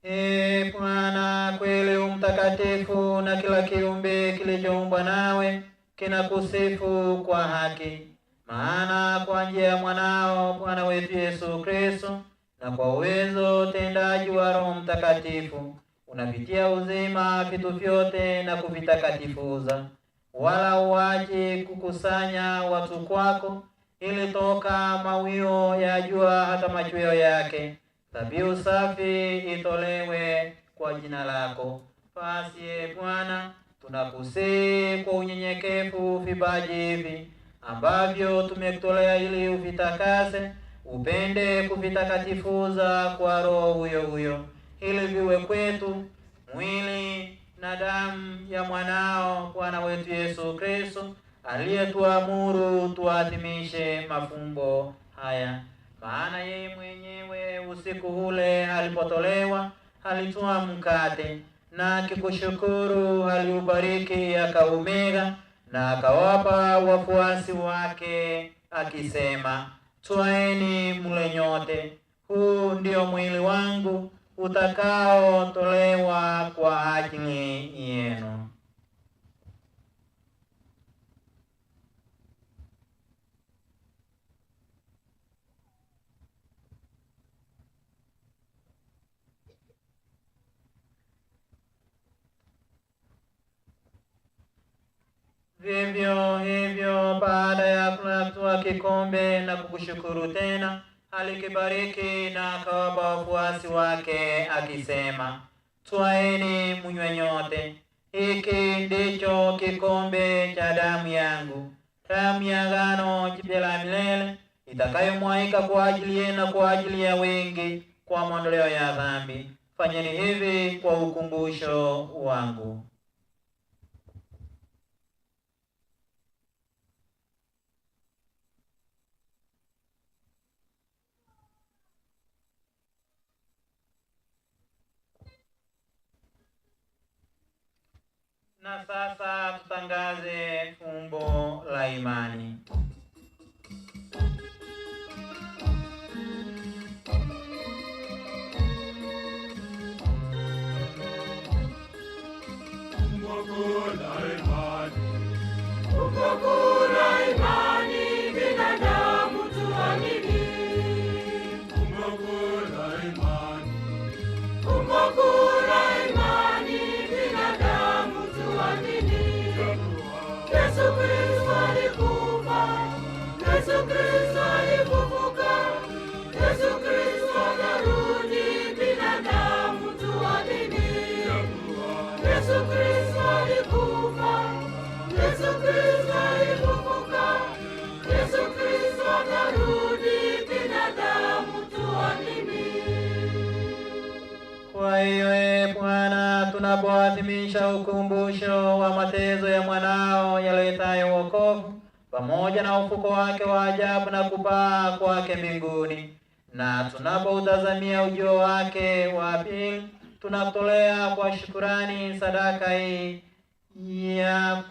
Ee Bwana, kweli u mtakatifu, na kila kiumbe kilichoumbwa nawe kinakusifu kwa haki. Maana kwa njia ya mwanao Bwana wetu Yesu Kristo, na kwa uwezo utendaji wa Roho Mtakatifu, unavitia uzima vitu vyote na kuvitakatifuza, wala uache kukusanya watu kwako, ili toka mawio ya jua hata machweo yake dhabihu safi itolewe kwa jina lako. Basi ee Bwana, tunakusihi kwa unyenyekevu vipaji hivi ambavyo tumekutolea ili uvitakase, upende kuvitakatifuza kwa Roho huyo huyo, ili viwe kwetu mwili na damu ya mwanao Bwana wetu Yesu Kristo, aliyetuamuru tuadhimishe mafumbo haya. Maana yeye mwenyewe usiku ule alipotolewa, alitwaa mkate na akikushukuru, aliubariki, akaumega na akawapa wafuasi wake, akisema, Twaeni mle nyote, huu ndio mwili wangu utakaotolewa kwa ajili yenu. Vivyo hivyo, baada ya kula kikombe na kukushukuru tena, alikibariki na akawapa wafuasi wake akisema, Twaeni mnywe nyote, hiki ndicho kikombe cha damu yangu, damu ya agano jipya la milele, itakayomwaika kwa ajili yenu na kwa ajili ya wengi kwa maondoleo ya dhambi. Fanyeni hivi kwa ukumbusho wangu. Na sasa tutangaze fumbo la imani. Kuna imani binadamu tuamini. Kuna imani binadamu tuamini. Yesu Kristo alikufa, Yesu Kristo alifufuka, Yesu Kristo anarudi, binadamu tuamini. Yesu Kristo alikufa, Yesu Kristo alifufuka, Yesu Kristo anarudi, binadamu tuamini. Kwa hiyo ee Bwana, tunapoadhimisha ukumbusho wa mateso ya mwanao yaletayo wokovu pamoja na ufuko wake wa ajabu na kupaa kwake mbinguni, na tunapoutazamia ujio wake wa pili, tunakutolea kwa shukurani sadaka hii ya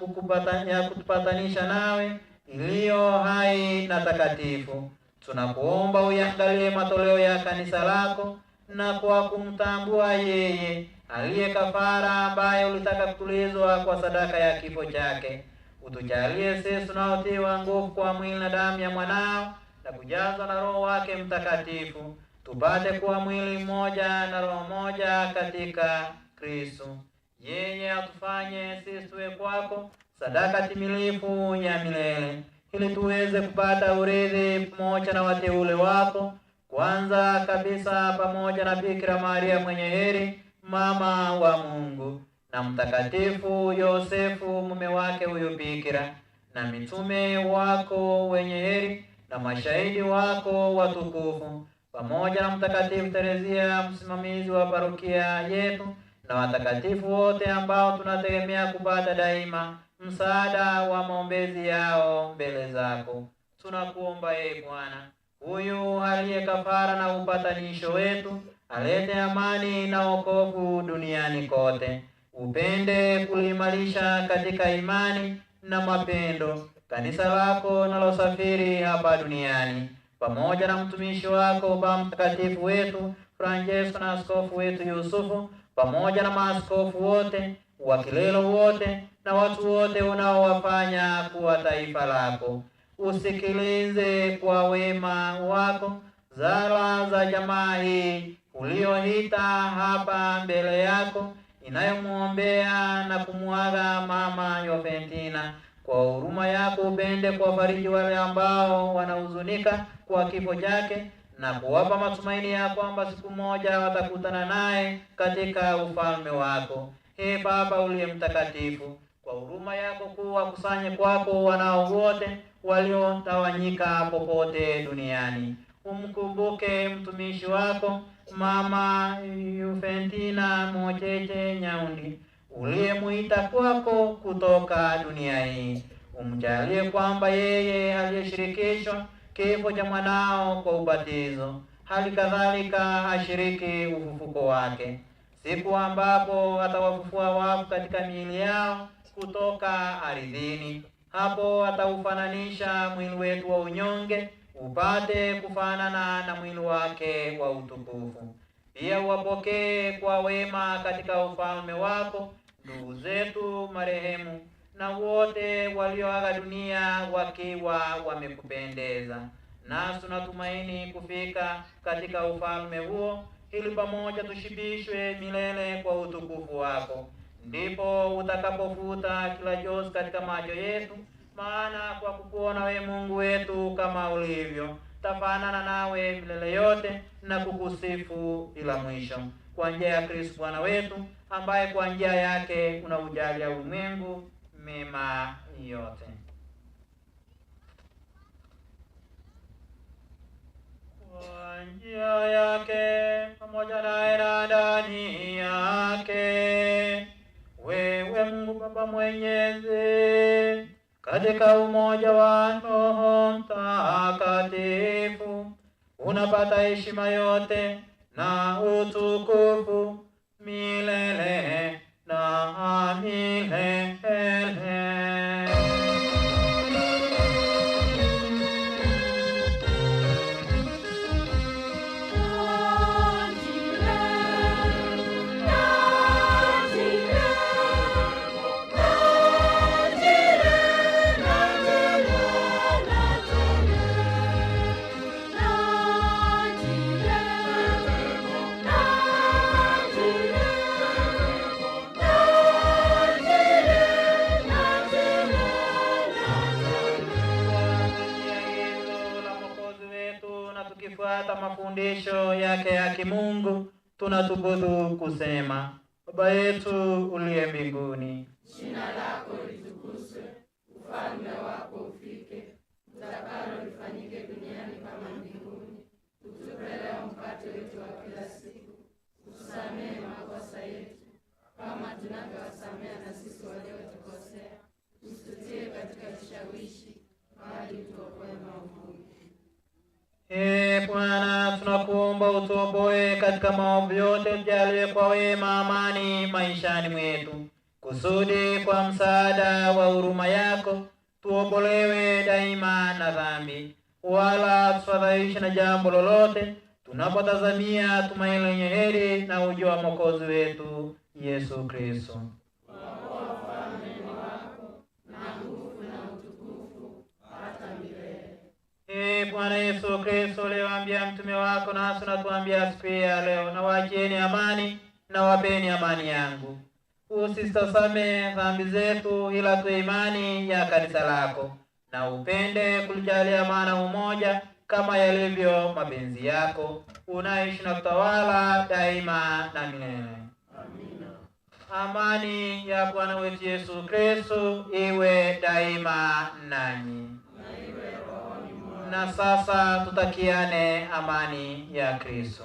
kutupatanisha nawe iliyo hai na takatifu. Tunakuomba uyangalie matoleo ya kanisa lako, na kwa kumtambua yeye aliye kafara ambaye ulitaka kutulizwa kwa sadaka ya kifo chake, utujalie sisi tunaotiwa nguvu kwa mwili na damu ya mwanao na kujazwa na Roho wake Mtakatifu, tupate kuwa mwili mmoja na roho moja katika Kristo. Yeye atufanye sisi tuwe kwako sadaka timilifu ya milele, ili tuweze kupata urithi pamoja na wateule wako, kwanza kabisa pamoja na Bikira Maria mwenye heri, mama wa Mungu, na Mtakatifu Yosefu mume wake huyu Bikira, na mitume wako wenye heri, na mashahidi wako watukufu, pamoja na Mtakatifu Terezia msimamizi wa parokia yetu, na watakatifu wote ambao tunategemea kupata daima msaada wa maombezi yao mbele zako. Tunakuomba ee Bwana, huyu aliye kafara na upatanisho wetu, alete amani na wokovu duniani kote. Upende kuliimarisha katika imani na mapendo kanisa lako nalosafiri hapa duniani, pamoja na mtumishi wako Baba Mtakatifu wetu Francesco na askofu wetu Yusufu pamoja na maaskofu wote, wakilelo wote na watu wote unaowafanya kuwa taifa lako. Usikilize kwa wema wako zala za jamaa hii ulioita hapa mbele yako, inayomwombea na kumwaga mama Yofentina. Kwa huruma yako upende kuwafariji wale ambao wanahuzunika kwa kifo chake na kuwapa matumaini ya kwamba siku moja watakutana naye katika ufalme wako. Ee Baba uliye mtakatifu, kwa huruma yako kuu wakusanye kwako wanao wote waliotawanyika popote duniani. Umkumbuke mtumishi wako Mama Yufentina Mocheche Nyaundi uliyemuita kwako kutoka dunia hii. Umjalie kwamba yeye aliyeshirikishwa kifo cha mwanao kwa ubatizo, hali kadhalika ashiriki ufufuko wake, siku ambapo atawafufua wafu katika miili yao kutoka ardhini. Hapo ataufananisha mwili wetu wa unyonge upate kufanana na mwili wake wa utukufu. Pia uwapokee kwa wema katika ufalme wako ndugu zetu marehemu na wote walioaga dunia wakiwa wamekupendeza. Nasi tunatumaini kufika katika ufalme huo, ili pamoja tushibishwe milele kwa utukufu wako. Ndipo utakapofuta kila jozi katika macho yetu, maana kwa kukuona we Mungu wetu kama ulivyo, tafanana nawe milele yote na kukusifu bila mwisho, kwa njia ya Kristo Bwana wetu, ambaye kwa njia yake unaujalia ulimwengu mema yote. Kwa njia yake pamoja naye na ndani yake, wewe Mungu Baba Mwenyezi, katika umoja wa Roho Mtakatifu, unapata heshima yote na utukufu milele na milele. Na tukifuata mafundisho yake ya kimungu, tunathubutu kusema: Baba yetu uliye mbinguni, Jina lako litukuzwe, ufalme wako ufike, utakalo lifanyike duniani kama mbinguni. Utupe leo mkate wetu wa kila siku, utusamehe makosa yetu kama tunavyowasamehe na sisi waliotukosea, usitutie katika kishawishi, bali utuokoe maovuni. Ee Bwana, tunakuomba utuokoe katika maovu yote, tujalie kwa wema amani maishani mwetu, kusudi kwa msaada wa huruma yako tuokolewe daima na dhambi, wala tusifadhaishwe na jambo lolote, tunapotazamia tumaini lenye heri na ujio wa Mwokozi wetu Yesu Kristo. Ee Bwana Yesu Kristo, uliwaambia mtume wako, nasi unatuambia siku hii ya leo, na waachieni amani na wapeni amani yangu. Usitazame dhambi zetu, ila tu imani ya kanisa lako, na upende kulijalia maana umoja kama yalivyo mapenzi yako, unaishi na kutawala daima na milele. Amani ya Bwana wetu Yesu Kristo iwe daima nanyi. Na sasa tutakiane amani ya Kristo.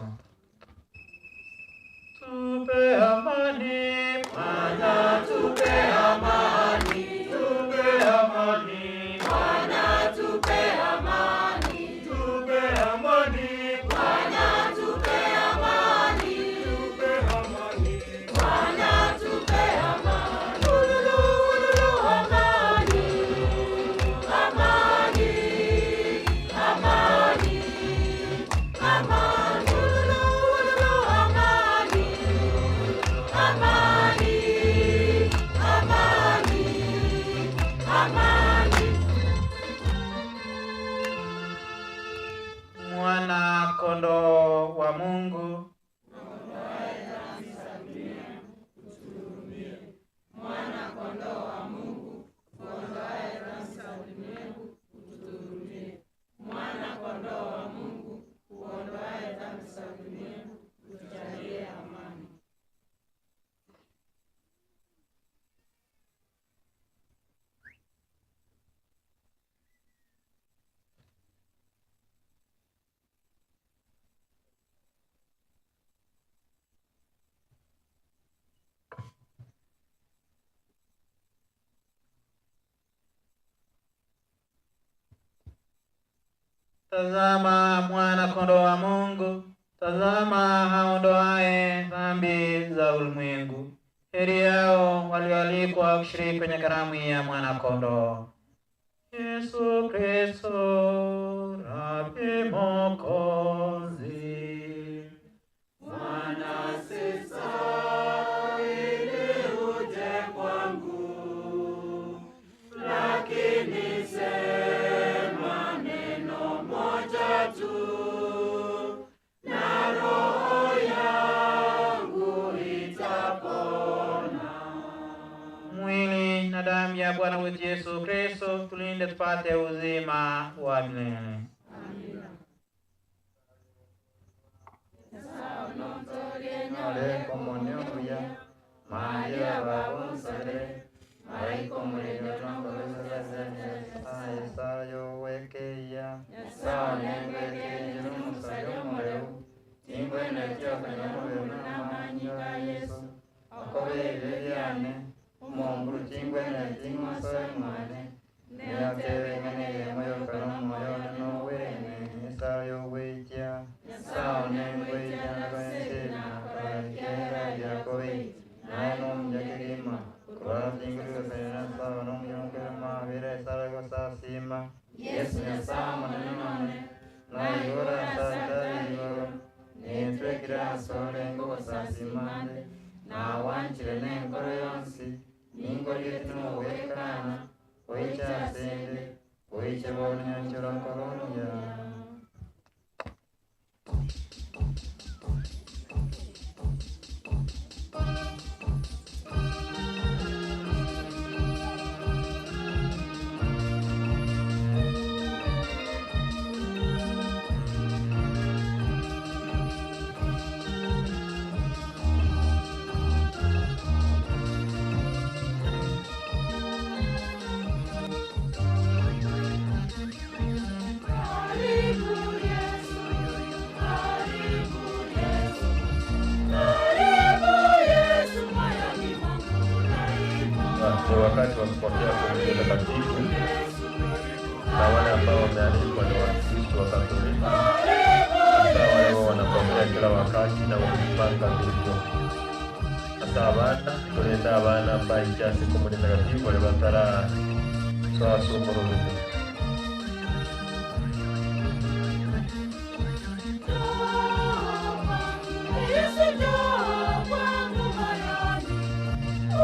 Tupe amani Bwana, tupe amani, tupe amani Bwana, tupe amani, tupe amani Bwana, tupe amani, tupe amani Bwana, tupe amani. Ululu, ululu, amani, amani, amani, amani. Ululu, ululu, Tazama mwana kondoo wa Mungu, tazama aondoaye dhambi za ulimwengu. Heri yao walioalikwa kushiriki kwenye karamu ya mwana kondoo. Yesu Kristo Rabi Mwokozi. Bwana sistahili uje kwangu, lakini sema neno moja tu, na roho yangu itapona. Mwili na damu ya Bwana wetu Yesu Kristo tulinde tupate uzima wa milele. Nyore komoniobuya manje babonsere malaika omurindi otwangobesaasaye sayo wekeia sawa nengwekenjera omusari omureu tingwenetiokanyamubiri n'amanyi ga Yesu akobeire byane omomburu tingweneting'osoe mwane neatebeng'aneyemoyokana omoyo one nowene esayo gweitia sawa nengweitia nakoensenakoekera byakobei naye nomujakirima kurwaratingurigosenena sawa nomuyongere mabira esara gosasima Yesu nyasaye omonene none naigora nsatari igoro nitwekire asore ngogosasimande nawanchire nenkoro yonsi ningoriete nowekana oiche asende oiche bonyanchora koronia. Karibu Yesu, karibu Yesu, karibu Yesu moyoni mwangu daima. Ni wakati wa kupokea komunio takatifu, na wale ambao wamealikwa ni Wakristo wa Katoliki, hasa wale wao wanapokea kila wakati na wamejipanga vilivyo. Hasa abana tulenda abana mbaijase komunio takatifu wale batara swasumurulumu. Yesu njoo kwangu moyoni,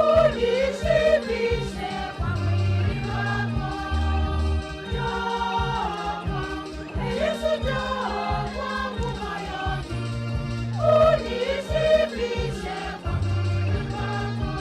unishibishe kwa mwili wako. Njoo kwangu, Yesu njoo kwangu moyoni, unishibishe kwa mwili wako.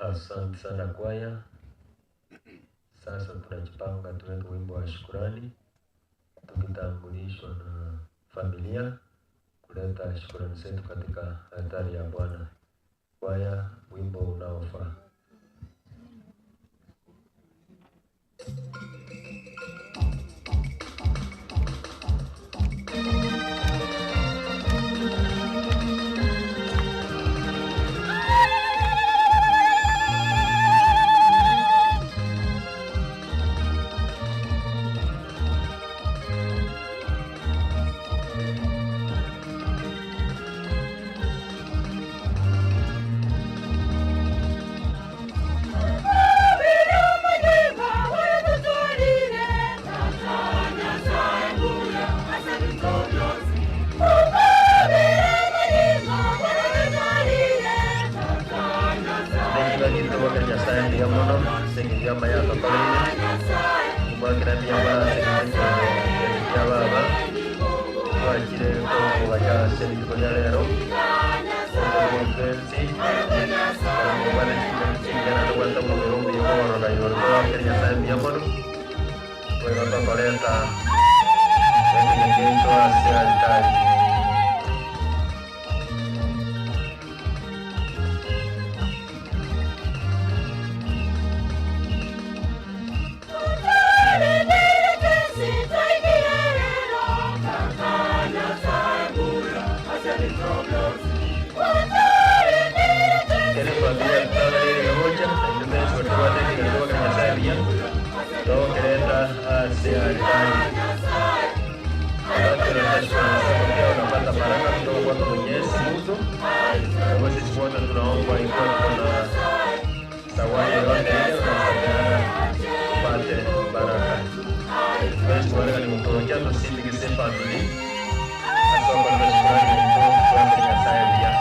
Asante sana kwaya. Sasa tunajipanga tuweke wimbo wa shukurani tukitangulishwa na familia kuleta shukurani zetu katika altari ya Bwana. Kwaya, wimbo unaofaa. Nengibagitobokera Nyasaye mbuya mono ase eng'encho y'amaya atokoreire, omwakera mbuya mono ase eng'encho ya baba twachire kogocha ase rituko ria rero omonto ensi obwate ching'ana tobwate omobere omuya okorora igoro twakera Nyasaye mbuya mono boigo tokoreta ekegeni ase altari. Kere familia tutaangalia moja na ndio tuwate kidogo kwa Nyasaye pia tokereta ase altari. Wakati unapata unapata baraka kutoka kwa Mwenyezi Mungu. Kwa sisi wote tunaomba ikiwa kuna zawadi yoyote ile unapeana upate baraka. Basi wale ni mtorokea tusindikize family. Asante kwa shukrani kwa Nyasaye pia.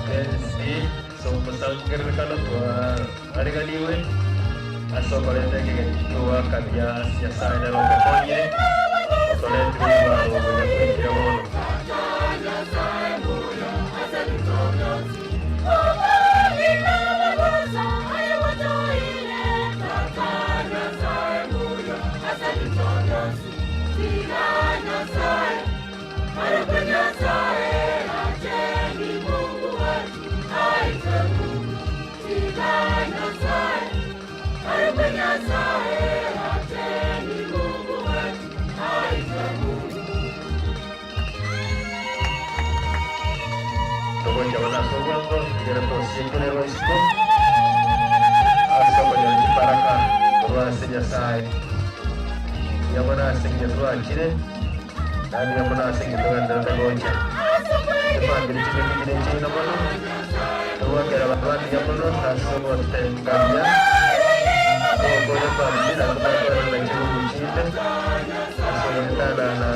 Bensi somusangerekano twariganiwe asokorete kigekio kabia Nyasaye nerokokonyire otoretire ibaro buya kwingira bono. Togocha wanasogongo igere tosiekere roisiko asokonyo baraka olwase Nyasaye yamona asenge twakire nandi yamona asenge twagenderete gocha efamiri chine kigire chino mono togwakera bantu yamono asogotengania togokonya famiri nakubatwarana chibugu chinde asogotanana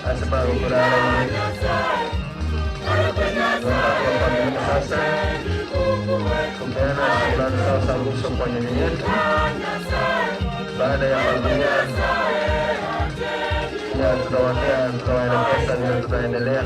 ase bagokorara ine sasa kupeana shukrani sasa mwisho kwa nyanya yetu baada ya familia ya tunawapea tunawaelekeza vile tunaendelea.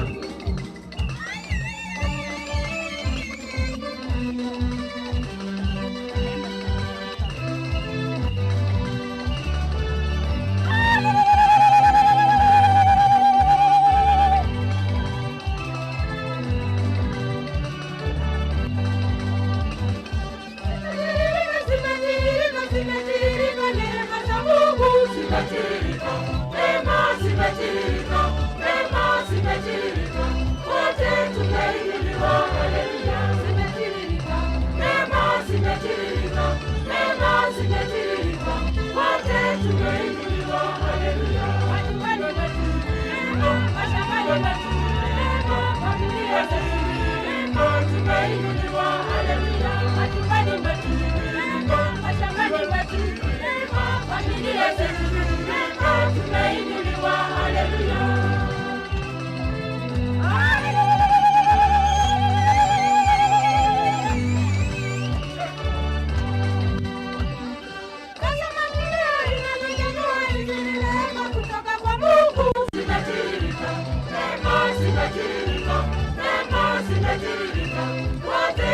Zimetiririka, neema zimetiririka, wote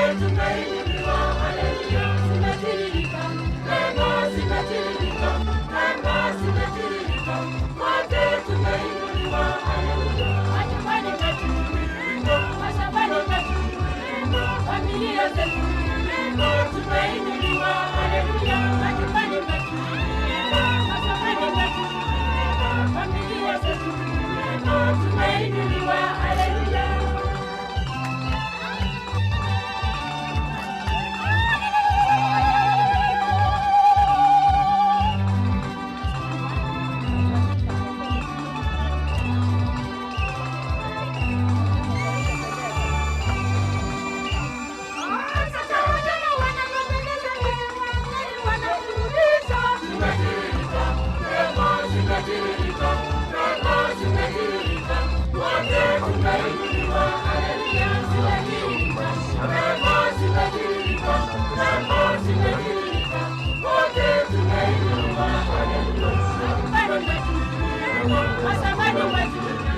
zetu tumeinuliwa, haleluya. Majumbani mwetu, mashambani mwetu, familia zetu tumeinuliwa, haleluya.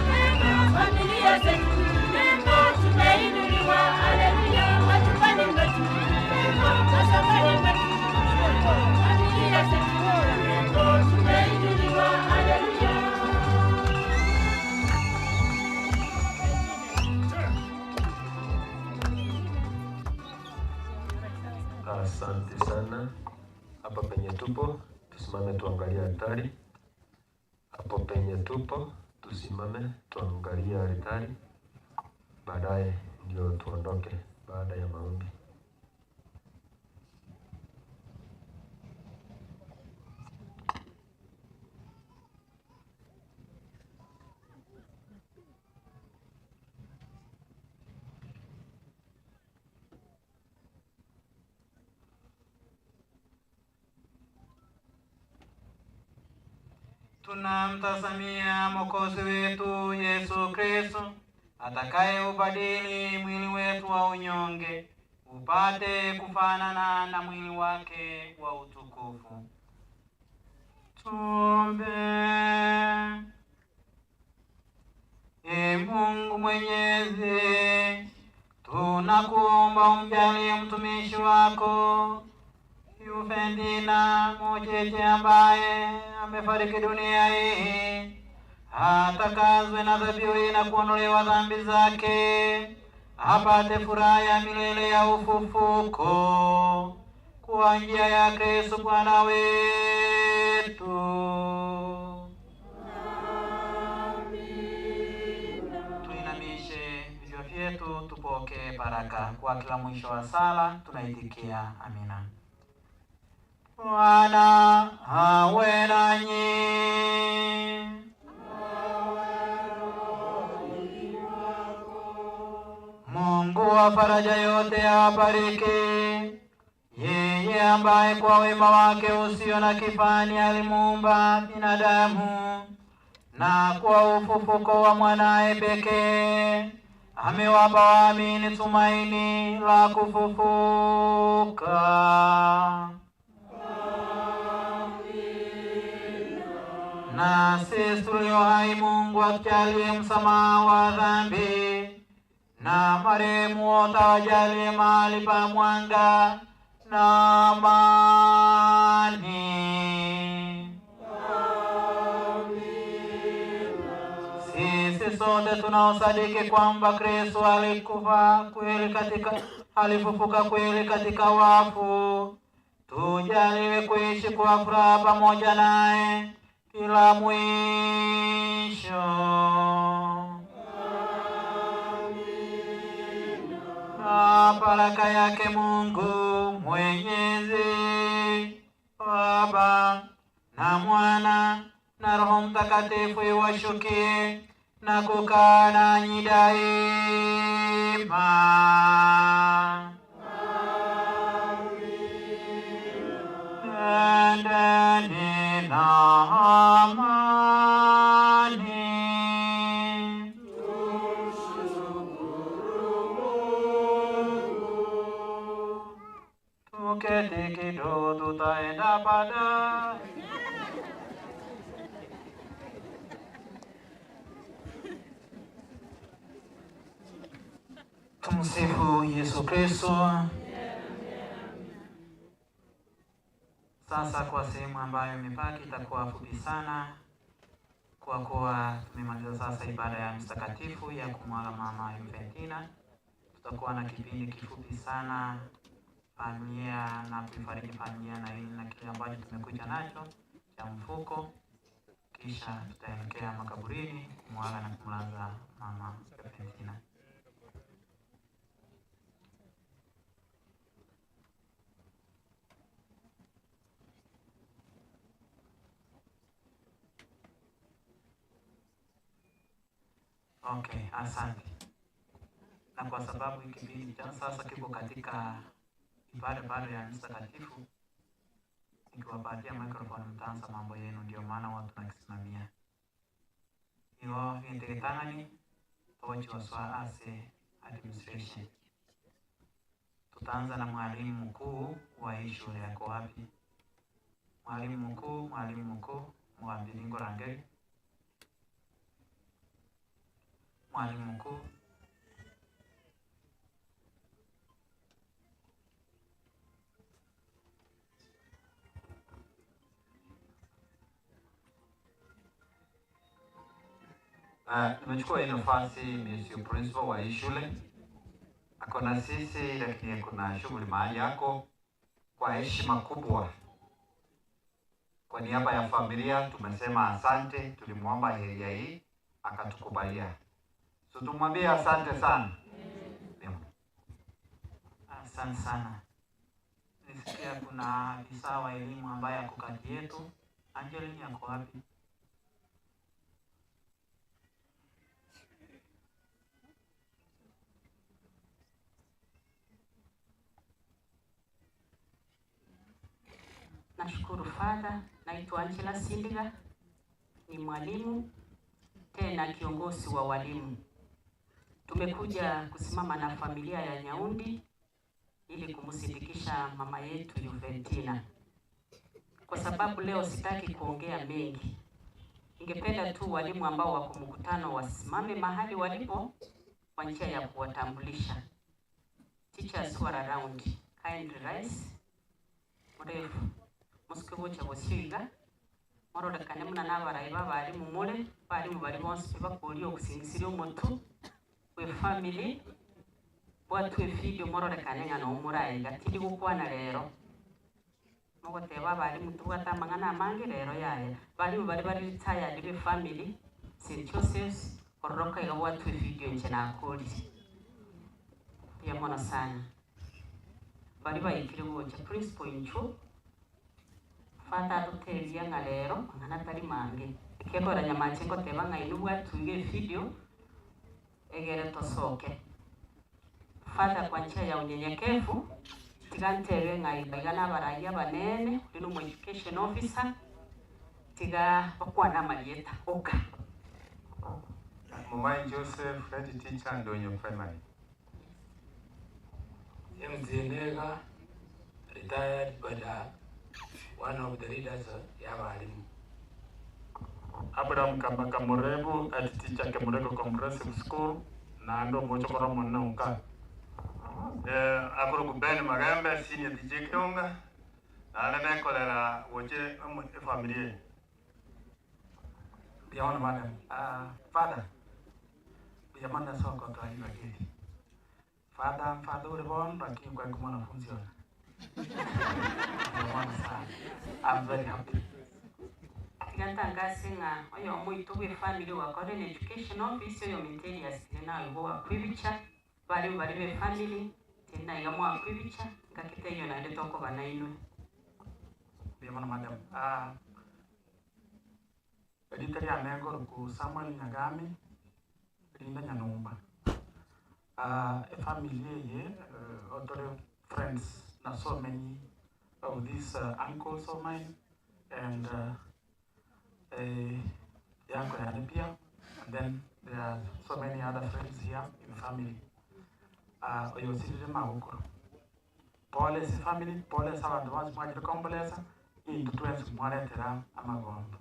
Familia zetu tumeinuliwa, haleluya, majumbani mwetu, mashambani mwetu, familia zetu tumeinuliwa, haleluya. Asante sana. Hapa penye tupo tusimame tuangalie altari. Hapo penye tupo tusimame tuangalie altari, baadaye ndio tuondoke baada ya maombi. Tunamtazamia Mwokozi wetu Yesu Kristo atakayeubadili mwili wetu wa unyonge upate kufanana na mwili wake wa utukufu. Tuombe. Ee Mungu Mwenyezi, tunakuomba umjalie mtumishi wako Yufendina Mocheche ambaye amefariki dunia hii atakazwe na dhabihu hii na kuondolewa dhambi zake, apate furaha ya milele ya ufufuko kwa njia ya Kristo Bwana wetu. Tuinamishe vichwa vyetu tupokee baraka. Kwa kila mwisho wa sala tunaitikia amina. Bwana awe nanyi. Mungu wa faraja yote awabariki. Yeye ambaye kwa wema wake usio na kifani alimuumba binadamu na kwa ufufuko wa mwanaye pekee amewapa waamini tumaini la kufufuka. Na sisi tulio hai, Mungu atujalie msamaha wa dhambi, na marehemu wote awajalie mahali pa mwanga na amani. Sisi sote tunaosadiki kwamba Kristo alikufa kweli katika alifufuka kweli katika wafu, tujaliwe kuishi kwa furaha pamoja naye kila mwisho. Na baraka yake Mungu Mwenyezi, Baba na Mwana na Roho Mtakatifu iwashukie na kukaa nanyi daima. Endeni na amani. Tuketi kidogo, tutaenda baadaye. Tumsifu Yesu Kristo. Sasa kwa sehemu ambayo imebaki itakuwa fupi sana, kwa kuwa tumemaliza sasa ibada ya mtakatifu ya kumwaga mama Yuventina. Tutakuwa na kipindi kifupi sana familia na kuifariji familia na, na kile ambacho tumekuja nacho cha mfuko, kisha tutaelekea makaburini kumwaga na kumlaza mama Juventina. Okay, asante. Na kwa sababu hiki kipindi cha sasa kiko katika ibada bado ya misa takatifu, nikiwapatia microphone mtaanza mambo yenu, ndio maana watu tunakisimamia igo gintegetang'ani togochioswa ase administration. Tutaanza na mwalimu mkuu wa hii shule. Yako wapi mwalimu mkuu? Mwalimu mkuu mwambiri Ngorangeri, mwalimu mkuu. Nimechukua hii nafasi Monsieur Principal wa hii shule ako na sisi, lakini kuna shughuli mahali yako. Kwa heshima kubwa, kwa niaba ya familia tumesema asante. Tulimwomba heria hii akatukubalia, so tumwambie asante sana. Asante sana. Nisikia kuna afisa wa elimu ambaye ako kati yetu. Angeline ako wapi? Nashukuru Father. Naitwa Angela Sindiga, ni mwalimu tena kiongozi wa walimu. Tumekuja kusimama na familia ya Nyaundi ili kumsindikisha mama yetu Juventina. Kwa sababu leo sitaki kuongea mengi, ningependa tu walimu ambao wako mkutano wasimame mahali walipo kwa njia ya kuwatambulisha. Teachers who are around, kindly rise. Mrefu musike bucha iga mororekane muna n'abarayi b'abarimu mure barimu bari bonsi bakuria okusingisirya omutu we family bwatwe video mororekane ng'a nomoraiga tindi gukwana rero mogoteba abarimu tubwate amang'ana amange rero yaya barimu bari bari retired be family St. Joseph's kororoka iga bwatwe video nche nakorire mbuya mono sana bari baikire gocha principal inchu fata atuteria ng'a rero mang'ana tari mange ekekora nyamache ngoteba ng'a inwe bwatuiga evideo egere tosoke fata kwa njia ya unyenyekevu tiga ntebe ng'a iga na abarayi abanene ori nomo education officer tiga bakwana amarieta oka Mumai Joseph, head teacher, Ndonyo Primary. MZ Nega, retired but one of the leaders ya walimu. Abraham Kabaka Murebu, head teacher Kemurego Comprehensive School, na ndo mochokoro mononka. Eh, akuru Ben Magambe, senior DJ Kionga, na nemekolera woche efamilia. Ndiyaona madam. Father, ndiyamana soko twaliwa geti. Father, father ule bon lakini kwa mwanafunzi ona. Ndiyamana sana. I'm very happy. tiga ntangase ng'a oyo omoito bwa efamily wakore na education office oyo materials tine nawe igo wakwibicha barimu bari ba efamily tine naiga mwakwibicha ngakete eyo naende tokoba nainwe Ndiyamana madam. Rita rya nego ku Samuel Nyagami Linda Nyanumba. Efamily eye otore friends na so many of these uncles of mine and yanko yane pia and then there are so many other friends here in family. Oyo sirire magukuru pole si family pole sa bandu bonsi mwachire kombolesa intu twensi mwaretera amagombo.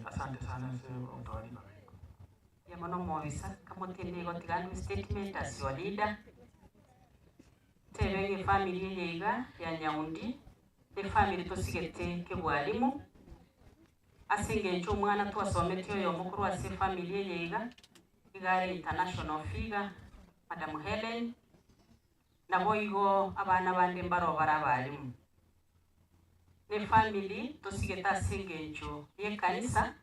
Asante sana ase obutwari babe. Yamono mobisa kamotende igo tiga statement as your leader tebe ng'a efamily eye iga ya Nyaundi efamily tosigete kebwalimu ase eng'encho omwana twasomete oyo omokorwa ase efamily eye iga iga are international figure. Madam Hellen, naboigo abana bande mbaro bare abalimu. Ne family tosigete ase engencho ya ekanisa,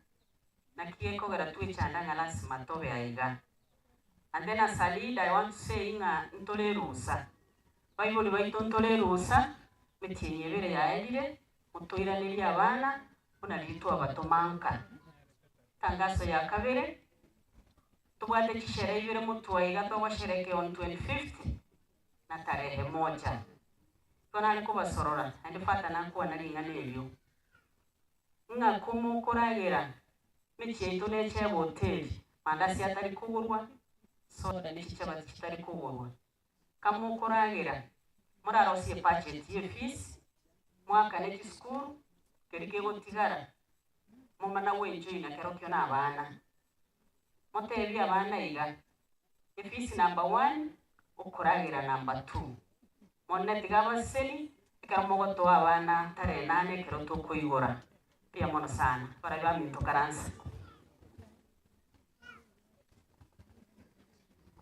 naki gekogera twechanda ng'a lasima tobe aiga. And then as a leader I want to say ng'a ntore erusa, baibori baito ntore erusa, emetienyi ebere yaerire, motoiranerie abana buna riria twabatoma nka. Etangaso ya kabere, tobwate chisherehe ibere motwe aiga togosherekea on 25th na tarehe moja. Igo nare kobasorora naende Father nakwana ring'ana erio, ng'a komokoragera mechie yaito neche ehoteli, mandasi atari kogorwa, soda ne chichabati chitari kogorwa. Kamokoragera, morarosie ebudget ye fees, moakane chisukuru, keria kegotigara, momana gwenjoina kerokio na abana. Motebie abana iga, efees number one, okoragera number two. Monene tiga abaseseni, ekero mogotoa abana tarehe nane ekero tokoigora. Mbuya mono sana, barabwo baminto karansa.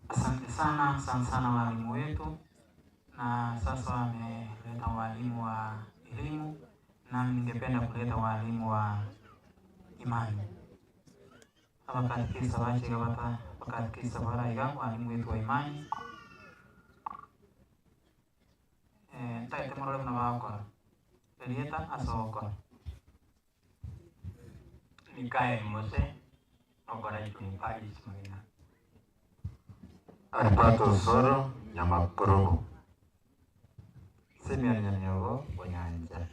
Asante sana, asante sana walimu wetu, na sasa wameleta walimu wa elimu, nami ningependa kuleta walimu wa imani. Abakatekista bachega bata abakatekista baraiga walimu wetu wa imani eh, ntaete morore buna bagokora erieta ase ogokora. Mikael Mose, Ogora Ichuni Parish, Magina. Alberto Osoro, Nyamakorogo. Simeon Nyamiogo, Bonyancha.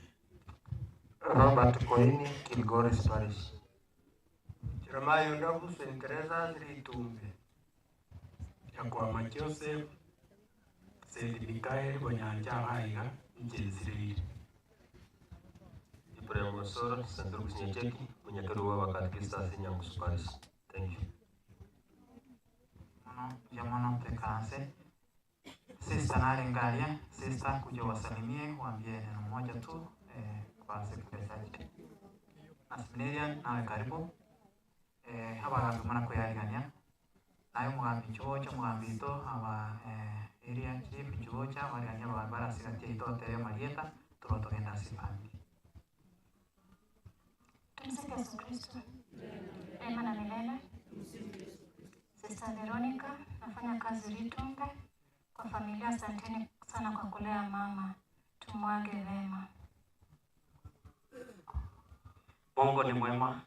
Robert Koini, Kilgoris Parish. Jeremiah Ondabu, St. Teresa's, Ritumbe. Nyakwama Joseph, St. Mikael Bonyancha aiga nchensirire. Ibrahim Osoro, St. Luke's Nyacheki, Munyakeru wa Bakatekista ase Nyangusu Parish. Thank you. Mono mbuya mono toikaranse. Sister nare ngaria, sister kuja uwasalimie waambie neno moja tu eh, kwa siku ya chache. Na seminarian nawe karibu. Eh, abagambi mana koyarigania. Naye omogambi nchigocha omogambi oito aba eh, area chief nchigocha barigania abagambi bare ase egati yaito otebe amarieta toroe togende ase efamiri. Tumsifu Yesu Kristo. Daima na milele. Sister Veronica, nafanya kazi Ritumbe. Kwa familia, asanteni sana kwa kulea mama. Tumwage vema. Mungu ni mwema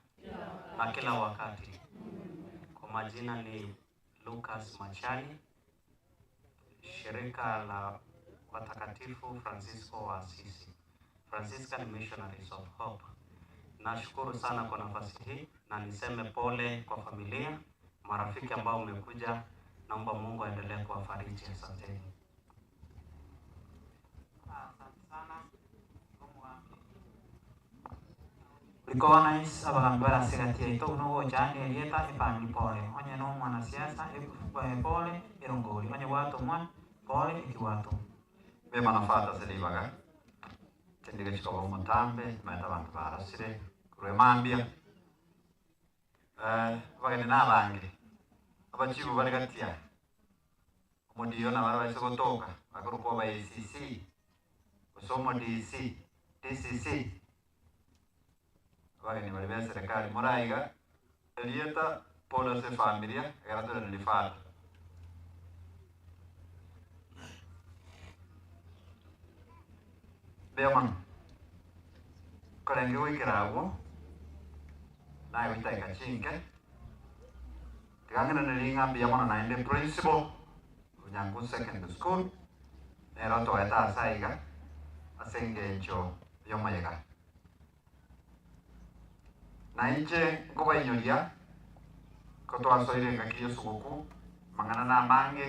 na kila wakati. Kwa majina ni Lucas Machani, shirika la watakatifu Francisco wa Asisi, Franciscan Missionaries of Hope. Nashukuru sana kwa nafasi hii na niseme pole kwa familia, marafiki ambao mmekuja. Naomba Mungu aendelee kuwafariji. Asanteni. Recognize abagambi bare ase egati yaito buna ogocha erieta efamiri pole onye na omwanasiasa eh, pole erongori onye gwatomwa pole ekigwatomwa. Mbuya mono Father ase ribaga, inche ndigechi koba omotambe, nimanyete abanto barosire korwa emambia, eh, abageni na abange, abachibu bare gati aya, omodiyo nabo abaise gotoka, bakorokwa aba ACC, gose omo DC, DCC, abageni baria ba eserekari more aiga, erieta pole ase efamilia, ekero tore na Father. Mbuya mono. Korenge goikera agwo, naye gochidakika chinke, tiga ng'iranerie ng'a mbuya mono naende principal o Nyangusu Secondary School, nere otoete ase aiga, ase engencho y'omoyega. Na inche nkobainyoria, ko twasoire engaki y'esuguku, amang'ana namange,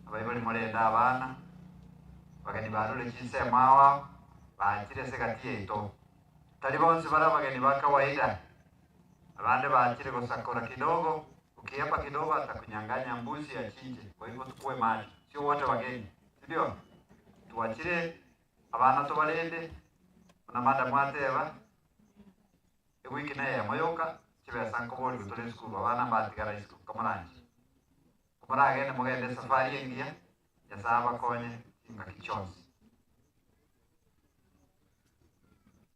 abaibori morende abana, abageni barure chinsemo ao ao, bachire ase egati yaito. Tari bonsi bare abageni ba kawaida, abande bachire gosakora kidogo, ukihepa kidogo atakunyang'anya mbuzi achinje, kwa hivyo tukue macho, sio wote wageni, si ndio? Twachire abana tobarende, buna madam ateba, ewiki neyemo yoka, chibesa nkoborigwe tore esukuru, abana mbatigara isiko, komoranche. Komoragende mogende esafari engiya, Nyasae abakonye chingaki chionsi.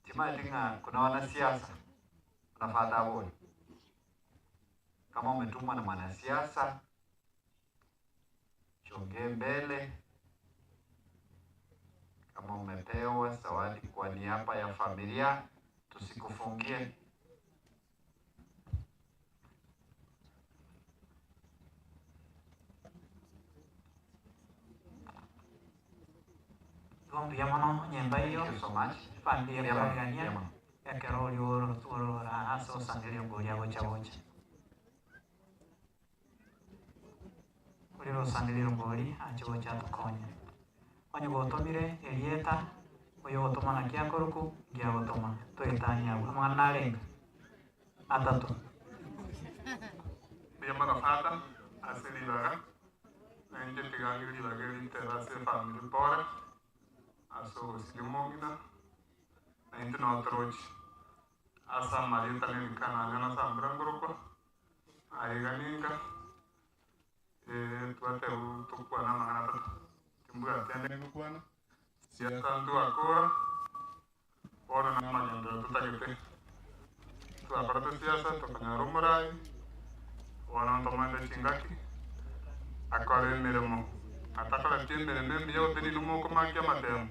Timanyeti ng'a kuna wanasiasa buna Father abori, kama umetumwa na mwanasiasa chongee mbele, kama umepewa zawadi kwa niaba ya familia tusikufungie. Igo mbuya mono nyemba eyio Thank you so much. efamiri Mbuya mono, ekwarigania mbuya mono. ekero oria orora ase osangereria oria gocha gocha. Oria orosangereria rongori ache gocha atokonye. Onye gotomire erieta, oyo ogotoma naki akorokwa, nki agotoma, toetanie abwo. Amang'ana narenge? Atato. Mbuya mono Father ase ribaga, na inche tiga ng'ire ribaga eri ntebe ase efamiri pore, ase ogosiria omong'ina, na intwe nabo torochi ase amarieta na ebikano anyone ase ambura nkorokwa, aye iga ninka, twatebiwa tokwane amang'ana atato, timbwati ande ngokwana, siasa ntwakora, bono na amagenderero totagete, twakorete siasa tokanyora omorai, bono ntomoete chingaki, akore emeremo, atakoreti emeremo emiya gose ninwe mokomakia amatemo,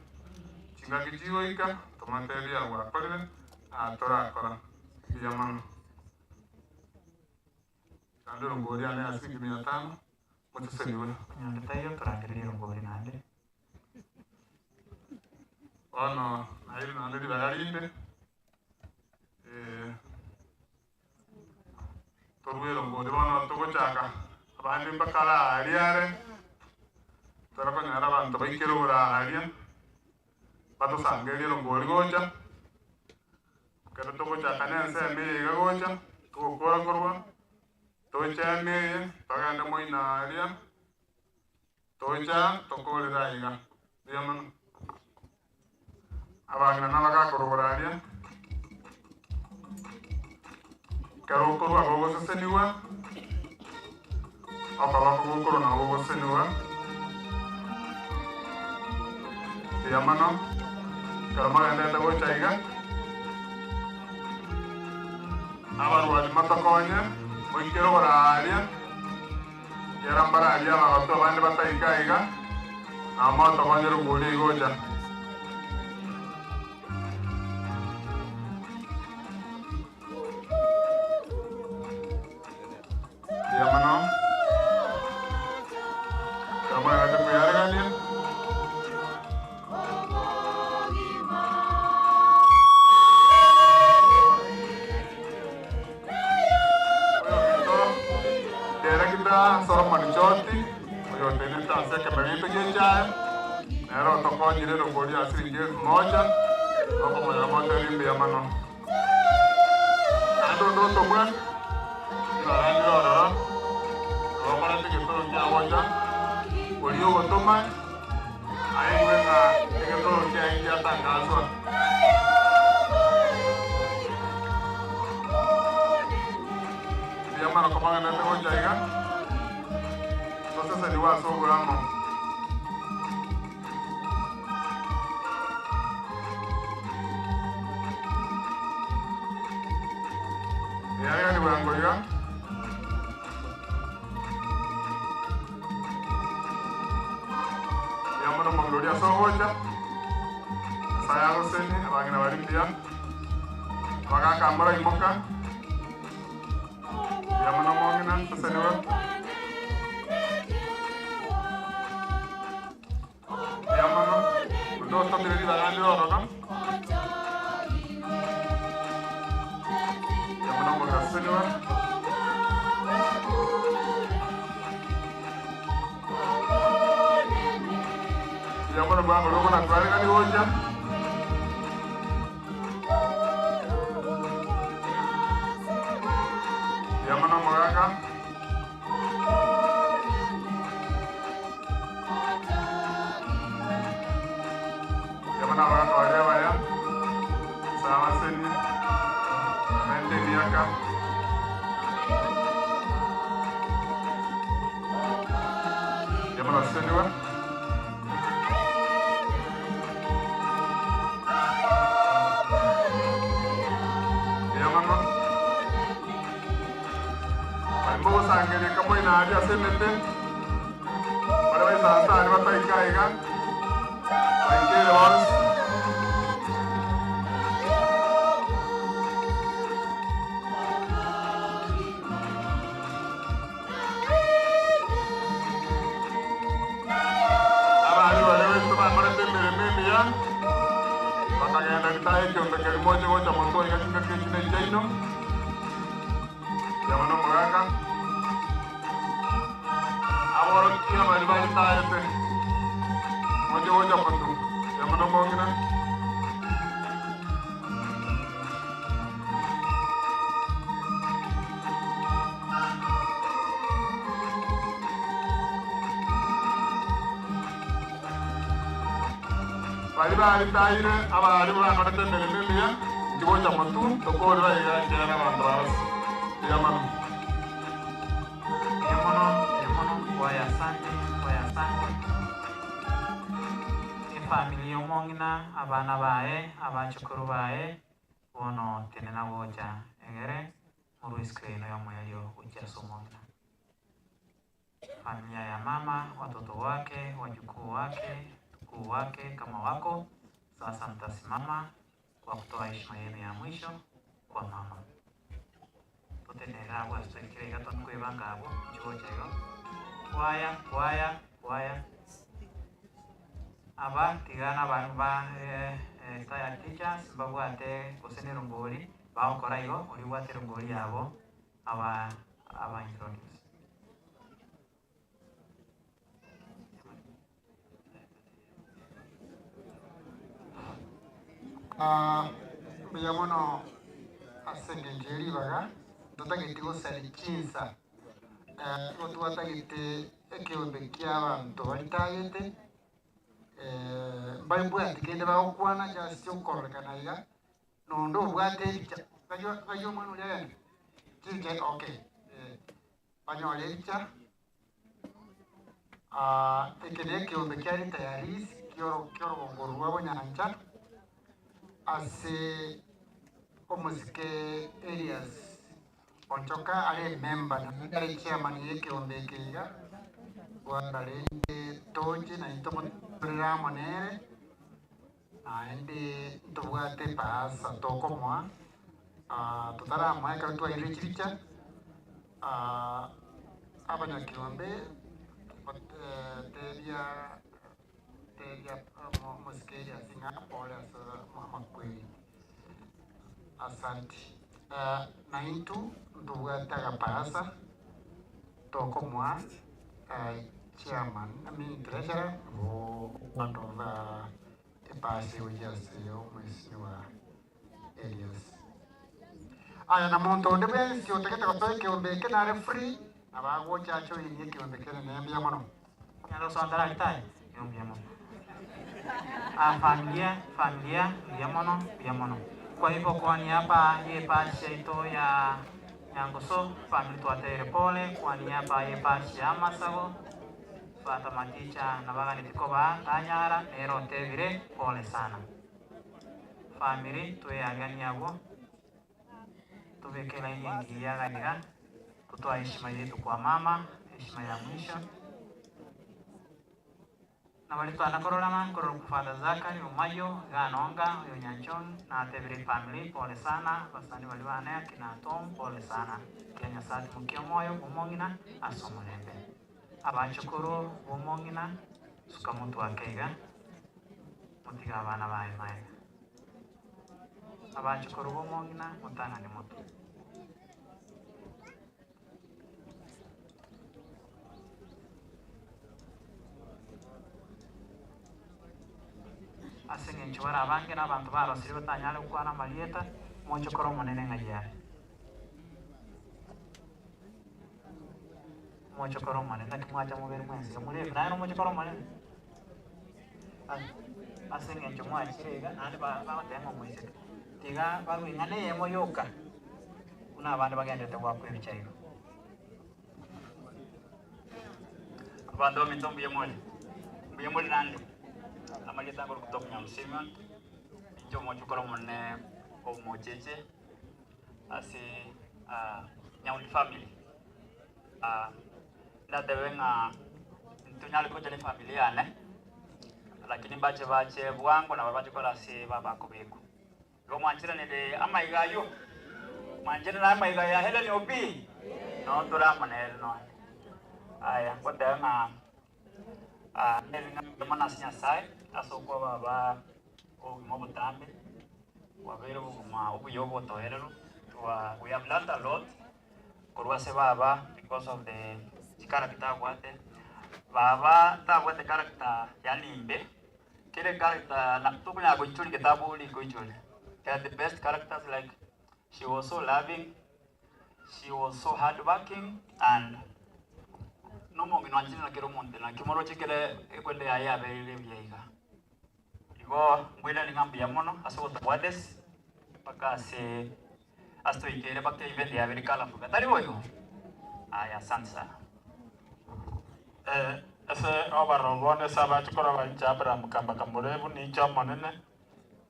chingaki chigoika, tomotebie abwo akorire, aa torakora, mbuya mono. Naende erongori yane ya siringi mia tano, mosesenigwe. Onye onde taiyo, torangererie erongori naende. Bono nairwe naende ribaga rinde, torue erongori bono togochaka, abande mbakare aaria are, tore konyora abanto baikere igoro aaria, batosangererie erongori gocha. Ekero togochaka nensemo eye iga gocha, togokora korwa, toche ime eye, togende moino aria, tocha tokorere aiga. Mbuya mono. Abang'ina nabagakorogora aria, ekero okorwa gogosesenigwa, okoboko gokorwa nabo gogosesenigwa. Mbuya mono, ekero mogenderete gocha iga, abarwani motokonye, moikere oboraaria, ekiagera mbararie abagotu abande bataika aiga, nabo motokonyere okoria iga gocha. Mbuya mono, ekero mogenderete koyaregania. Oyominto Director Solomon Choti, oyotenenete ase ekemero giaito gi'echae, nere otokonyire erongori ya siringi elfu moja, nokomoyora motebi mbuya mono. Naende onde otomwa, ribaga ndire ororo, okorete egetoro kia gocha, oria ogotoma, aigwe ng'a egetoro kiaye ngiatangaswa. Mbuya mono komogenderete gocha iga, tosesenigwe ase oboamo. Eariganiwe bwango iga. Mbuya mono omong'ina oria ase ogocha. Nyasae agosenie, abang'ina baria mbuya. Abagaka moraimoka. Mbuya mono omong'ina, seseniwe. Mbuya mono, onde otomire ribaga ndire ororo. Mbuya mono omogaseseniwa. Mbuya mono bwango roko na twaregani gocha. Mbuya mono omogaka. Yabana abagaka baria abaya, ase abaseni, naende emiaka. Yamana seniwa. Yamano. Barimo gosangereka moina aria ase emete. Bare baisansa aria bataika iga. Baikere bonsi. Abande baria baito bakorete emeremo emiya, bakagenda ritaya ekiombe keria moche gocha motwe iga chingaki echi nechiaino, kiaba nomogaka. Aborokia baria baritaete, moche gocha motwe, kiaba nomong'ina. Baria baritaire abaalimu bakorete emeremo emiya, inche gocha motwe, tokoorera iga ekiagera abanto barase. Mbuya mono. Mbuya mono, mbuya mono, kwaya asante, kwaya asante. Efamiri y'omong'ina, abana baye, abachukuru baye, bono tenena gocha egere morue isiko yaino y'omoerio gochia ase omong'ina. Familia ya mama, watoto wake, wajukuu wake, tukuu wake kama wako, sasa mtasimama kwa kutoa heshima yenu ya mwisho kwa mama. Totenenere abwo ase toikire iga tone kwebanga abwo, inche gocha igo. Kwaya, kwaya, kwaya. Aba tiga nabarabwo ba retired teachers mbabwate gose nerongori bagokora igo, oria obwate erongori yabo aba aba introduce. Mbuya mono ase engencho ye ribaga, ntotageti gosaria chinsa, nigo twatagete ekeombe kia abanto baritagete, mbabwati kende bagokwana just okororekana iga, nonde obwate ebicha, ng'ai ng'ai omwana oria agenda? Chibicha okay, banyore ebicha, eke ne ekeombe kia retirees kioro kiorogongo rwa bonyancha, ase omosike Elias Onchoka are emember naende are chairman ye ekeombe eke iga, bwana rende toche naintwe motorere amo nere, naende ntobwate ebahasa tokomoa, totaramoa ekero twairire chibicha, abanyakeombe tebia tebia omosike Elias ng'a pole ase amakweri. Asanti. Naintwe ntobwate agapasa tokomoa chairman, I mean treasurer bo one of epasi gochia ase omwesimiwa Elias. Aya na monto onde bwensi otagete gosoa ekeombe eke nare free, nabo agocha ajoinie ekeombe kere ne mbuya mono. Nyara gosoa ntararitae? Igo mbuya mono. Ah, familia, familia, mbuya mono, mbuya mono. Kwa hivyo kwa niaba ye parish yaito ya Nyangusu, family twateire pole kwa niaba ye parish ya Amasago, Father Maticha nabaganeti kobaa tanyara nere otebire pole sana. Family tweaganie abwo, tobeke elaini engiya iga iga, totoa heshima yetu kwa mama, heshima ya mwisho. Na baria twana kororana, nkorora Father Zachary Omayo, iga nonga, oyo Nyanchon, natebire efamily pole sana, abasani baria bane akina Tom pole sana, ekiagera Nyasae atimokie omoyo bw'omong'ina ase omorembe. Abachokoro b'omong'ina, suka motwe ake iga, motige abana baye magega. Abachokoro b'omong'ina, motang'ane motwe. Ase engencho bare abange na abanto barosirie batanyare gokwana amarieta, mochokoro omonene ng'ai are? Omochokoro omonene, naki mwacha mobere mwensi iga more naye nomochokoro omonene? Ase engencho mwachire iga naende bagoteba ng'a omoiseke, tiga barue ing'ana eyemo yoka. Buna abande bagenderete goakwa ebicha igo. Abanto baminto mbuya more? Mbuya more naende? Amarieta akorokwa Tom Nyambu Simeon, ninche omochokoro omonene omocheche ase Nyaundi family. Ndatebe ng'a ntonyare gocha na efamiri yane, lakini mbache bache bwango nabo bache korora ase babakobekwa. Igo mwancheranire amaiga ayio? Mwancheranire amaiga ya Hellen Obii? Noo tore amo nere nonye. Aya, ngoteba ng'a ah, nebi ng'a mbuya mono ase Nyasaye ase okoba baba obogima obotambe, bwabeire obogima obuya obotoereru, twa we have learnt a lot korwa ase baba because of the chicharacter abwate. Baba tabwate character yaani imbe, Kere character na tokonyara goichoria getabu rikoichoria. They are the best characters like she was so loving, she was so hardworking and nomong'ina oanchire na kera omonto naki moroche kere ekwende yaye yabeire buya iga. Igo nkoirani ng'a mbuya mono ase ogotobwatesi mpaka ase ase toikeire mpaka event yabeire colourful tari boigo? Aya asante sana. Eh, ase obaroro bonde ase abache korwa inche Abraham kamba kamorebu, ninche Omonene,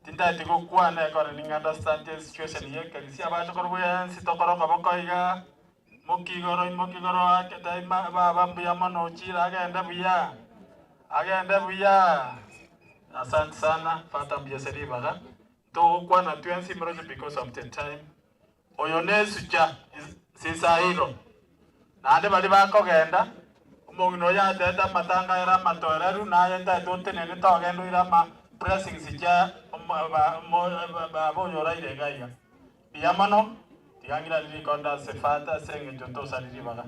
tintageti gokwana ekero ning'a understand esituation ya ekanisa abache korwa bwensi tokore okoboko iga, imoka igoro imoka igoro ake taima baba mbuya mono ochire agende buya, agende buya. Asante sana, Father mbuya ase ribaga, ntogokwana twensi moroche because of the time. Oyo nesucha Sisairo. Naende baria bakogenda, omong'ina oyo atete amatanga ayare amatoereru, naye ntaete otenene togenda oire ama blessings chia baba oyo oraire iga iga. Mbuya mono, tiga ng'irane rikonda ase Father ase eng'encho ntosari ribaga.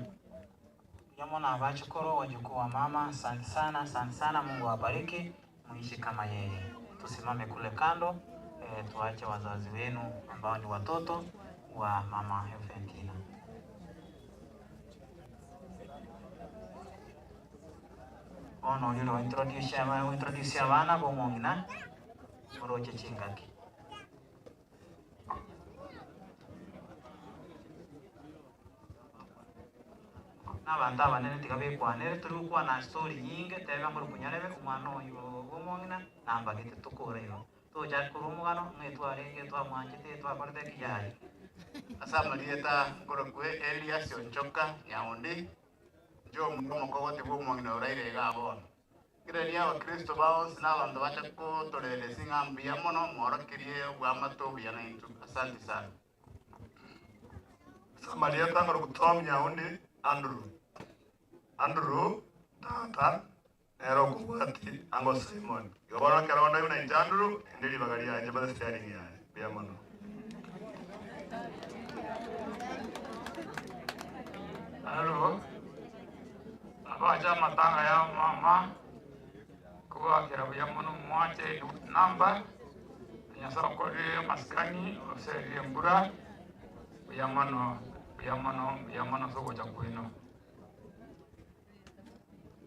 Mbuya mono abachukuru, wajukuu wa mama, asante sana, asante sana, Mungu awabariki, muishi kama yeye. Tusimame kule kando, eh, tuache wazazi wenu ambao ni watoto wa mama Efentina. Bono oria ore gointroduce aba gointroduce abana b'omong'ina oroche chingaki. Na abanto abanene tiga bekwanere, tori gokwana story nyinge, teba ngore konyarebe omwana oyo bw'omong'ina nambagete tokore igo. Tochake korwa omogano ng'a etwarenge twamwanchete twakorete eki yaya. Ase amarieta nkorokwe Elias Onchoka Nyaundi, inche omokogoti bw'omong'ina oraire igaa bono. Rigereria Abakristo bonsi na abanto bacha kotoreresia ng'a mbuya mono mworokirie obwamate obuya naintwe. Asanti sana. Ase amarieta nkorokwa Tom Nyaundi Andrew. Andrew tata nere okobwati ango Simon. Igo bono ekero onde buna inche Andrew inde ribaga riaye inche mbate steering yaye. Mbuya mono. Haro, abache amatanga ya mama, kobakera buya mono mwache namba, na Nyasae okorire amasikani, oserire embura, buya mono, buya mono, mbuya mono ase ogocha kwaino.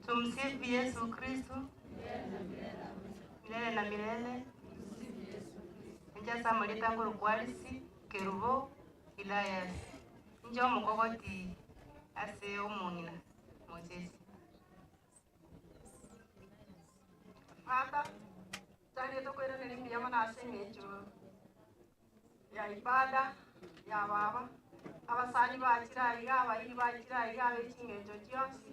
Tumsifu Yesu Kristo milele na milele. Inche ase amarieta nkorokwa Alice Kerubo Elias, inche omokogoti ase omong'ina Mosesi. Father, tari tokoiraneria mbuya mono ase eng'encho ya ibada ya baba, abasani bachire aiga, abairi bachire aiga abe ching'encho chionsi,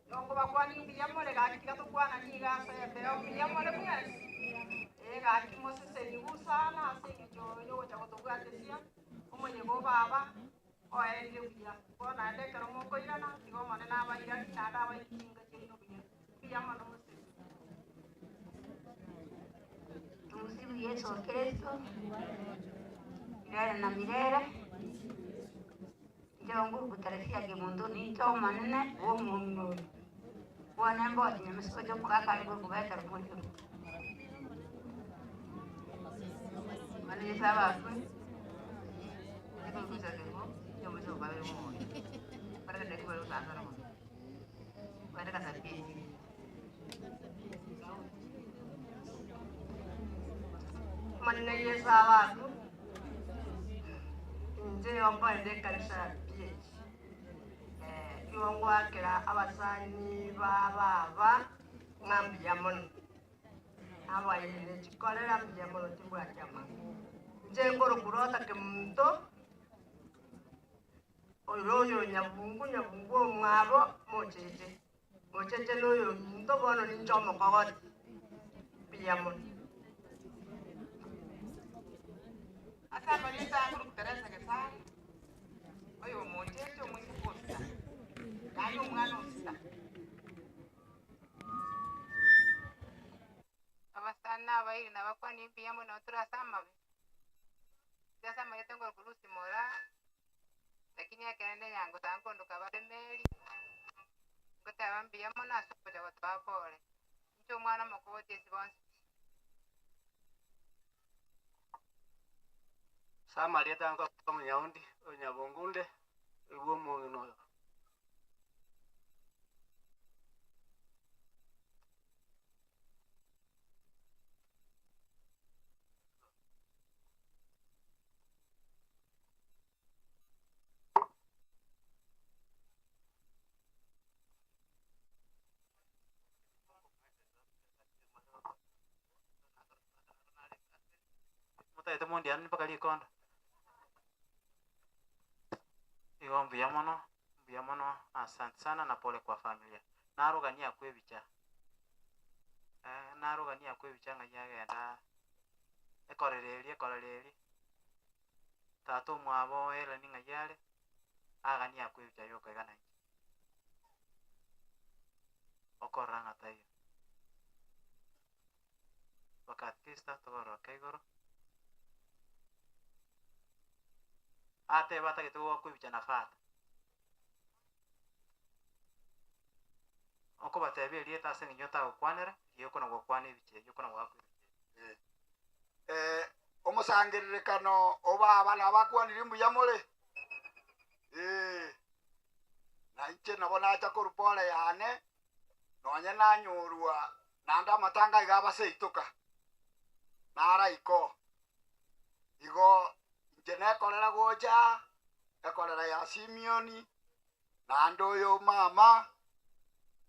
nokobakwania mbuya more gaki tiga tokwanani iga ase embeo mbuya more mwensi, ee gaki moseseniwu sana ase eng'encho yogocha gotobwatesia omoyega o baba oerire buya. Bono naende ekero mokoirana, tiga Omonene abairanie naende abaike chinka chiaino buya. Mbuya mono moseseniwe. Tumsifu Yesu Kristo milele na milele. Inche nguru Kemunto ninche omonene bw'omong'ina oyo. Bono emboti nyamesiko omogaka are gokobeta morero. Mano Yesu abakwe, nikugusa kego, nyomuso babere moyo. Baraka ndaki bari gusasara mono. Baraka kasapie. Omonene Yesu abaku, inche yomboende ekanisa ya PH. Igo ngoakera abasani ba baba ng'a mbuya mono. Abairi chikorera mbuya mono timbwati amang'ana. Inche nkorokwa Rota Kemunto, oyo oyo Nyabungu, Nyabungu omwabo mocheche, mocheche na oyo ominto bono ninche omokogoti, mbuya mono. Ase amarieta akorokwa Teresa Gesare, oyo omocheche omoiseke osita, yaani omwana osita. Abasani na abairi nabakwanie mbuya mono tore ase amabe. Inche ase amarieta ngorokwa Lucy Moraa, lakini ekero nde nyangosa nkondoka Baremeri, ngoteba mbuya mono ase ogocha gotoa pole. Inche omwana omokogoti ase bonsi pi. Ase amarieta nkorokwa Omonyahundi, oyo Nyabungunde, oyo bwa omong'ina oyo. Motagete mondiane mpaka rikondo? Igo mbuya mono, mbuya mono, asante sana na pole kwa familia. Narogania akwe ebicha, eh, narogania akwe ebicha ng'ai agenda ekorera eria ekorera eria, tata omwabo Hellen ng'ai are, aganie akwe ebicha yoka iga nainche. Okorora ng'a taiyo. Bakatikista togororoka igoro. Ateba atagete goakwa ebicha na fata. Okobatebia erieta ase eng'encho otagokwanera, riria okona gokwana ebicha eyio okona goakwa ebicha eyio. Eh, omosangererekano o baba nabakwanire mbuya more? Eh, na inche nabo nacha korwa pole yane, nonye nanyorwa naende amatanga aiga abaseitoka, naraika oo. Igo inche nekorera gocha aa, ekorera ya Simioni, naende oyo mama,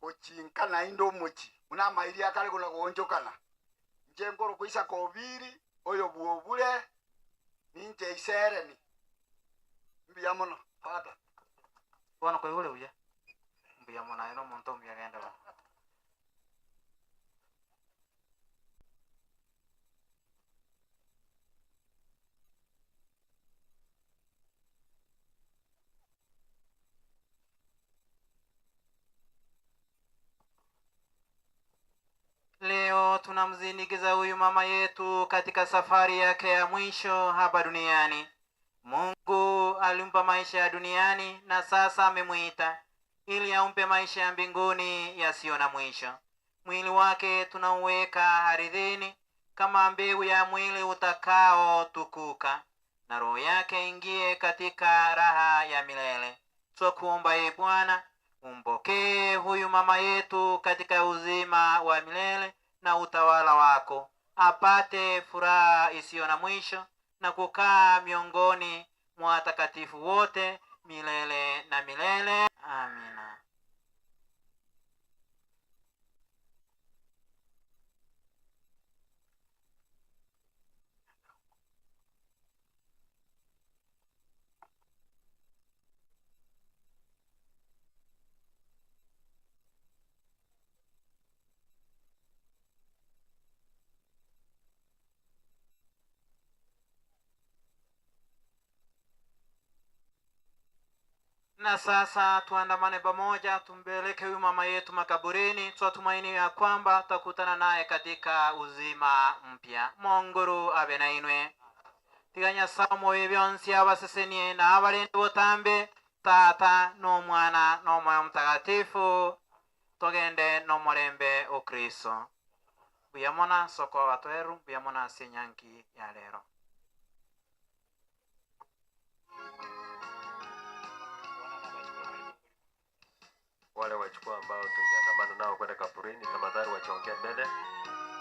gochinka naende omochie, buna amairi akare buna goonchokana. Inche nkorokwa Isaka Obiri, oyo bw'obure, ninche ise Ereni. Mbuya mono, Father. Bono koigure buya? Mbuya mono aye nomonto omuya genda bono. Leo tunamzindikiza huyu mama yetu katika safari yake ya mwisho hapa duniani. Mungu alimpa maisha ya duniani na sasa amemwita ili ampe maisha ya mbinguni yasiyo na mwisho. Mwili wake tunauweka ardhini kama mbegu ya mwili utakaotukuka, na roho yake ingie katika raha ya milele. Twakuomba ye Bwana, umpokee huyu mama yetu katika uzima wa milele na utawala wako, apate furaha isiyo na mwisho na kukaa miongoni mwa watakatifu wote milele na milele. Amina. Na sasa tuandamane pamoja, tumpeleke huyu mama yetu makaburini, twatumaini ya kwamba tutakutana naye katika uzima mpya. Monguru abe na inwe. Tiganya samo byonsi abasesenie na abalindi botambe tata n'omwana n'omwoyo mtakatifu togende n'omurembe o Kristo. Mbuya soko abatweru mbuya mona ase enyangi ya lero. Wale wachukua ambao tungeandamana nao kwenda kaburini, tafadhali wachongee mbele,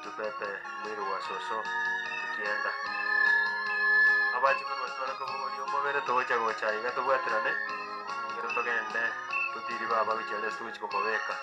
tubebe mwili wa soso tukienda. Abachukuru batwara kubogoria omobere togocha gocha iga tobwaterane, ekero togende. Totiri baba gochia aria ase togochia komobeka.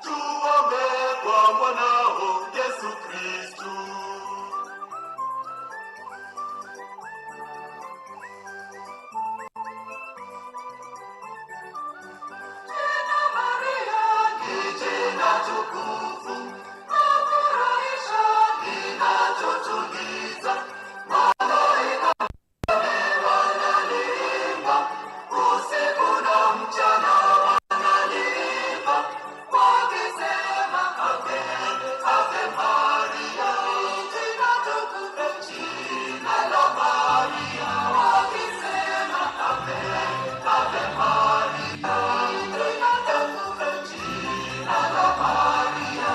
Tuombe kwa mwanao Yesu Kristu. Jina Maria ni jina tukufu, lafurahisha, linatutuliza. Malaika wanaliimba usiku na mchana, wanaliimba wakisema, Ave, Ave Maria. Ni jina tukufu, jina la Maria, wakisema, Ave, Ave Maria. Ni jina tukufu, jina la Maria.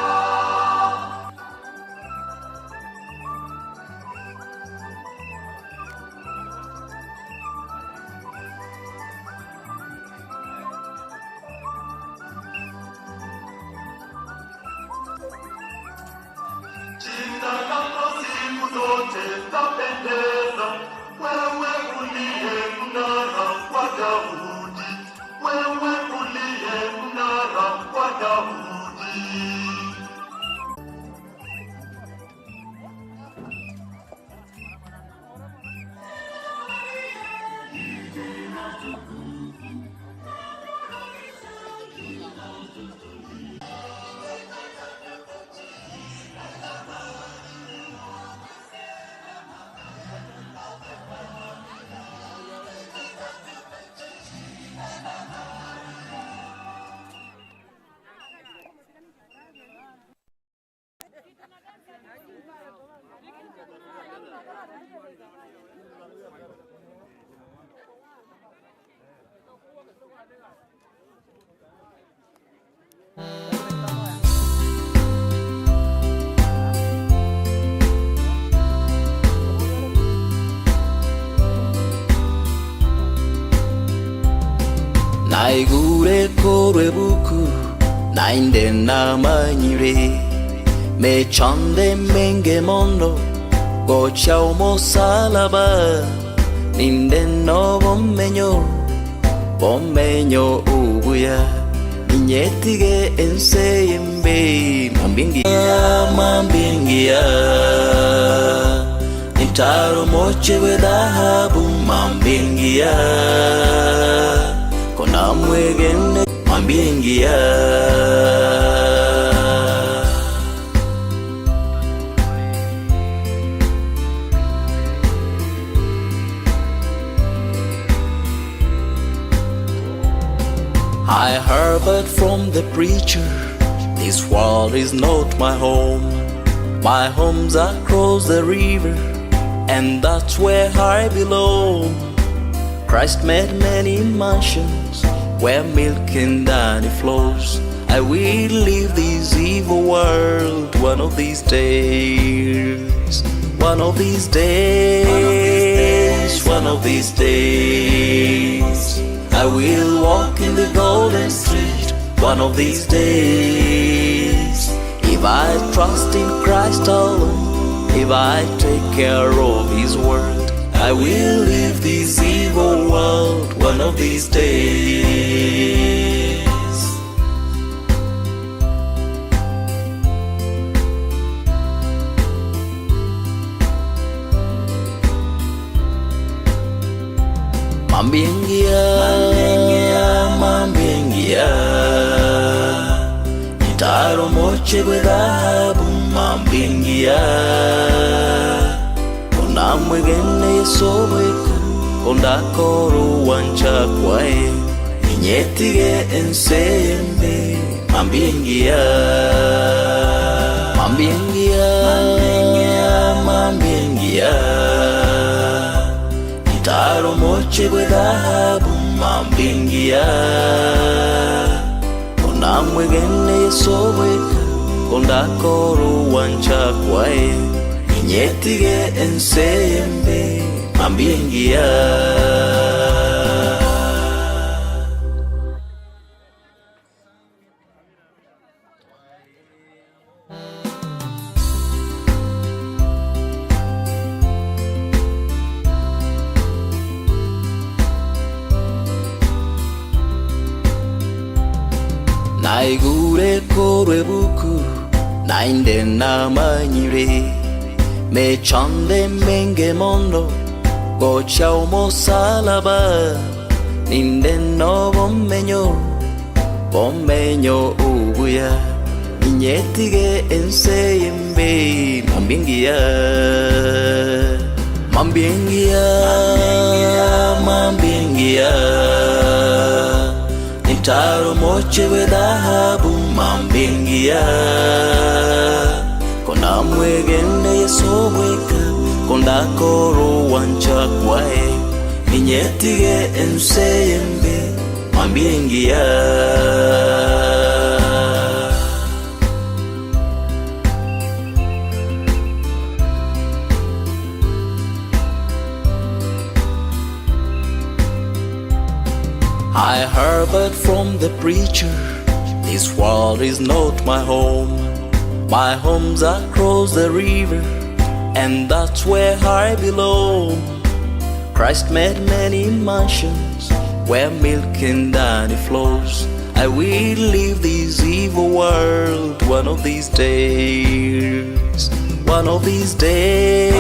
Jina lako siku zote lapendeza, wewe uliye mnara wa Daudi, wewe uliye mnara wa Daudi. Naigure korwa ebuku naende namanyire mechando emenge mono gocha omosalaba ninde nobomenyo bomenyo obuya ninyetige ense embe mambingiya mambingiya Nintaro moche bwe dhahabu mambingia kona mwegene mambingia. I heard but from the preacher, this world is not my home. My home's across the river, and that's where I belong. Christ made many mansions where milk and honey flows. I will leave this evil world one of these days. One of these days, one of these days. I will walk in the golden street one of these days. If I trust in Christ alone, if I take care of His word, I will leave this evil world one of these days. Mambia engiya, mambia engiya, Nitaro moche bw'edhahabu, mambia engiya, Onamwegene Yeso bweka, kondakora owancha kwaye, Ninyetige ense embe, mambia engiya, Mambia engiya, mambia engiya, Nitaro moche bw'edhahabu, mambia engiya, Onamwegene Yeso bweka, kondakora owancha kwaye, Ninyetige ense embe, mambia engiya. Naigure korwa ebuku naende namanyire mechando emenge mono gocha omosalaba ninde nobomenyo bomenyo obuya ninyetige ense embe mambia engiya mambia engiya mambia engiya Nitaro moche bw'edhahabu mambia engiya Konamwegene Yeso bweka kondakora owancha kwaye Ninyetige ense embe mambia engiya. I heard from the preacher, this world is not my home. My home's across the river, and that's where I belong. Christ made many mansions where milk and honey flows. I will leave this evil world one of these days. One of these days,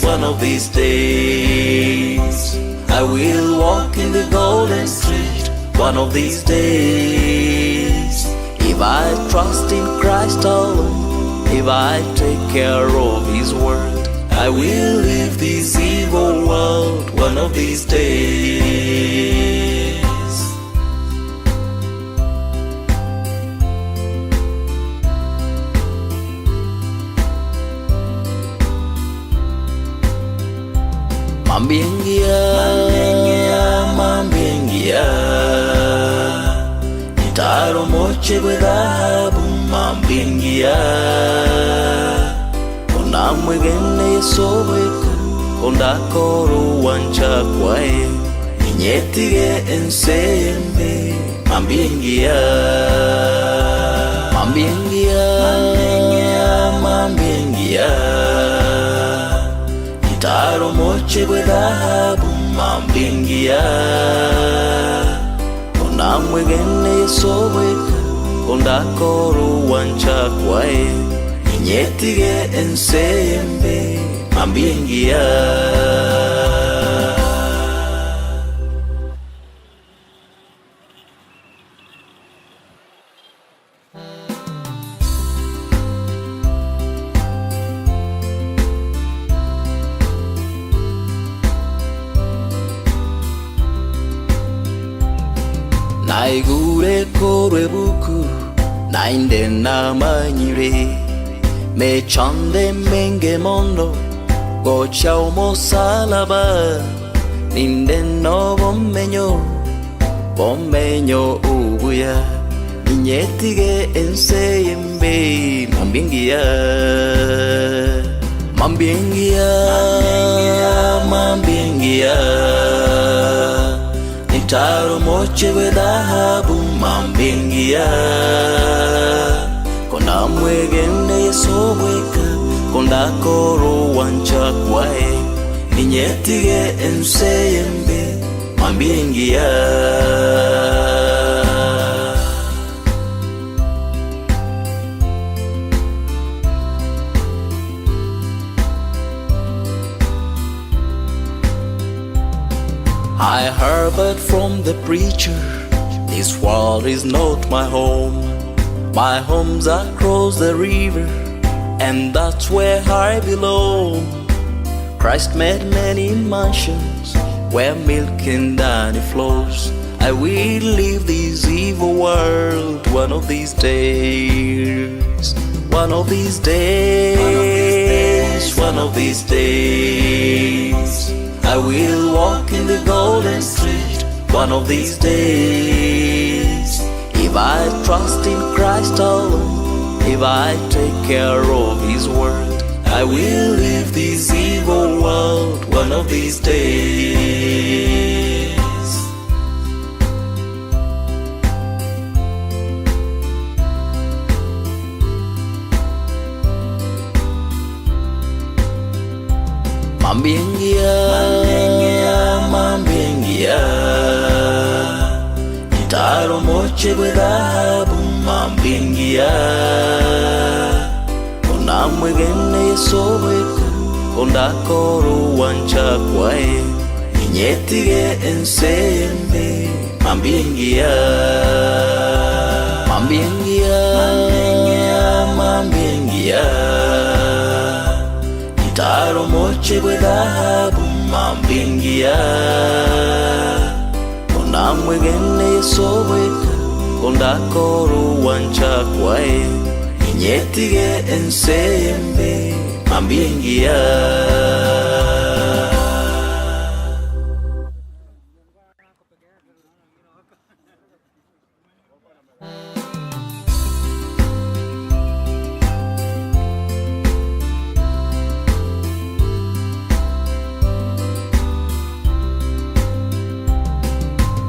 one of these days. I will walk in the golden street one of these days. If I trust in Christ alone, if I take care of His word, I will leave this evil world one of these days. Mambia engiya, mambia engiya, Nitaro moche bw'edhahabu, mambia engiya, Onamwegene Yeso bweka, kondakora owancha kwaye, Ninyetige ense embe, mambia engiya, Mambia engiya, mambia engiya, Nitaro moche bw'edhahabu, mambia engiya, Onamwegene Yeso bweka, kondakora owancha kwaye, Ninyetige ense embe, mambia engiya. Naigure korwa ebuku naende namanyire mechando emenge mono gocha omosalaba ninde nobomenyo bomenyo obuya ninyetige ense embe mambia engiya mambia engiya mambia engiya Nitaro moche bw'edhahabu, mambia engiya, Konamwegene Yeso bweka, kondakora owancha kwaye, Ninyetige ense embe, mambia engiya. the preacher, this world is not my home. My home's across the river, and that's where I belong. Christ made many mansions where milk and honey flows. I will leave this evil world one of these days. One of these days, one of these days, I will walk in the golden street. One of these days, if I trust in Christ alone, if I take care of His word, I will leave this evil world one of these days. Mambiengia, mambiengia, Ntaro moche bwe dhahabu mambiengia, Onamwegene yesobweka ondakoro wancha kwae Inyetige ensembe mambiengia, Mambiengia, mambiengia, Ntaro moche bwe dhahabu mambiengia, Onamwegene yesobweka ondakoro wancha kwae Inyetige ensembe mambiengia.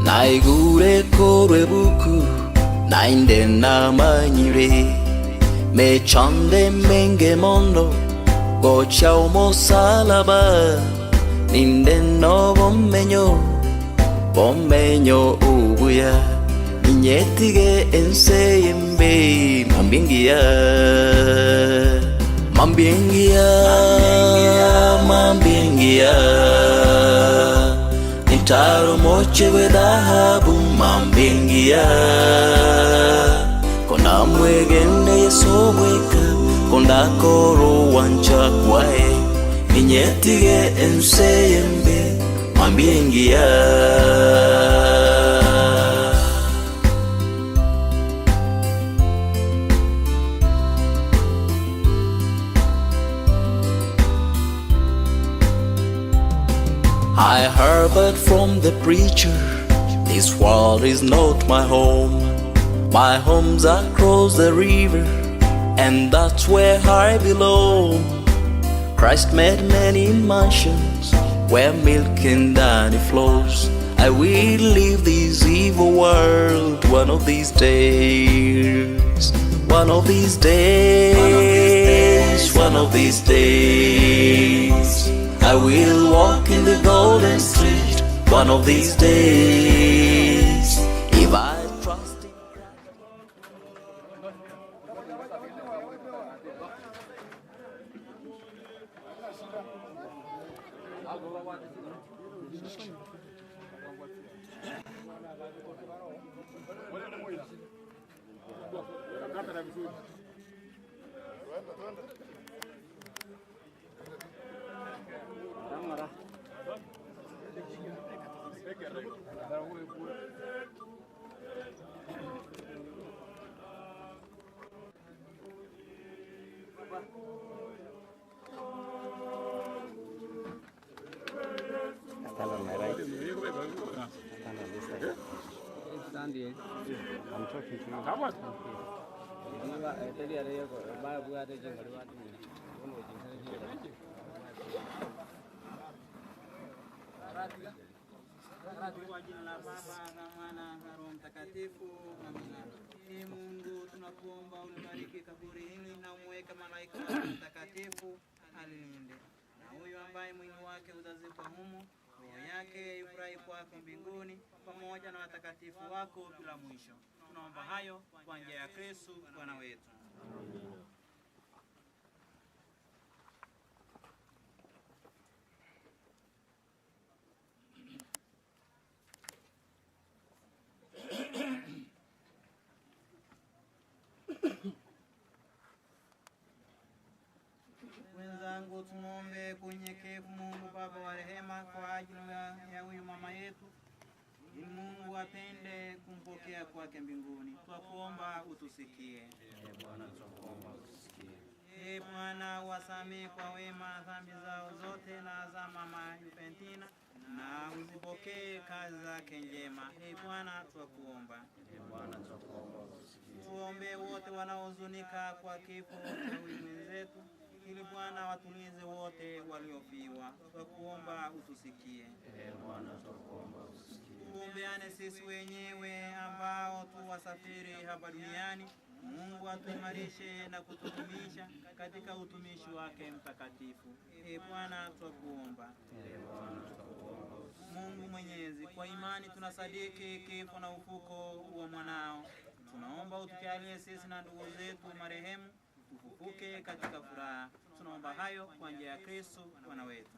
Naigure korwe buku nainde namanyire mechande menge mondo gocha omosalaba ninde no bomenyo bomenyo ubuya inyetige enseyembe mambingia mambingia mambingia Ntaro moche we dhahabu mambingia Kona mwegene yesobweka konda koro wancha kwae Ninyetige enseyembe mambingia. I heard but from the preacher, this world is not my home. My home's across the river, and that's where I belong. Christ made many mansions where milk and honey flows. I will leave this evil world one of these days. One of these days, one of these days, I will walk in the golden street one of these days. If I trust in Stand on my right. Stand on this side. I'm talking to you. Kwa jina la Baba na Mwana na Roho Mtakatifu. Amina. Ee Mungu, tunakuomba ulibariki kaburi hili na umweke malaika wako mtakatifu alilinde, na huyu ambaye mwili wake utazikwa humu, roho yake ifurahi kwako mbinguni pamoja na watakatifu wako bila mwisho. Tunaomba hayo kwa njia ya Kristo Bwana wetu. tupate kumpokea kwake mbinguni. Twakuomba utusikie. Ee Bwana, twakuomba utusikie. Ee Bwana, wasamehe kwa wema dhambi zao zote na za mama Yupentina, na uzipokee kazi zake njema. Ee Bwana, twakuomba. Ee Bwana, twakuomba utusikie. Tuombe wote wanaohuzunika kwa kifo cha huyu mwenzetu, ili Bwana watulize wote waliofiwa. Twakuomba utusikie. Ee Bwana, twakuomba utusikie. Tuombeane sisi wenyewe ambao tu wasafiri hapa duniani. Mungu atuimarishe na kutudumisha katika utumishi wake mtakatifu. Ee Bwana, twakuomba. Ee Bwana, twakuomba utusikie. Mungu Mwenyezi, kwa imani tunasadiki kifo na ufuko wa mwanao. Tunaomba utujalie sisi na ndugu zetu marehemu tufufuke katika furaha. Tunaomba hayo kwa njia ya Kristo Bwana wetu.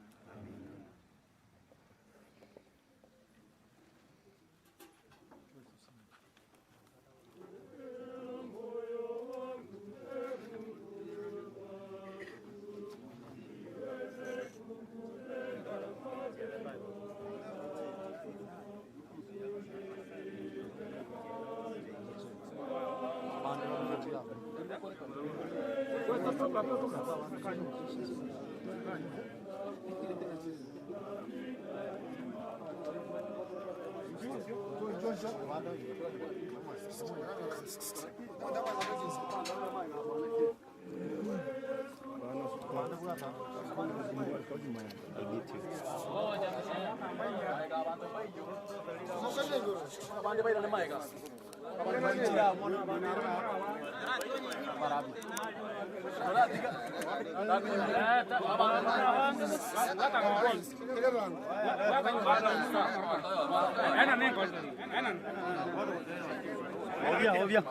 Ovya, ovya.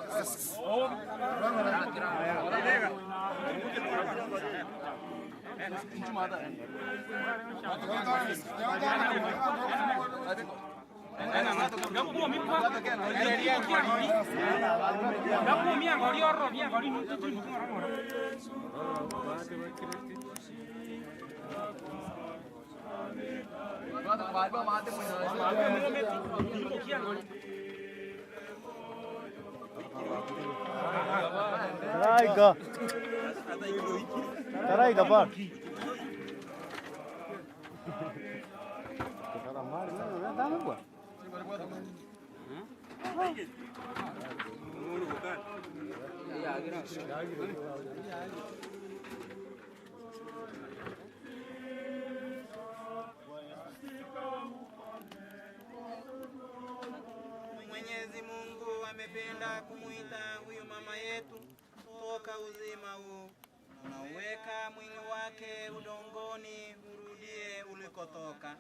Taraiga. Taraiga bar. Mwenyezi Mungu amependa kumuita huyu mama yetu toka uzima huu. Unauweka mwili wake udongoni urudie ulikotoka.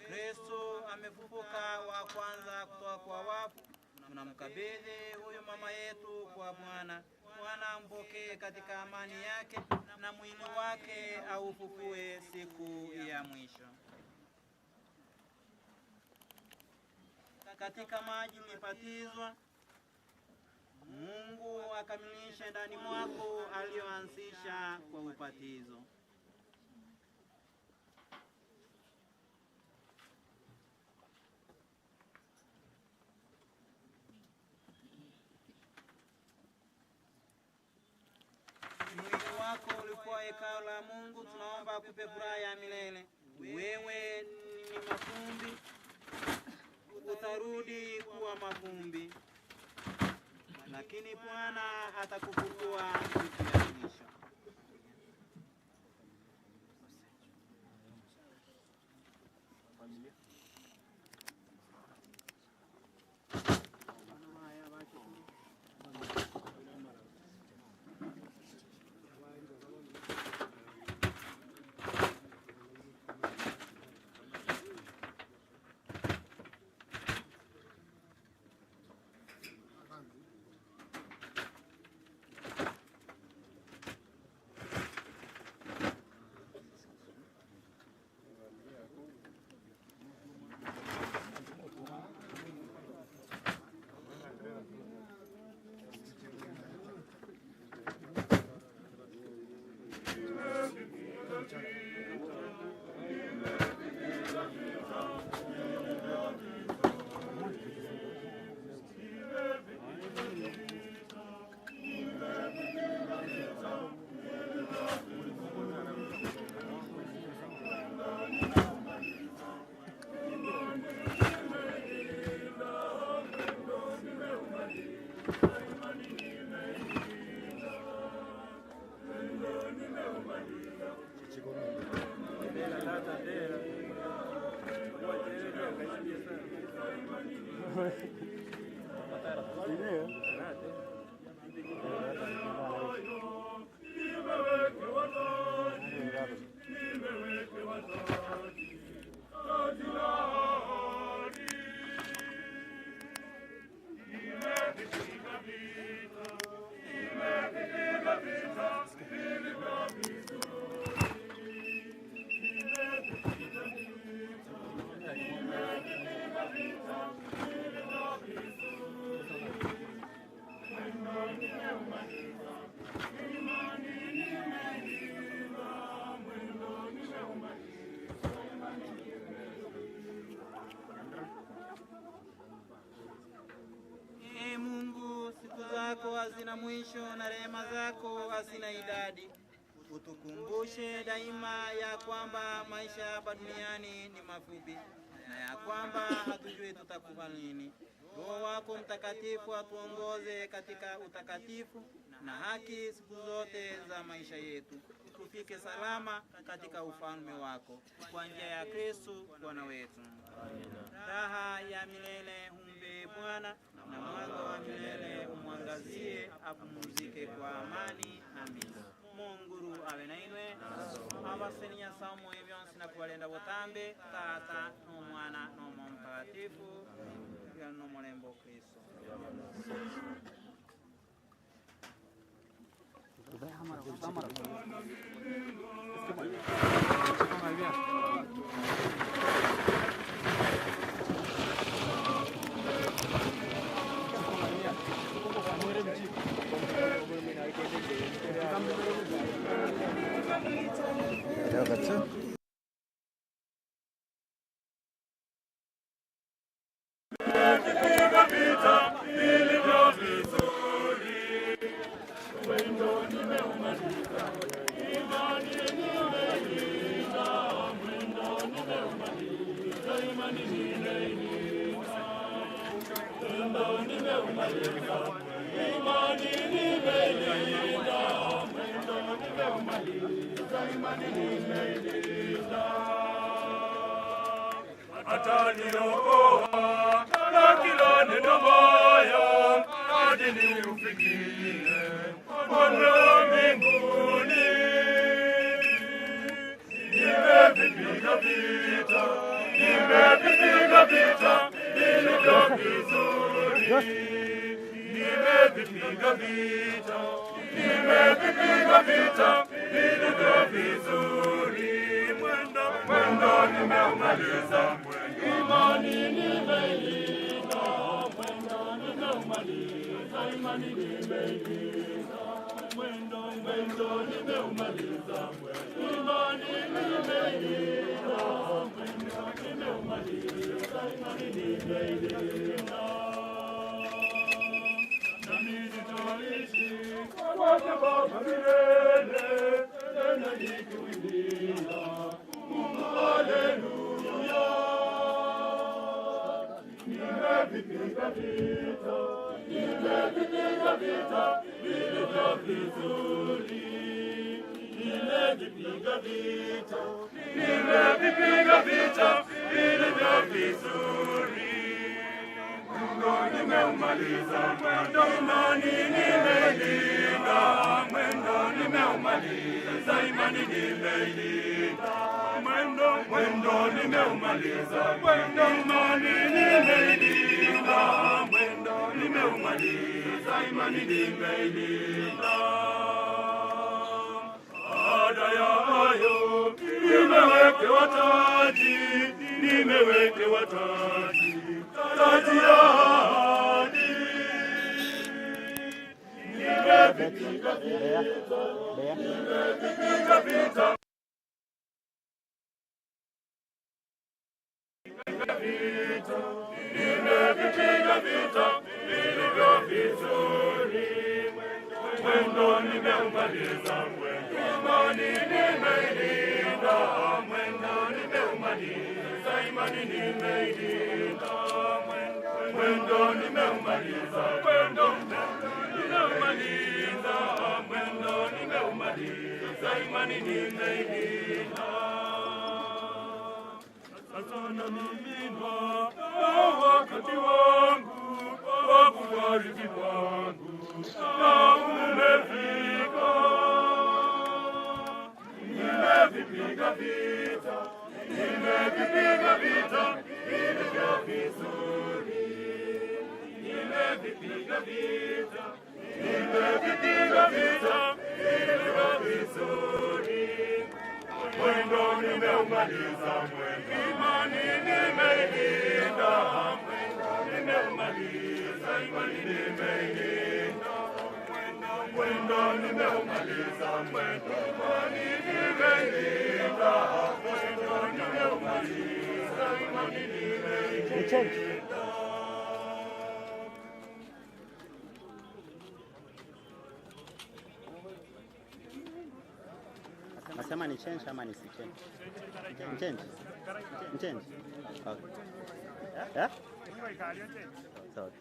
Kristo amefufuka wa kwanza kutoka kwa wafu. Tunamkabidhi huyu mama yetu kwa Bwana. Bwana ampokee katika amani yake na mwili wake aufufue siku ya mwisho. Katika maji ulibatizwa, Mungu akamilishe ndani mwako aliyoanzisha kwa ubatizo. Mwili wako ulikuwa hekalu la Mungu, tunaomba akupe furaha ya milele. Wewe ni mafumbi, utarudi kuwa mafumbi, lakini Bwana atakufufua siku ya mwisho. Ee Mungu, siku zako hazina mwisho na rehema zako hazina idadi. Utukumbushe daima ya kwamba maisha hapa duniani ni mafupi na ya kwamba hatujui tutakufa lini. Roho wako Mtakatifu atuongoze katika utakatifu na haki siku zote za maisha yetu, tufike salama katika ufalme wako kwa njia ya Kristo Bwana wetu. Raha ya milele humpe Bwana na mwanga wa milele umwangazie, apumzike kwa amani. Amina. Munguru abe nainwe abaseninya samu ebyonsi na kubalenda butambe Tata n'Omwana n'Omwoyo Mtakatifu n'omulembe Kristo. Ataniokoa na kila neno baya hadi niufikie Bwana mbinguni. Nimevipiga vita, nimevipiga vita vilivyo vizuri, nimevipiga vita, nimevipiga vita vilivyo vizuri. Mwendo, mwendo nimeumaliza, imani nimeilinda, mwendo nimeumaliza, imani nimeilinda, mwendo, mwendo nimeumaliza, imani nimeilinda, mwendo nimeumaliza, imani nimeilinda. Nami nitaishi kwake Baba milele, tena nikiwimbia Mungu haleluya. Nimevipiga vita, nimevipiga vita vilivyo vizuri, nimevipiga vita, nimevipiga vita vilivyo vizuri. Mwendo nimeumaliza, mwendo imani nimeilinda, mwendo nimeumaliza, imani nimeilinda, mwendo mwendo nimeumaliza, mwendo imani nimeilinda, mwendo nimeumaliza, imani nimeilinda. Baada ya hayo nimewekewa taji, nimewekewa taji, taji ya ahadi. Nimevipiga vita, nimevipiga vita vita, nimevipiga vita vilivyo vizuri, mwendo nimeumaliza, imani nimeilinda, mwendo nimeumaliza, imani nimeilinda, mwendo nimeumaliza, mwendo Nimemaliza, imani nimeilinda. Sasa namiminwa na wakati wangu wa kufariki kwangu na umefika. Nimevipiga vita, nimevipiga vita vilivyo vizuri. Nimevipiga vita, nimevipiga vita vilivyo vizuri. Mwendo nimeumaliza, mwendo imani nimeilinda, mwendo nimeumaliza, imani nimeilinda, mwendo nimeumaliza, mwendo imani nimeilinda, mwendo nimeumaliza, imani nimeilinda. Nasema ni change ama ni si change? Ni change. Ni change. Okay. Yeah? Sorry.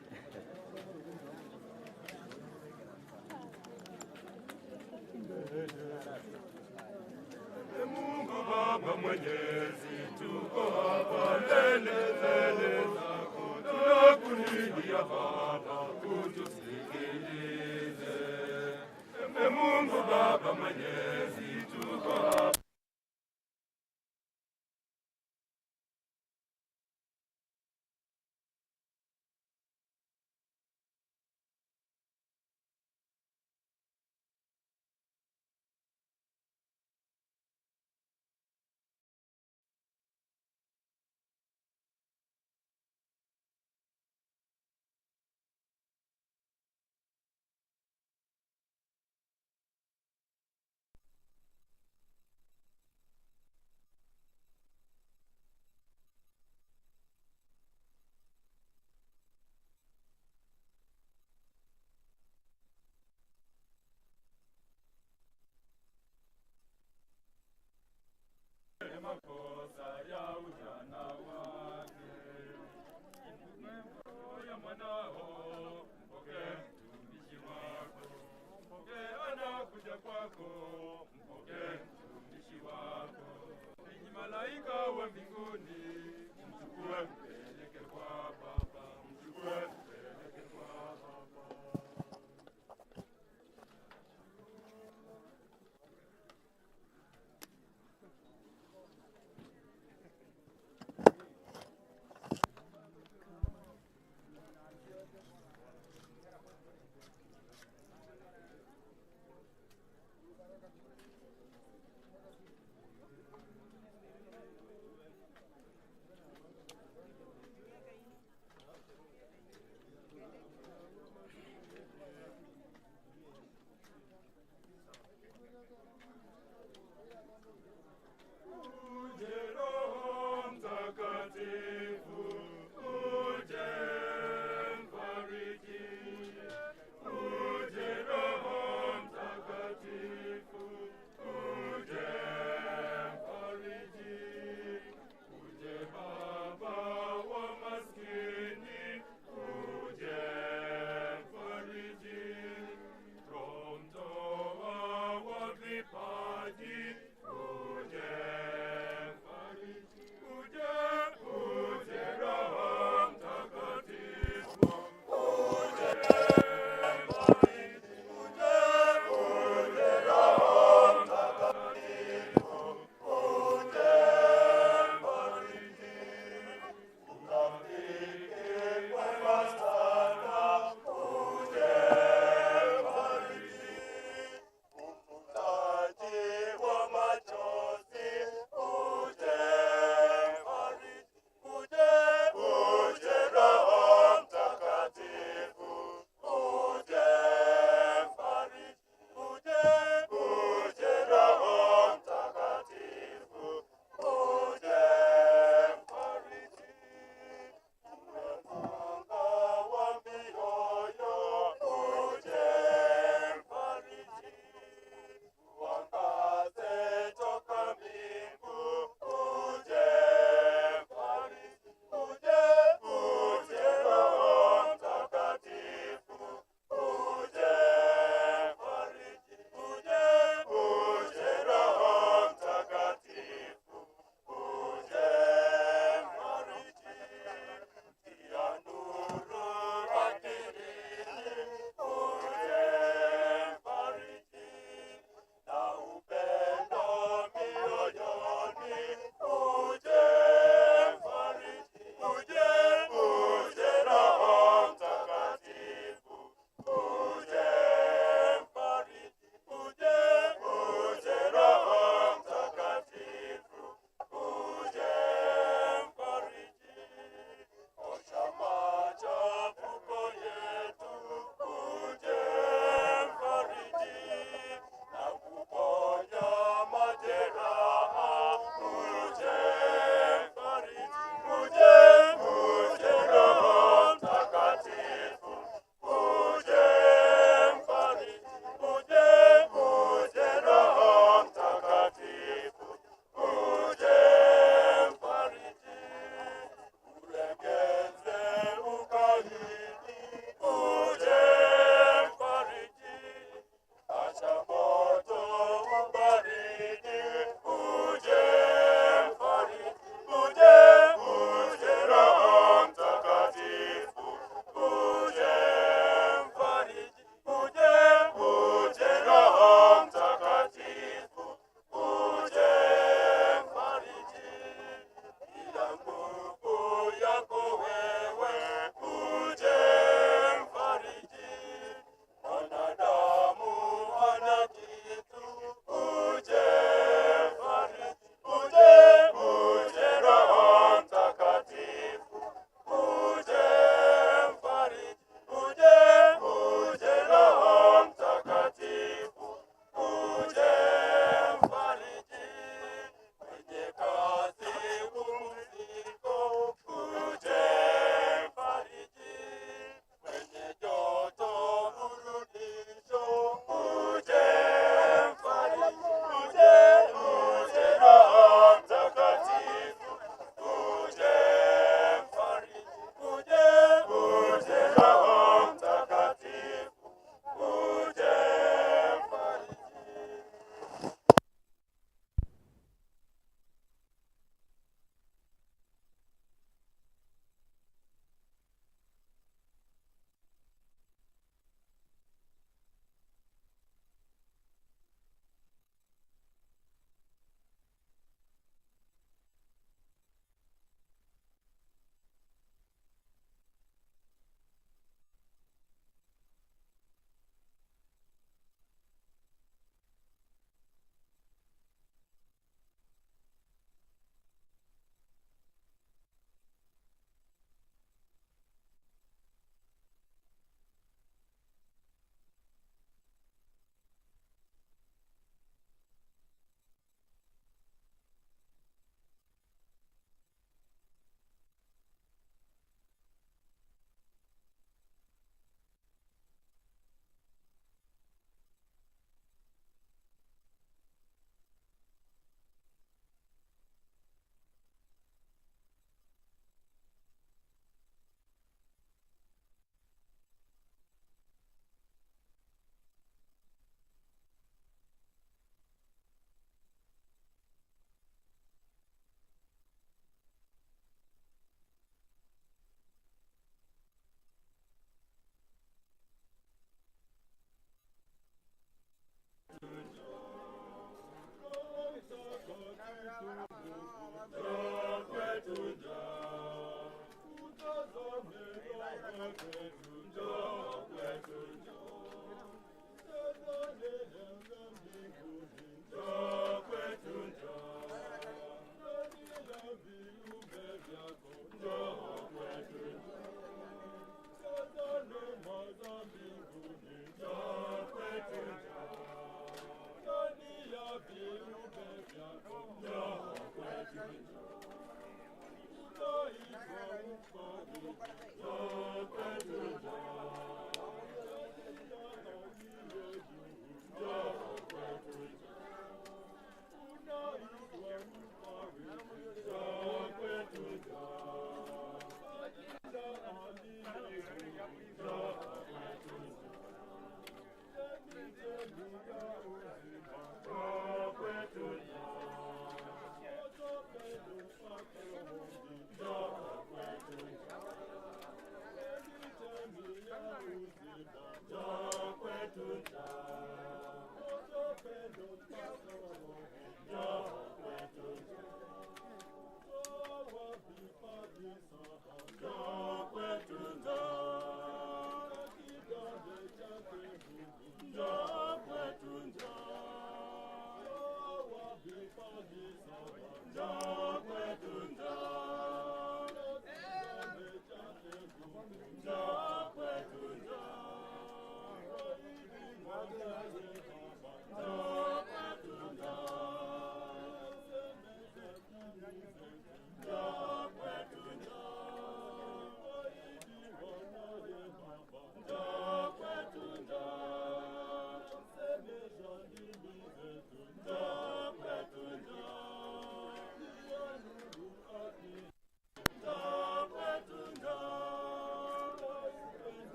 Mungu Baba Mwenyezi, tuko hapa mbele mbele zako, tunakulilia Baba, utusikilize. E Mungu Baba Mwenyezi, tuko hapa makosa ya ujana wake. Ya mwanao, mpokee mtumishi wako, mpokee anakuja kwako, mpokee mtumishi wako. Ninyi malaika wa mbinguni, mchukue mpeleke kwa Baba, mchukue mpeleke kwa Baba.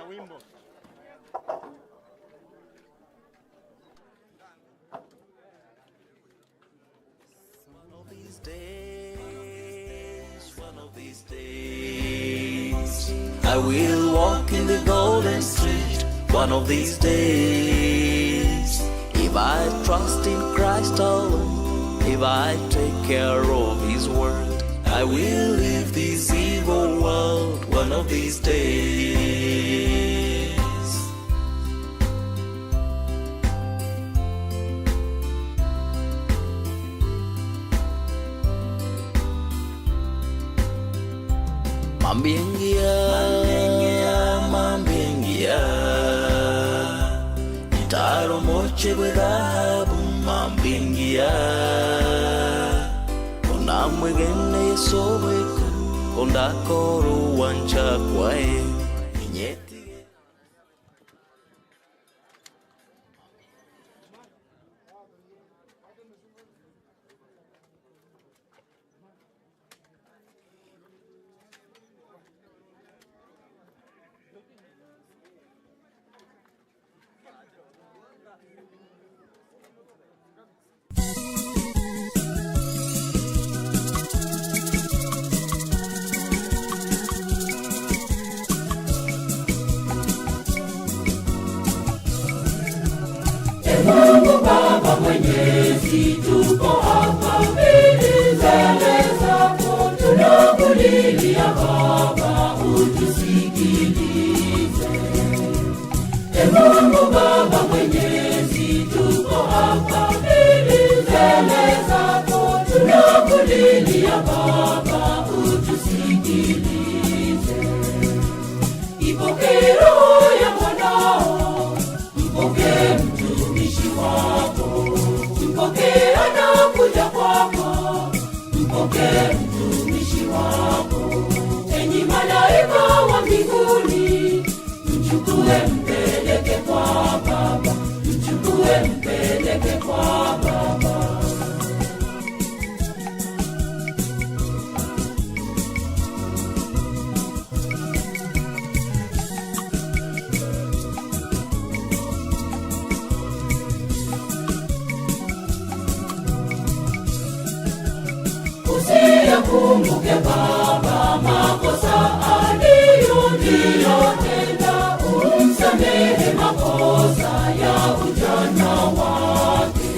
Kawimbo. One of these days, one of these days, I will walk in the golden street one of these days. If I trust in Christ alone, if I take care of His word, I will leave this evil world one of these days. Mambia engiya, mambia engiya, Ntare omochie bw'edhahabu, mambia engiya, Konamwegene Yeso bweka, kondakore ogwancha kwaye, ninyetige. E Mungu Baba Mwenyezi, tuko hapa mbele zako, tunakulilia Baba, utusikilize. E Mungu Baba Mwenyezi, tuko hapa mbele zako, tunakulilia Baba, utusikilize. Ipokee roho ya mwanao, mpokee mtumishi wako, mpokee anakuja kwako, mpokee mtumishi wako. Enyi malaika wa mbinguni, mchukue mpeleke kwa Baba, mchukue mpeleke kwa Baba. Usiyakumbuke Baba makosa aliyotenda, umsamehe makosa ya ujana wake.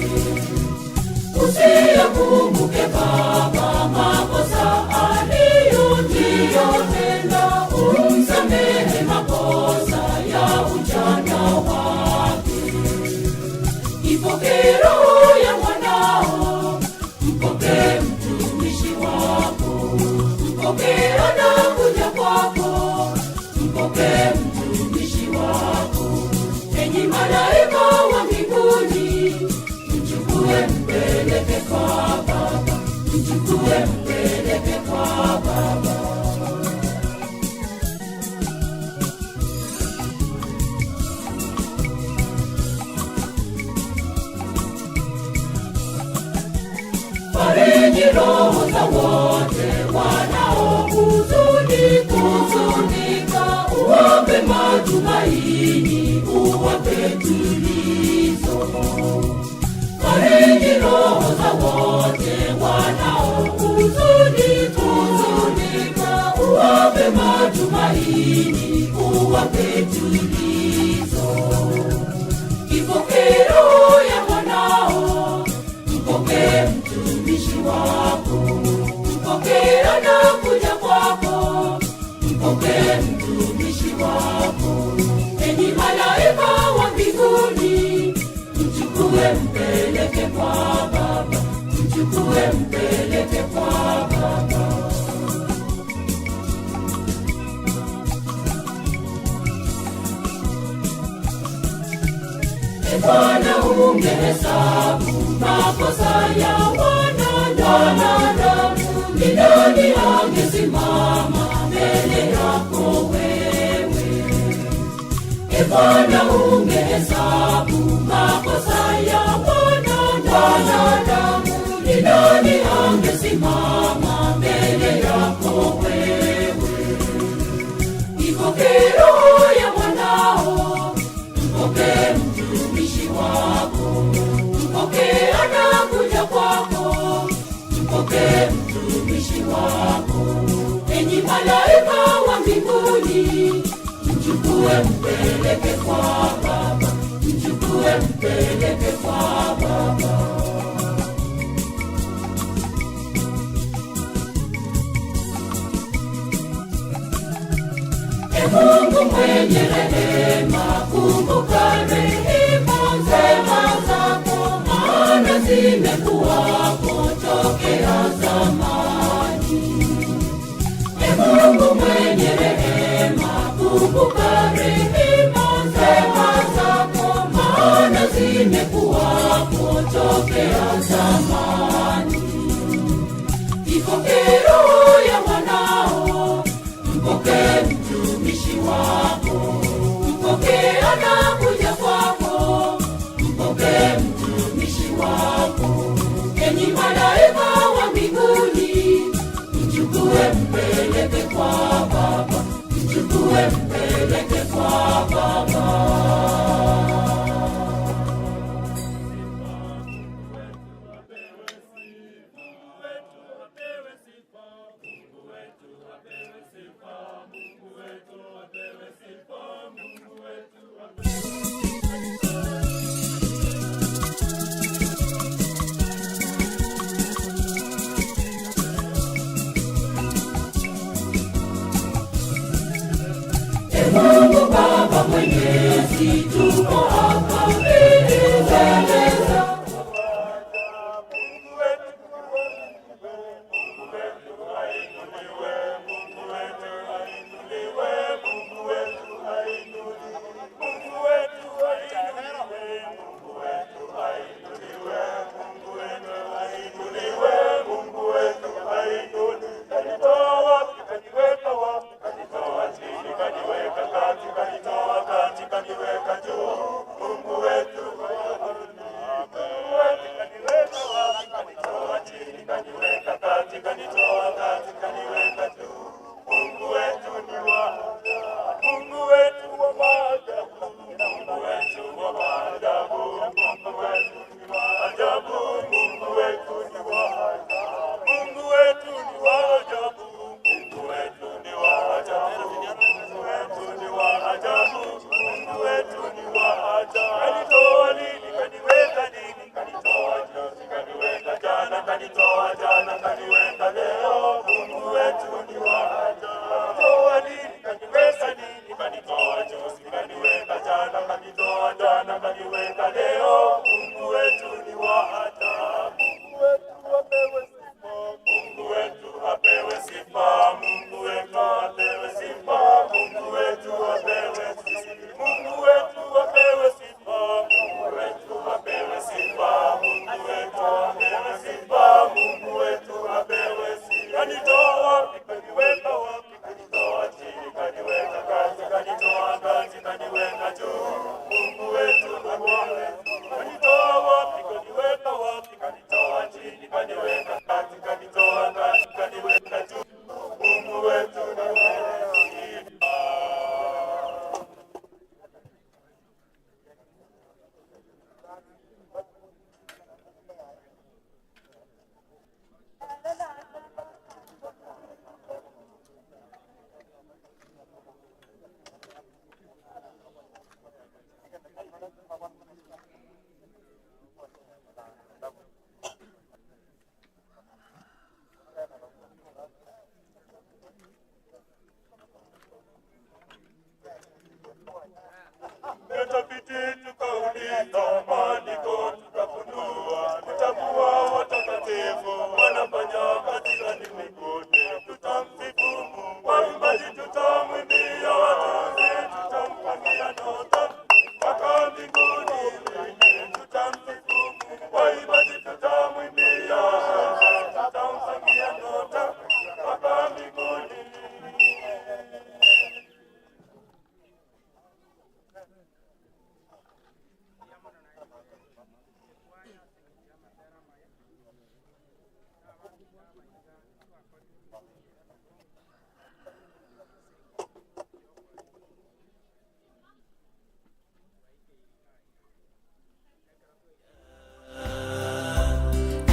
Usiyakumbuke Baba makosa aliyotenda, umsamehe makosa ya ujana wake. Ipokee roho ya mwanao, mpokee mtumishi wako, mpokee anakuja kwako, mpokee mtumishi wako. Enyi malaika wa mbinguni, mchukue mpeleke kwa Baba, mchukue mpeleke kwa Baba. Fariji roho za wote wanaohuzuni kuhuzunika, uwape matumaini, uwape tulizo. Fariji roho za wote wanaohuzuni kuhuzunika, uwape matumaini, uwape tulizo. Ipokee roho ya mwanao, mpokee mtumishi wako, mpokee anakuja kwako, mpokee mtumishi wako. Enyi malaika wa mbinguni, mchukue mpeleke kwa Baba, mchukue mpeleke kwa Baba. E Bwana, ungehesabu makosa ya wanadamu, ni nani angesimama mbele yako wewe? E Bwana, ungehesabu makosa ya wanadamu, ni nani angesimama mbele yako wewe? Ipokee roho ya mwanao, mpokee mtumishi wako, mpokee anakuja kwako, mpokee mtumishi wako. Enyi malaika wa mbinguni, mchukue mpeleke kwa Baba, mchukue mpeleke kwa Baba. E Mungu mwenye rehema, kumbuka rehema njema zako, maana zimekuwapo tokea zamani. E Mungu mwenye rehema, kumbuka rehema njema zako, maana zimekuwapo tokea zamani. Ipokee roho ya mwanao, mpokee mtumishi wako, mpokee anakuja kwako, mpokee mtumishi wako. Enyi malaika wa mbinguni, mchukue mpeleke kwa Baba, mchukue mpeleke kwa Baba. E Mungu Baba Mwenyezi, tuko hapa mbele zako.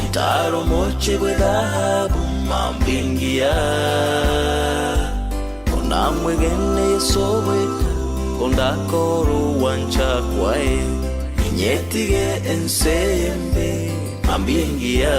Mtaro moche bwe dhahabu mambingia. Konamwegene Yeso bweka, kondakore ogwancha kwaye, Ninyetige ense eye embe, mambia engiya.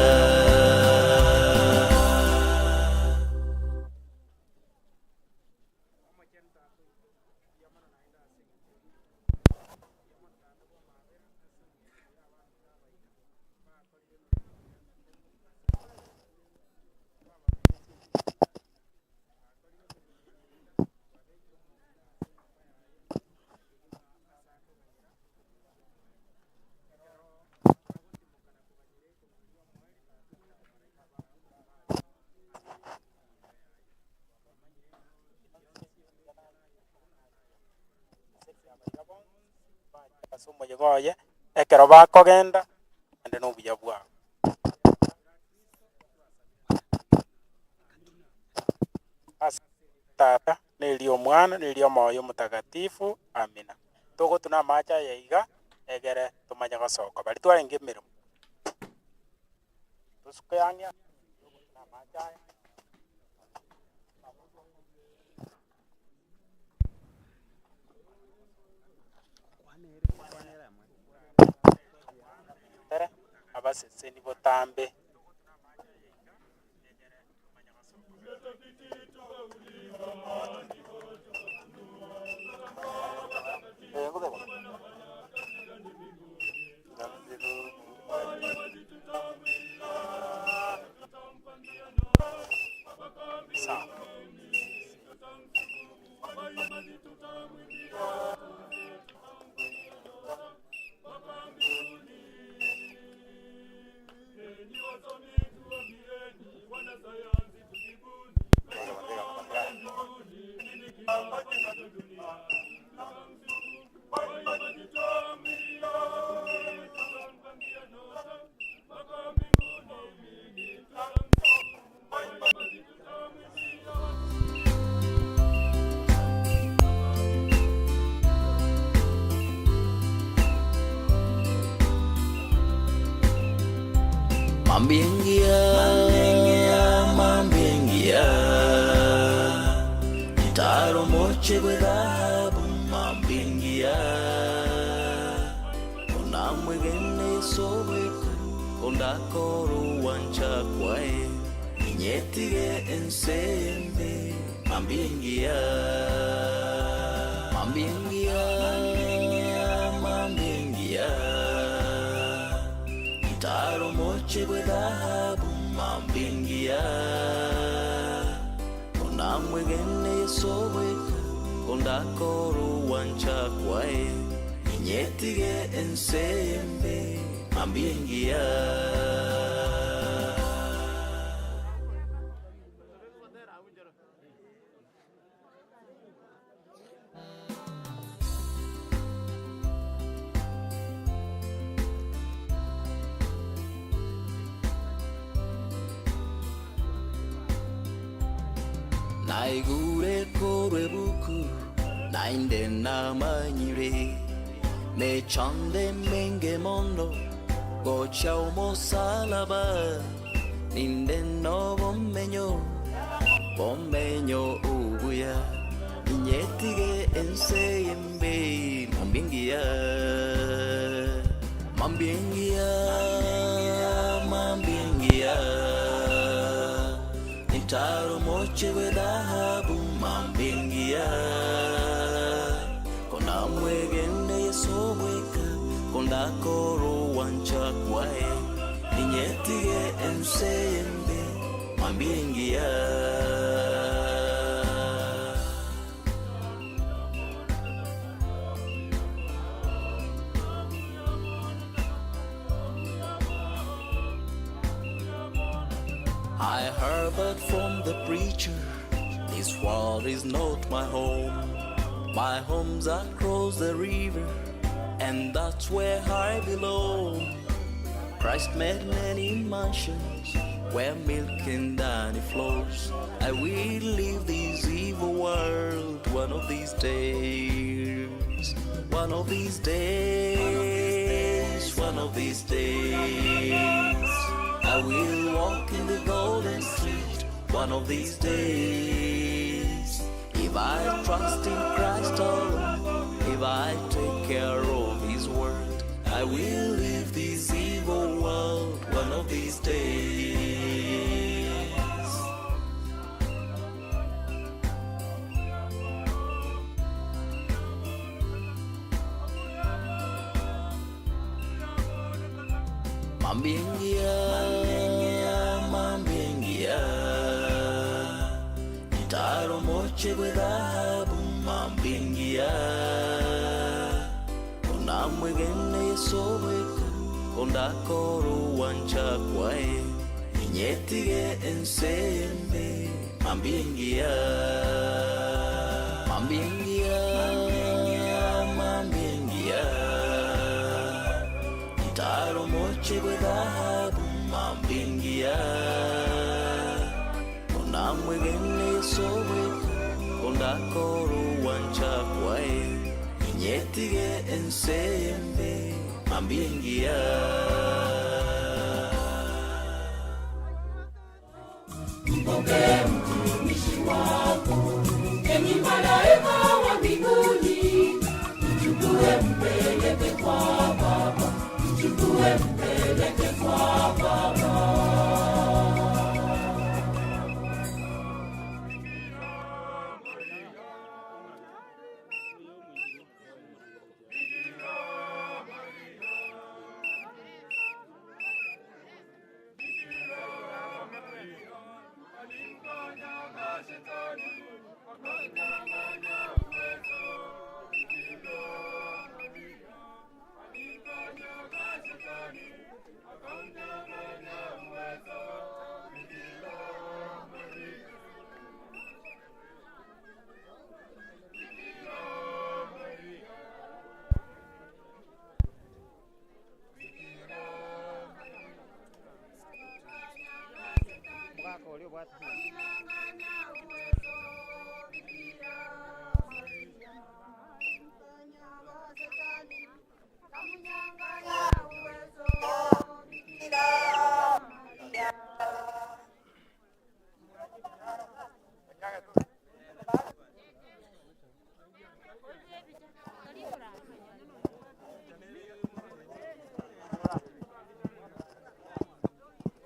Ase omoyega oye, ekero bakogenda, naende na obuya bwabo. Ase Tata, na eria Omwana, na eria Omoyo Omotagatifu. Amina. Togotuna amache aya iga, egere tomanye gosoka. Baria twarenge emeremo, tosuke ang'e ase ogotuna amache aya. Ere abaseseni botambe. Sawa. Mambia engiya, mambia engiya, Ntaro omoche bw'edhahabu, mambia engiya, Onamwegene Yeso bweka, kondakora ogwancha kwaye, Ninyetige ense eye embe, mambia engiya, Mambia engiya, mambia engiya, Ntaro omoche bw'edhahabu, mambia engiya, Konamwegene Yeso bweka, kondakora ogwancha kwaye, Ninyetige ense eye embe, mambia engiya. Naigure korwa ebuku, naende namanyire, Mechando emenge mono gochia omosalaba, Ninde nobomenyo, bomenyo obuya, Ninyetige ense embe, mambia engiya, Mambia engiya, mambia engiya, Nintare omoche bw'edhahabu, mambia engiya, Konamwegene Yeso bweka, kondakora ogwancha kwaye, Ninyetige ense embe, mambia engiya. I heard but from the preacher, this world is not my home. My home's across the river, and that's where I belong. Christ made many mansions where milk and honey flows. I will leave this evil world one of these days. One of these days, one of these days. I will walk in the golden street one of these days. If I trust in Christ alone, if I take care of His word, I will leave this evil world one of these days. Mambingia, mambingia, mtaro moche gwe dhahabu mambingia, onamwegene yesobweka kondakoro wancha kwae inyetige ensembe mambingia, mambingia, mambingia mtaro moche gwe dhahabu mambingia onamwegene yesobweka kondakoro wancha kwae inyetige ensembe mambingia. Mpokee mtumishi wako, enyi malaika wa mbinguni, mchukue mpeleke kwa Baba, mchukue mpeleke kwa Baba.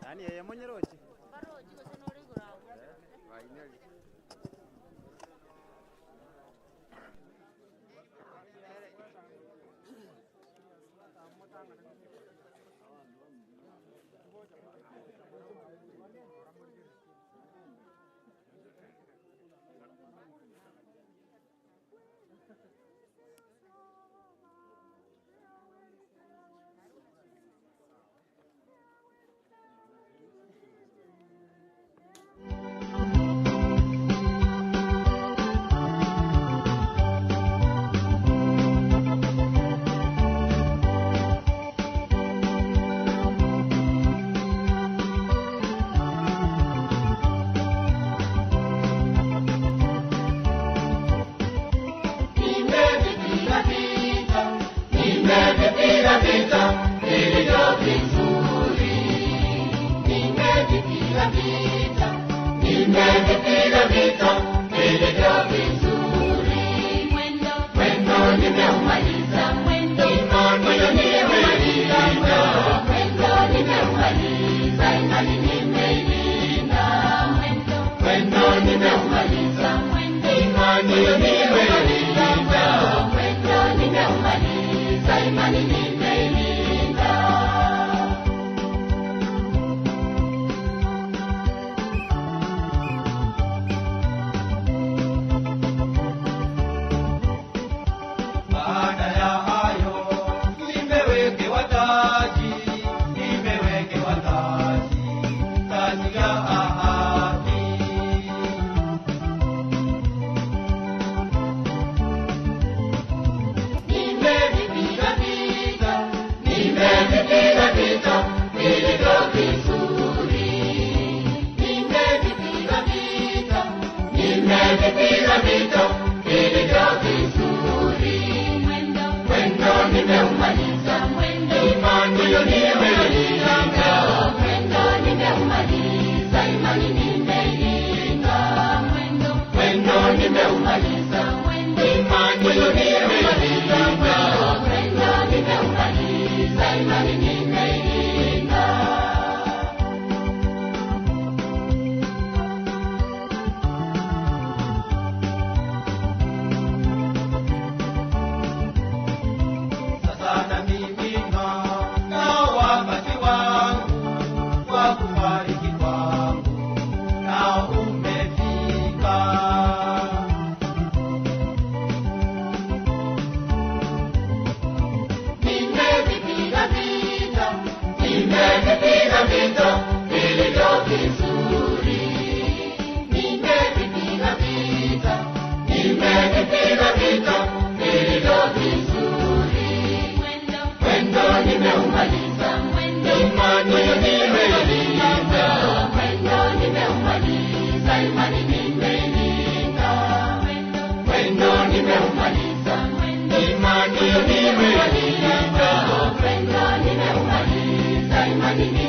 Yani yeye mwenyerochi. Nimevipiga vita, nimevipiga vita vilivyo vizuri. Nimevipiga vita, nimevipiga vita vilivyo vizuri. Mwendo, mwendo nimeumaliza, mwendo, mwendo nimeumaliza, mwendo nimeumaliza, imani nimeilinda. Mwendo, mwendo nimeumaliza, mwendo, imani nimeilinda, mwendo nimeumaliza, imani nimeilinda. Baada imani nimeilinda. Sasa namimina na wakati wangu wa kufariki kwangu nao umefika. Nimevipiga vita, nimevipiga vita vilivyo vizuri. Nimevipiga vita, nimevipiga vita vilivyo vizuri. Mwendo nimeumaliza, imani nimeilinda. Mwendo nimeumaliza, imani nimeilinda. Mwendo nimeumaliza, imani nimeilinda. Mwendo nimeumaliza, imani nimeilinda.